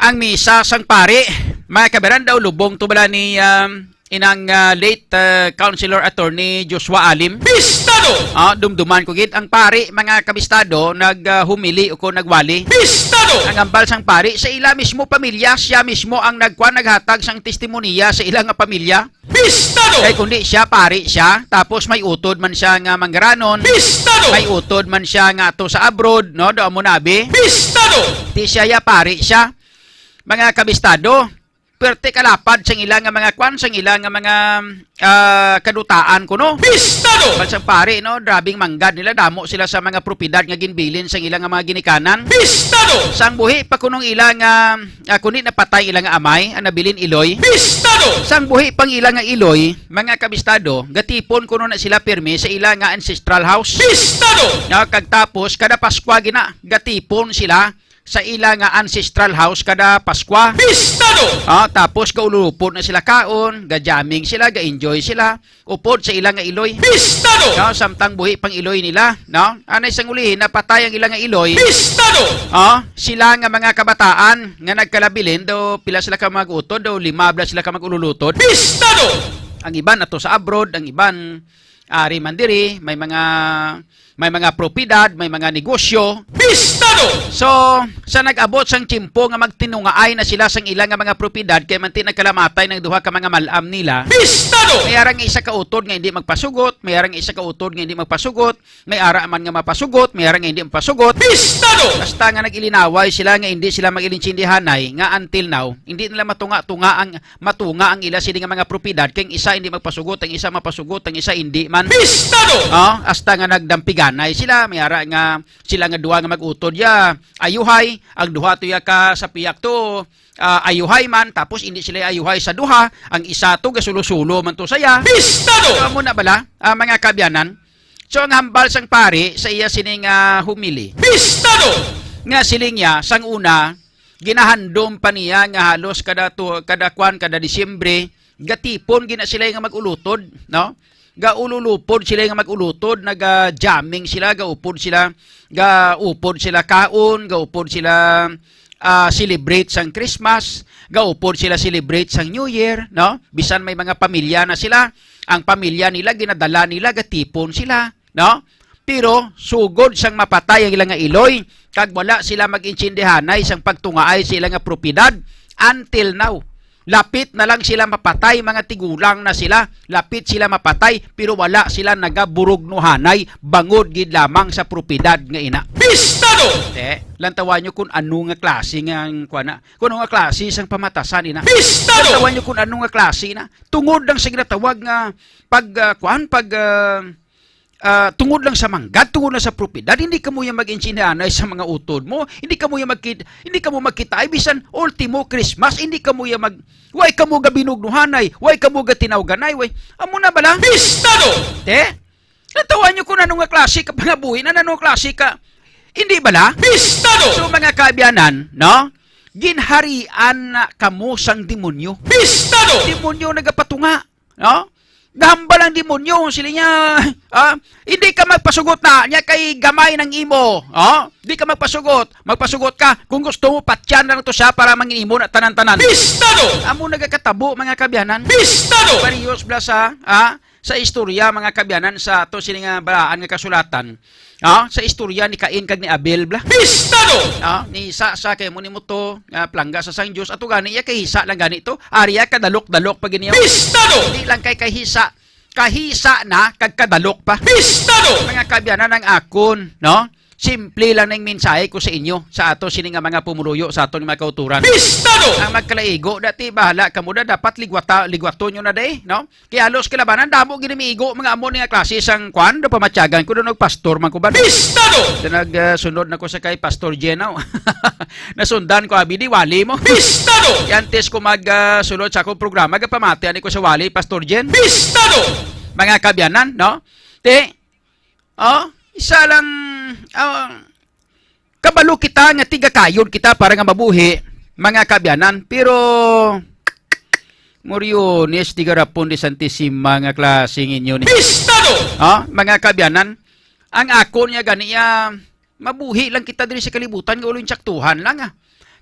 ang misa sang pari, mga kaabyanan, daw lubong to bala ni, um, inang, ah, late, ah, Councilor Attorney Joshua Alim. Bistado! Ah, dumduman ko gid ang pari, mga kabistado, nag, ah, humili o ko nagwali. Bistado! Ang ambal sang pari sa ila mismo pamilya, siya mismo ang nagkuan, naghatag sang testimonya sa ila nga pamilya. Bistado! Kay kundi siya pari siya, tapos may utod man siya nga manggaranon. Bistado! May utod man siya nga ato sa abroad, no? Do amo na abi. Bistado! Di siya ya pari siya. Mga kabistado, puwerte kalapad sang ila nga mga kwan, sang ila nga mga, ah, kadutaan kuno. Pistado! Bal sang pari, no, grabing manggad nila, damo sila sa mga propiedad nga ginbilin sang ila nga mga ginikanan. Pistado! Sang buhi pa kunong ila nga, ah, kundi napatay ila nga amay, ang nabilin iloy. Pistado! Sang buhi pang ila nga iloy, mga kabistado, gatipon kuno na sila pirmi sa ila nga ancestral house. Pistado! Ah, kag tapos, kada Paskwa gina, gatipon sila sa ila nga ancestral house kada Paskwa. Pistado! Ah, tapos gaululupod na sila kaon, ga-jamming sila, ga-enjoy sila, upod sa ila nga iloy. Pistado! No, samtang buhi pang iloy nila, no? Anay sang ulihi, napatay ang ila nga iloy. Pistado! Ah, sila nga mga kabataan nga nagkalabilin, daw pila sila ka mag-utod, daw lima bala sila ka mag-ululutod. Pistado! Ang iban ato sa abroad, ang iban ari man diri, may mga, may mga propiedad, may mga negosyo. Pistado! So, sa nag-abot sang tiyempo nga magtinungaay na sila sang ila nga mga propiedad, kay manti nagkalamatay ng duha ka mga malam nila. Pistado! May arang isa ka utod nga hindi magpasugot, may arang isa ka utod nga hindi magpasugot, may ara man nga mapasugot, may arang nga hindi mapasugot. Pistado! Basta nga nag-ilinaway sila nga hindi sila mag-ilintindihanay, nga until now, hindi nila matunga-tunga ang matunga ang ila sini nga mga propiedad, kay ang isa hindi magpasugot, ang isa mapasugot, ang isa hindi man. Pistado! Oh, hasta nga nagdampiganay sila, may ara nga sila nga duha nga mag-utod ya, ayuhay, ang duha to ya ka sa piyak to, ah, ayuhay man, tapos hindi sila ayuhay sa duha, ang isa to gasulo-sulo man to saya. Pistado! So, amo na bala, ah, mga kabyanan? So, ang hambal sang pari sa iya sining, ah, homily. Pistado! Nga siling niya, sang una, ginahandom pa niya nga halos kada tu-, kada kwan, kada Disyembre, gatipon gina sila nga mag-ulutod, no? Gaululupod sila nga mag-ulutod, naga-jamming sila, gaupod sila, gaupod sila kaon, gaupod sila, ah, celebrate sang Christmas, gaupod sila celebrate sang New Year, no? Bisan may mga pamilya na sila, ang pamilya nila, ginadala nila, gatipon sila, no? Pero sugod sang mapatay ang ila nga iloy, kag wala sila mag-intindihanay sang pagtungaay sa ila nga propiedad, until now, lapit na lang sila mapatay, mga tigulang na sila, lapit sila mapatay, pero wala sila nagaburugnuhanay bangod gid lamang sa propiedad nga ina. Pistado! Te, lantawan nyo kung ano nga klase nga ang kuwan na, kung ano nga klase sang pamatasan ina. Pistado! Lantawan nyo kung ano nga klase na. Tungod lang sa ginatawag nga pag, ah, kuwan, pag, ah, ah, tungod lang sa manggad, tungod lang sa propiedad, hindi kamo ya mag-intindihanay sa mga utod mo, hindi kamo ya magkit-, hindi kamo magkitaay, bisan ultimo Christmas, hindi kamo ya mag-, way kamo gabinugnuhanay, way kamo gatinawganay, way, amo na bala? Pistado! Te, natawan nyo kung ano nga klase ka pangabuhi na, ano klase ka, hindi bala? Pistado! So, mga kaabyanan, no? Ginharian na kamo sang demonyo. Pistado! Demonyo nagapatunga. No? Gahambal ang demonyo, sila niya, ah, hindi ka magpasugot na, niya kay gamay ng imo. Oh? Di ka magpasugot. Magpasugot ka, kung gusto mo, patyan na lang to siya para mangin imo na tanan-tanan. Pistado! Amo nagakatabo, mga kabyanan. Pistado! Parehas bala sa, ah, sa istorya, mga kabyanan, sa to sini nga balaan nga kasulatan. Ah, sa istorya ni Cain kag ni Abel, bla. Pistado! Ah, nihisa sa kay mo ni mo to, nga plangga sa sang Dios, ato gani iya kahisa lang gani to. Ari iya kadalok-dalok pa gini. Pistado! Di lang kay kahisa, kahisa na kag kadalok pa. Pistado! Mga kabyanan, ang akon, no? Simple lang ning mensahe ko sa inyo, sa ato sini nga mga pumuluyo, sa aton mga kauturan. Pistado! Ang magkalaigo, dati bahala kamo na, dapat ligwata, ligwaton nyo na day, no? Kay halos kalabanan, damo gid miigo, mga amo ni nga klase sang kwan, do pamatyagan ko, do nagpastor man ko ba? Pistado! Do nag, ah, sunod na ko sa kay Pastor Jenao. Nasundan ko, abi, di wali mo. Pistado! Antes ko mag, ah, sulod sa akong programa, gapamati ani ko sa wali, Pastor Jen. Pistado! Mga kabyanan, no? Te, oh, isa lang, oh, kabalo kita nga tigakayod kita para nga mabuhi, mga kabyanan. Pero, Moriones, tigarapon di Santisima nga klase ninyo ni. Pistado! Ha? Mga kabyanan, ang akon niya gani, ah, mabuhi lang kita diri sa kalibutan nga ulo yung tsaktuhan lang, ah.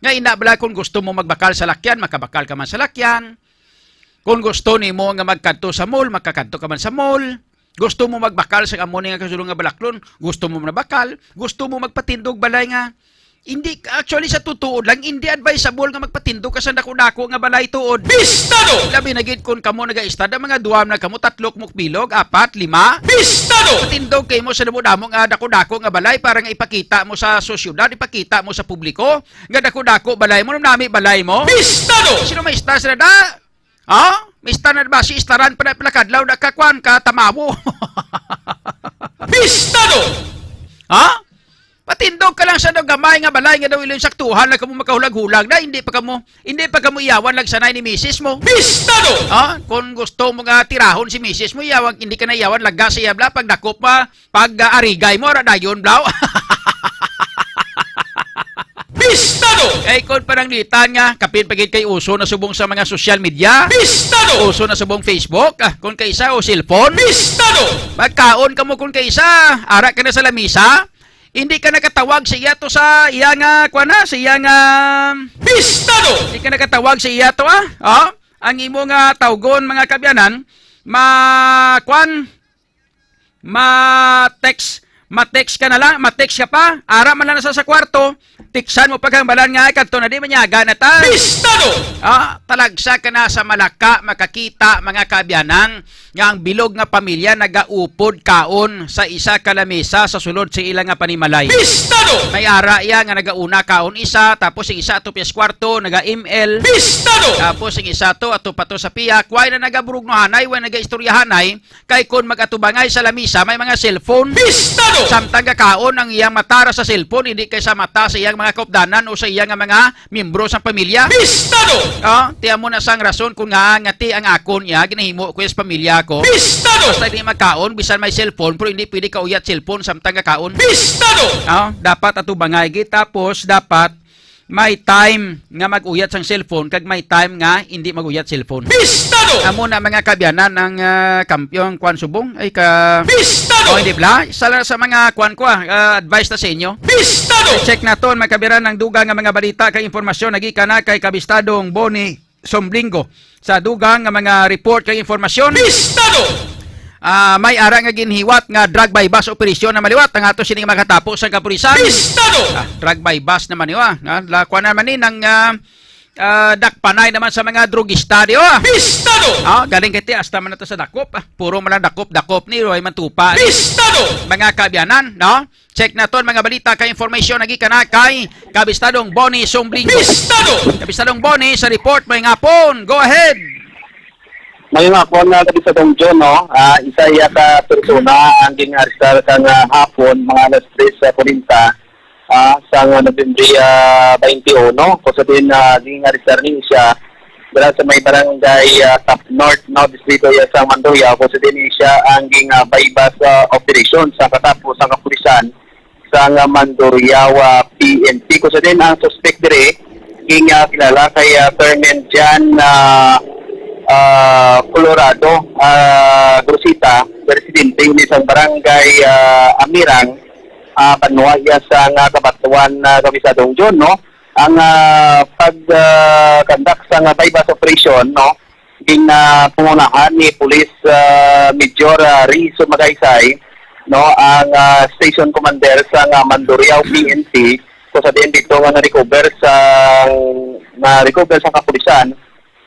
Nga ina bala, kung gusto mo magbakal sa lakyan, makabakal ka man sa lakyan. Kung gusto nimo nga magkadto sa mall, makakadto ka man sa mall. Gusto mo magbakal sa amo ni nga kasulong nga balaklon, gusto mo nabakal, gusto mo magpatindog balay nga Hindi, actually, sa tutuod lang, hindi advisable nga magpatindog ka sa dako-dako nga balay tuod. Pistado! Labi na gid kung kamo nag-a-estad, ang mga duwa na kamo, tatlo, kamo bilog, apat, lima. Pistado! Patindog kay mo sa damo-damo nga dako-dako nga balay para nga ipakita mo sa sosyedad, ipakita mo sa publiko nga dako-dako balay mo, nami balay mo. Pistado! Sino may istar sila da? Ha? Mista na ba si istaran pa na pila kadlaw na kakwan ka tamawo? Pistado! Ha? Patindog ka lang sa daw gamay nga balay nga daw ilo yung saktuhan na kamo makahulag-hulag na hindi pa kamo hindi pa kamo iyawan lagsanay ni misis mo. Pistado! Ha? Kung gusto mo nga tirahon si misis mo, iyawan hindi ka na iyawan laga sa iya bla pagdakop pa pag ah, arigay mo ra dayon blaw. Pistado! Kay kon pananglitan nga kapin pa gid kay uso na subong sa mga social media. Pistado! Uso na subong Facebook, ah, kon kaisa o cellphone. Pistado! Magkaon ka mo kon kaisa, ara ka na sa lamisa. Hindi ka nakatawag sa iya to sa iya nga kuan na, sa iya nga Pistado! Hindi ka nakatawag sa iya to ah. Oh? Ang imo nga tawgon mga kabyanan, ma kuan ma-text, ma-text ka na lang, ma-text ka pa, ara man lang na sa, sa kwarto, tiksan mo paghambalan nga, "Ay, kadto na, di manyaga na ta." Pistado! Ah, talagsa ka na sa Malaka, makakita, mga kaabyanan, nga ang bilog nga pamilya nagaupod kaon sa isa ka lamesa sa sulod sa ila nga panimalay. Pistado! May ara iya nga nagauna kaon isa, tapos ang isa ato piyas kwarto, naga-M L. Pistado! Tapos ang isa to, ato pa to sa piyak, way na nagaburugnohanay, way nagaistoryahanay, Kay kon mag-atubangay sa lamisa, may mga cellphone. Pistado! Samtang gakaon ang iyang mata ra sa cellphone, hindi kay sa mata sa iyang mga kaupdanan o sa iyang nga mga miyembro sa pamilya. Pistado! Ah, tiyan mo na sang rason kung nga ngati ang akon iya, ginahimo ko sa pamilya ko. Pistado! Basta di magkaon, bisan may cellphone, pero hindi pwede kauyat cellphone samtang gakaon. Pistado! Ah, dapat atubangay gid, tapos dapat may time nga mag-uyat sang cellphone kag may time nga hindi mag-uyat cellphone. Pistado! Amo na, mga kabyanan, ang, ah, kampiyon kwan subong ay ka Pistado! Oh, hindi bla? Sa, sa mga kwan ko, ah, ah, advice na sa inyo. Pistado! Check naton, mga kabyanan, ang dugang nga mga balita kag impormasyon nagikan na kay Kabistadong Bonnie Somblinggo. Sa dugang nga mga report kag informasyon, Pistado! Ah, may ara nga ginhiwat nga drug buy-bust operasyon na maliwat ang ato sining makatapo sa kapulisan. Pistado! Ah, drug buy-bust naman yun, ah. Nga, lakwan naman ni nang, ah, ah, dakpanay naman sa mga drugista, di ba? Pistado! Ah, galing kay ti, hasta man nato sa dakop, ah. Puro man lang dakop-dakop ni, way man tupa ni. Pistado! Mga kaabyanan, no? Check naton mga balita kay information nagikan na kay Kabistadong Bonnie Sumblingo. Pistado! Kabistadong Bonnie sa report, may ngapon. Go ahead! May ngapon na Kabistadong John, no? Ah, isa iya ka persona ang ginarestar kang hapon, mga alas tres sa kuwarenta, ah, sang Nobyembre, ah, twenty-one. Kung sa din, ah, ginarestar ni siya, dira sa may barangay, ah, Top North, no, distrito iya sa Mandurriao, kung sa din siya ang ging, ah, buy-bust, ah, operation sa katapos ang kapulisan sa nga Mandurriao, ah, P N P. Kung sa din ang suspect diri, ging, ah, kilala kay, ah, Fermin Jan, ah, ah, Colorado, ah, Grosita, residente ni sa barangay, ah, Amirang, ah, banwa iya sa nga Cabatuan, ah, Kabistadong John, no? Ang, ah, pag, ah, conduct sa nga buy-bust operation, no, ginapangunahan ni Police, ah, Major, ah, Rizo Magaysay, no, ang, ah, Station Commander sa nga Mandurriao P N P, kung sa diin dito nga na-recover sa, na-recover sa kapulisan,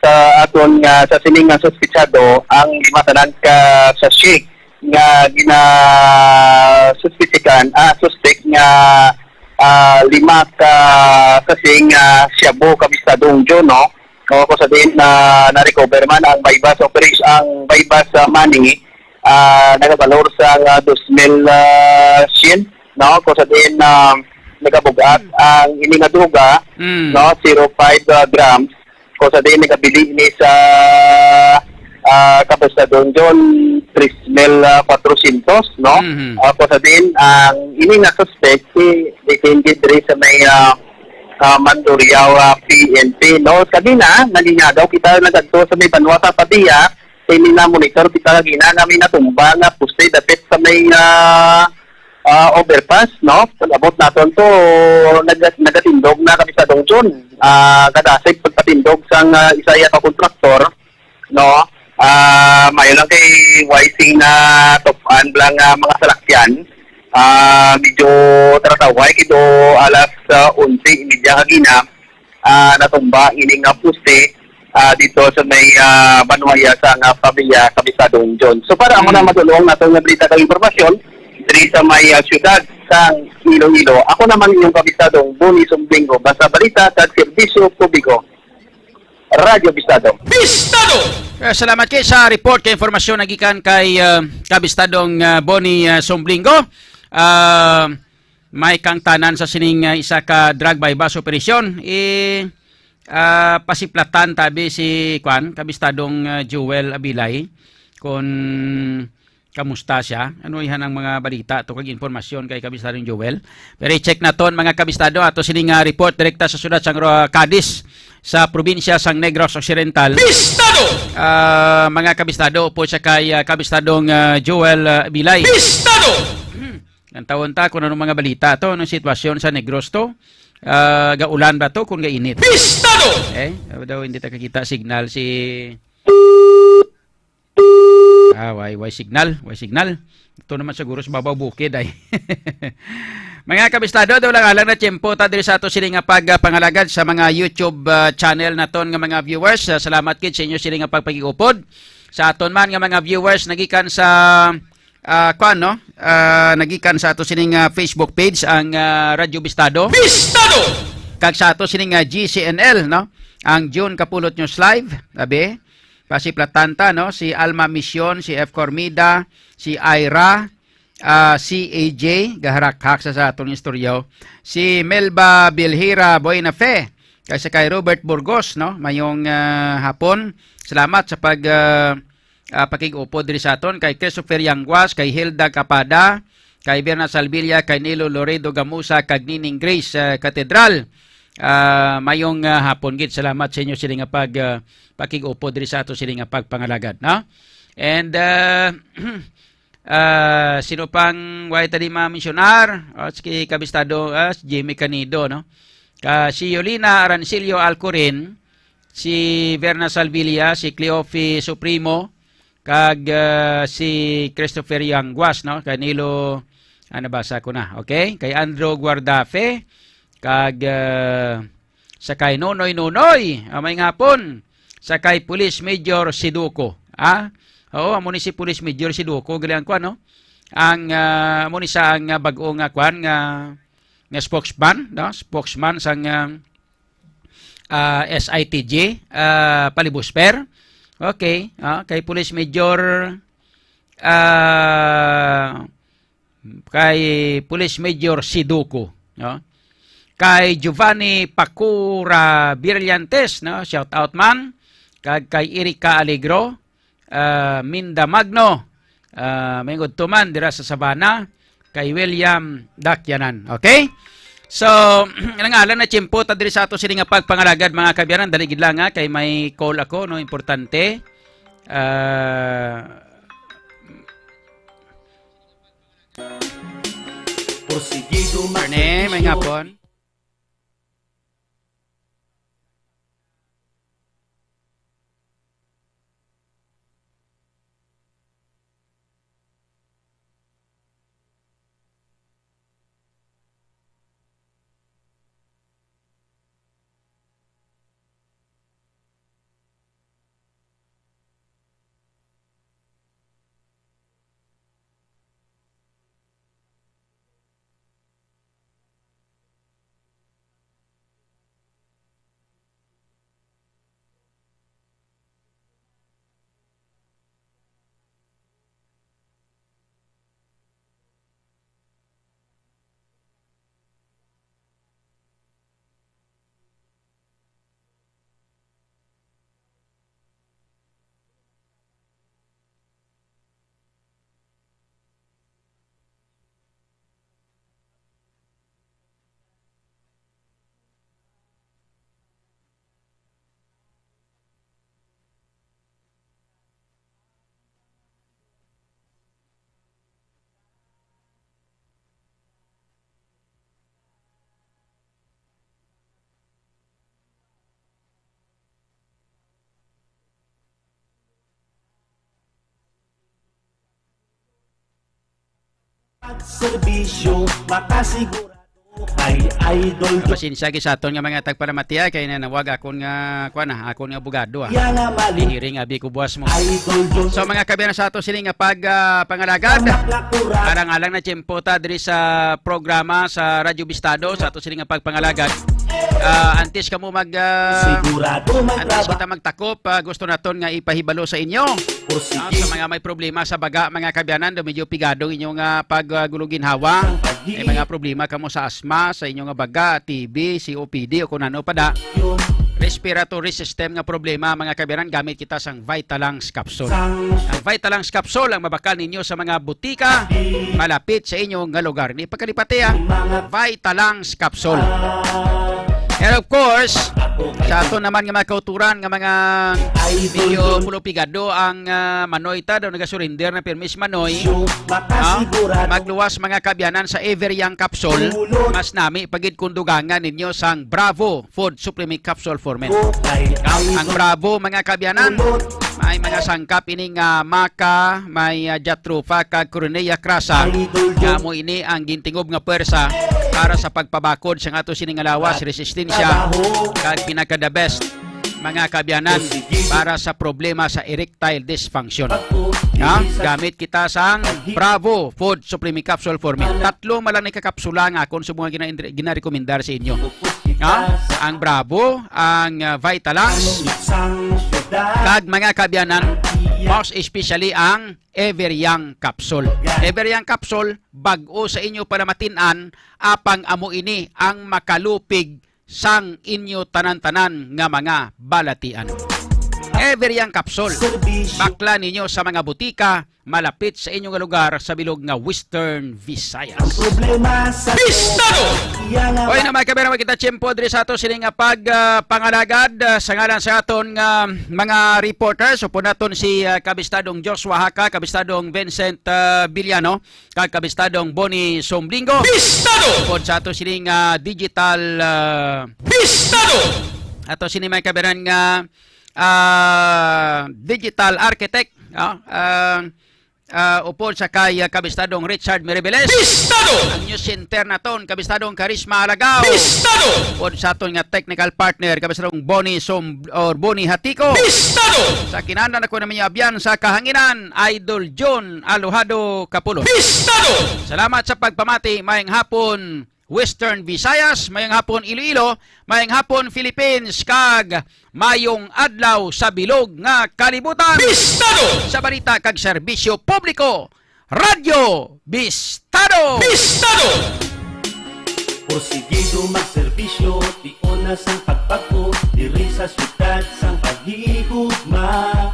sa aton nga sa sining nga suspetsado ang lima tanan ka sachet nga ginasuspisikan, ah, suspek nga, ah, lima ka kasing, ah, shabu Kabistadong John, no? O, kung sa din na na-recover man ang buy-bust operation, ang buy-bust, ah, money, ah, nagabalor sa nga dos mil, ah, syen, no? Kung sa din, ah, nagabug-at ang ini nga droga, Mm. no? Zero five, ah, grams. Kung sa din nagabili ni sa, ah, Kabistadong John, tres mil, ah, kwatrosyentos, no? Mhm. Ah, kung sa din, ang ini nga suspect, si, detained diri sa may, ah, ah, Mandurriao, ah, P N P, no? Kanina, nanginagaw kita nagadto sa may banwa sa Pavia, kay may na-monitor kita kanina nga may natumba nga poste dapit sa may, ah, ah, overpass, no? Pag-abot naton to, nag-, nagatindog na Kabistadong John. Ah, kadasig pagpatindog sang, ah, isa iya ka kontraktor, no? Ah, mayo lang kay way sing natup-an bala nga mga salakyan. Ah, medyo tarataway kay do alas, ah, onse y media kagina, ah, natumba ining, ah, poste, ah, dito sa may, ah, Banuaya sa nga pamilya, Kabistadong John. So, para ako na Mm. madulong nato nga balita kag impormasyon diri sa may, ah, siyudad sang Iloilo. Ako naman inyong Kabistadong Boni Sumblingo, basta balita sa serbisyo publiko. Radyo Bistado. Bistado! Eh, salamat kay sa report kay impormasyon nagikan kay, ah, Kabistadong, ah, Boni, ah, Sumblingo. Ah, may kangtanan sa sining, ah, isa ka drug buy-bust operation. Eh, ah, pasiplatan tabi si, kwan, Kabistadong, ah, Joel Abilay, kung kamusta siya. Ano ihan ang mga balita to kag impormasyon kay Kabistadong Joel? Pero i-check naton, mga kabistado, ato sini nga report direkta sa siyudad sang Ro-, Cadiz, sa probinsya sang Negros Occidental. Bistado! Ah, mga kabistado, po siya kay, ah, Kabistadong, ah, Joel, ah, Bilay. Bistado! Ang tawon ta kung anong mga balita to, anong sitwasyon sa Negros to. Ah, gaulan ba to kung gainit? Bistado! Eh, daw hindi ta kakita signal si Ah, way, way signal, way signal. Ito naman siguro sa babaw bukid ay. Mga kabistado, daw lang alang na tiyempo ta diri sa ato sini nga pagpangalagad sa mga YouTube, ah, channel naton nga mga viewers. Ah, salamat kid sa inyo sini nga pagpakig-upod. Sa aton man nga mga viewers nagikan sa, ah, kuan, no? Ah, nagikan sa ato sini nga Facebook page ang, ah, Radyo Bistado. Bistado! Kag sa ato sini nga G C N L, no? Ang June Kapulot News Live, abi. Pasiplatan ta, no? Si Alma Mission, si F Cormida, si Ira, ah, si A J, gaharakhak sa, sa atong istorya. Si Melba Bilhira Buenafe, kay sa kay Robert Burgos, no? Mayong, ah, hapon. Salamat sa pag, ah, ah, pakig-upod diri sa aton. Kay Christopher Yangguas, kay Hilda Capada, kay Berna Salvilla, kay Nilo Loredo Gamusa, kag Nining Grace, ah, Catedral. Ah, mayong, ah, hapon gid. Salamat sa inyo sini nga pag, ah, pakig-upod diri sa ato sini nga pagpangalagad, no? And, ah, ah, sino pang way ta di ma-mensionar? Oh, si Kabistado, ah, si Jimmy Canido, no? Ka, si Yolina Arancillo Alcorin, si Verna Salvilla, si Cleofe Supremo, kag, ah, si Christopher Yangguas, no? Kay Nilo, ah, nabasa ko na. Okay? Kay Andrew Guardafe, kag, ah, sa kay Nonoy Nonoy, ah, may ngapon. Sa kay Police Major Siduko. Ah? Oo, amo ni si Police Major Siduko, gali ang kwan, no? Ang, ah, amo ni sa ang, ah, bag-o nga kwan nga, nga spokesman, no? Spokesman sang, ah, ah, S I T G, ah, Palibusper. Okay, ah, kay Police Major, ah, kay Police Major Siduko, no? Kay Giovanni Pacura Brillantes, no? Shout out man. Kag kay Erika Alegro, ah, Minda Magno, ah, may ngudto man dira sa Sabana, kay William Dakyanan. Okay? So, nangalan na tiyempo ta diri sa ato sini nga pagpangalagad, mga kaabyanan. Dali gid lang, ha, kay may call ako, no, importante. Ah, Porsigido Attorney, may hapon. Serbisyo makasigurado kay Idol John. Pasensya gid sa aton nga mga tagpalamati, ah, kay nanawag akon nga, kuwan, ah, akon nga abogado, ah. Iya nga mali. Hearing abi ko buwas mo. Idol John. So, mga kaabyanan, sa ato sini nga pag, ah, pangalagad, Maklakuran. Alang-alang na tiyempo ta diri sa programa sa Radyo Bistado, sa ato sini nga pagpangalagad. Ah, antes kamo mag, ah, Sigurado may antes traba- kita magtakop, ah, gusto naton nga ipahibalo sa inyo. Ah, sa mga may problema sa baga, mga kaabyanan, daw medyo pigado ang inyong, ah, pag, ah, gulong ginhawa. May mga problema kamo sa asma, sa inyong, ah, baga, T B, C O P D, o kung ano pa da. Respiratory system nga problema, mga kaabyanan, gamit kita sang Vitalungs capsule. Ang Vitalungs capsule ang mabakal ninyo sa mga butika malapit sa inyo nga lugar. Di pagkalipati, ah. Vitalungs capsule. And of course, sa ato naman nga mga kauturan nga mga medyo pulupigado ang, ah, manoy ta, daw nagasurrender na pirmis manoy. Ah, magluwas, mga kaabyanan, sa Ever Young capsule. Mas nami pagid kung dugangan ninyo sang Bravo Food Supplement Capsule for Men. Ang Bravo, mga kaabyanan, may mga sangkap ini nga maca, may, ah, jatropha, kag cornea crassa. Nga mo ini ang gintingob nga pwersa para sa pagpabakod sa ato sini nga lawas, resistensya, kag pinaka the best, mga kaabyanan, para sa problema sa erectile dysfunction. Ha? Gamit kita sang Bravo Food Supplement Capsule for Men. Tatlo man lang ni ka kapsula nga akon subong nga gina-, ginarekomendar sa inyo. Ha? Ang Bravo, ang, ah, Vitalux, kag, mga kaabyanan, most especially ang Ever Young Capsule. Ever Young Capsule, bag-o sa inyo pa namatian, apang amo ini ang makalupig sang inyo tanan-tanan nga mga balatian. Ever Young Capsule, bakla ninyo sa mga butika malapit sa inyo nga lugar sa bilog nga Western Visayas. Ang problema sa Bistado! Iya nga Oy, ba- na may kamera, kita tiyempo diri sa ato sini nga pag, ah, pangalagad, ah, sa ngalan sa aton nga mga reporters, upod naton si, ah, Kabistadong Joshua Haka, Kabistadong Vincent, ah, Villano, kag Kabistadong Bonnie Somblingo. Bistado! Upod sa ato sini nga digital, ah, Bistado! Ato sini may kabiran nga, ah, digital architect, ah, ah, ah, upod sa kay, ah, Kabistadong Richard Miribeles. Bistado! Ang news center naton, Kabistadong Karisma Alagao. Bistado! Upod sa aton nga technical partner, Kabistadong Bonnie Som-, or Bonnie Hatiko. Bistado! Sa kinahanglan ako na ninyo abyan sa kahanginan, Idol John Alojado Capulon. Bistado! Salamat sa pagpamati, maayong hapon, Western Visayas, maayong hapon Iloilo, maayong hapon Philippines, kag maayong adlaw sa bilog nga kalibutan. Bistado! Sa balita kag serbisyo publiko, Radyo Bistado! Bistado! Porsigido magserbisyo, tion na sang pagbag-o, diri sa siyudad sang paghigugma.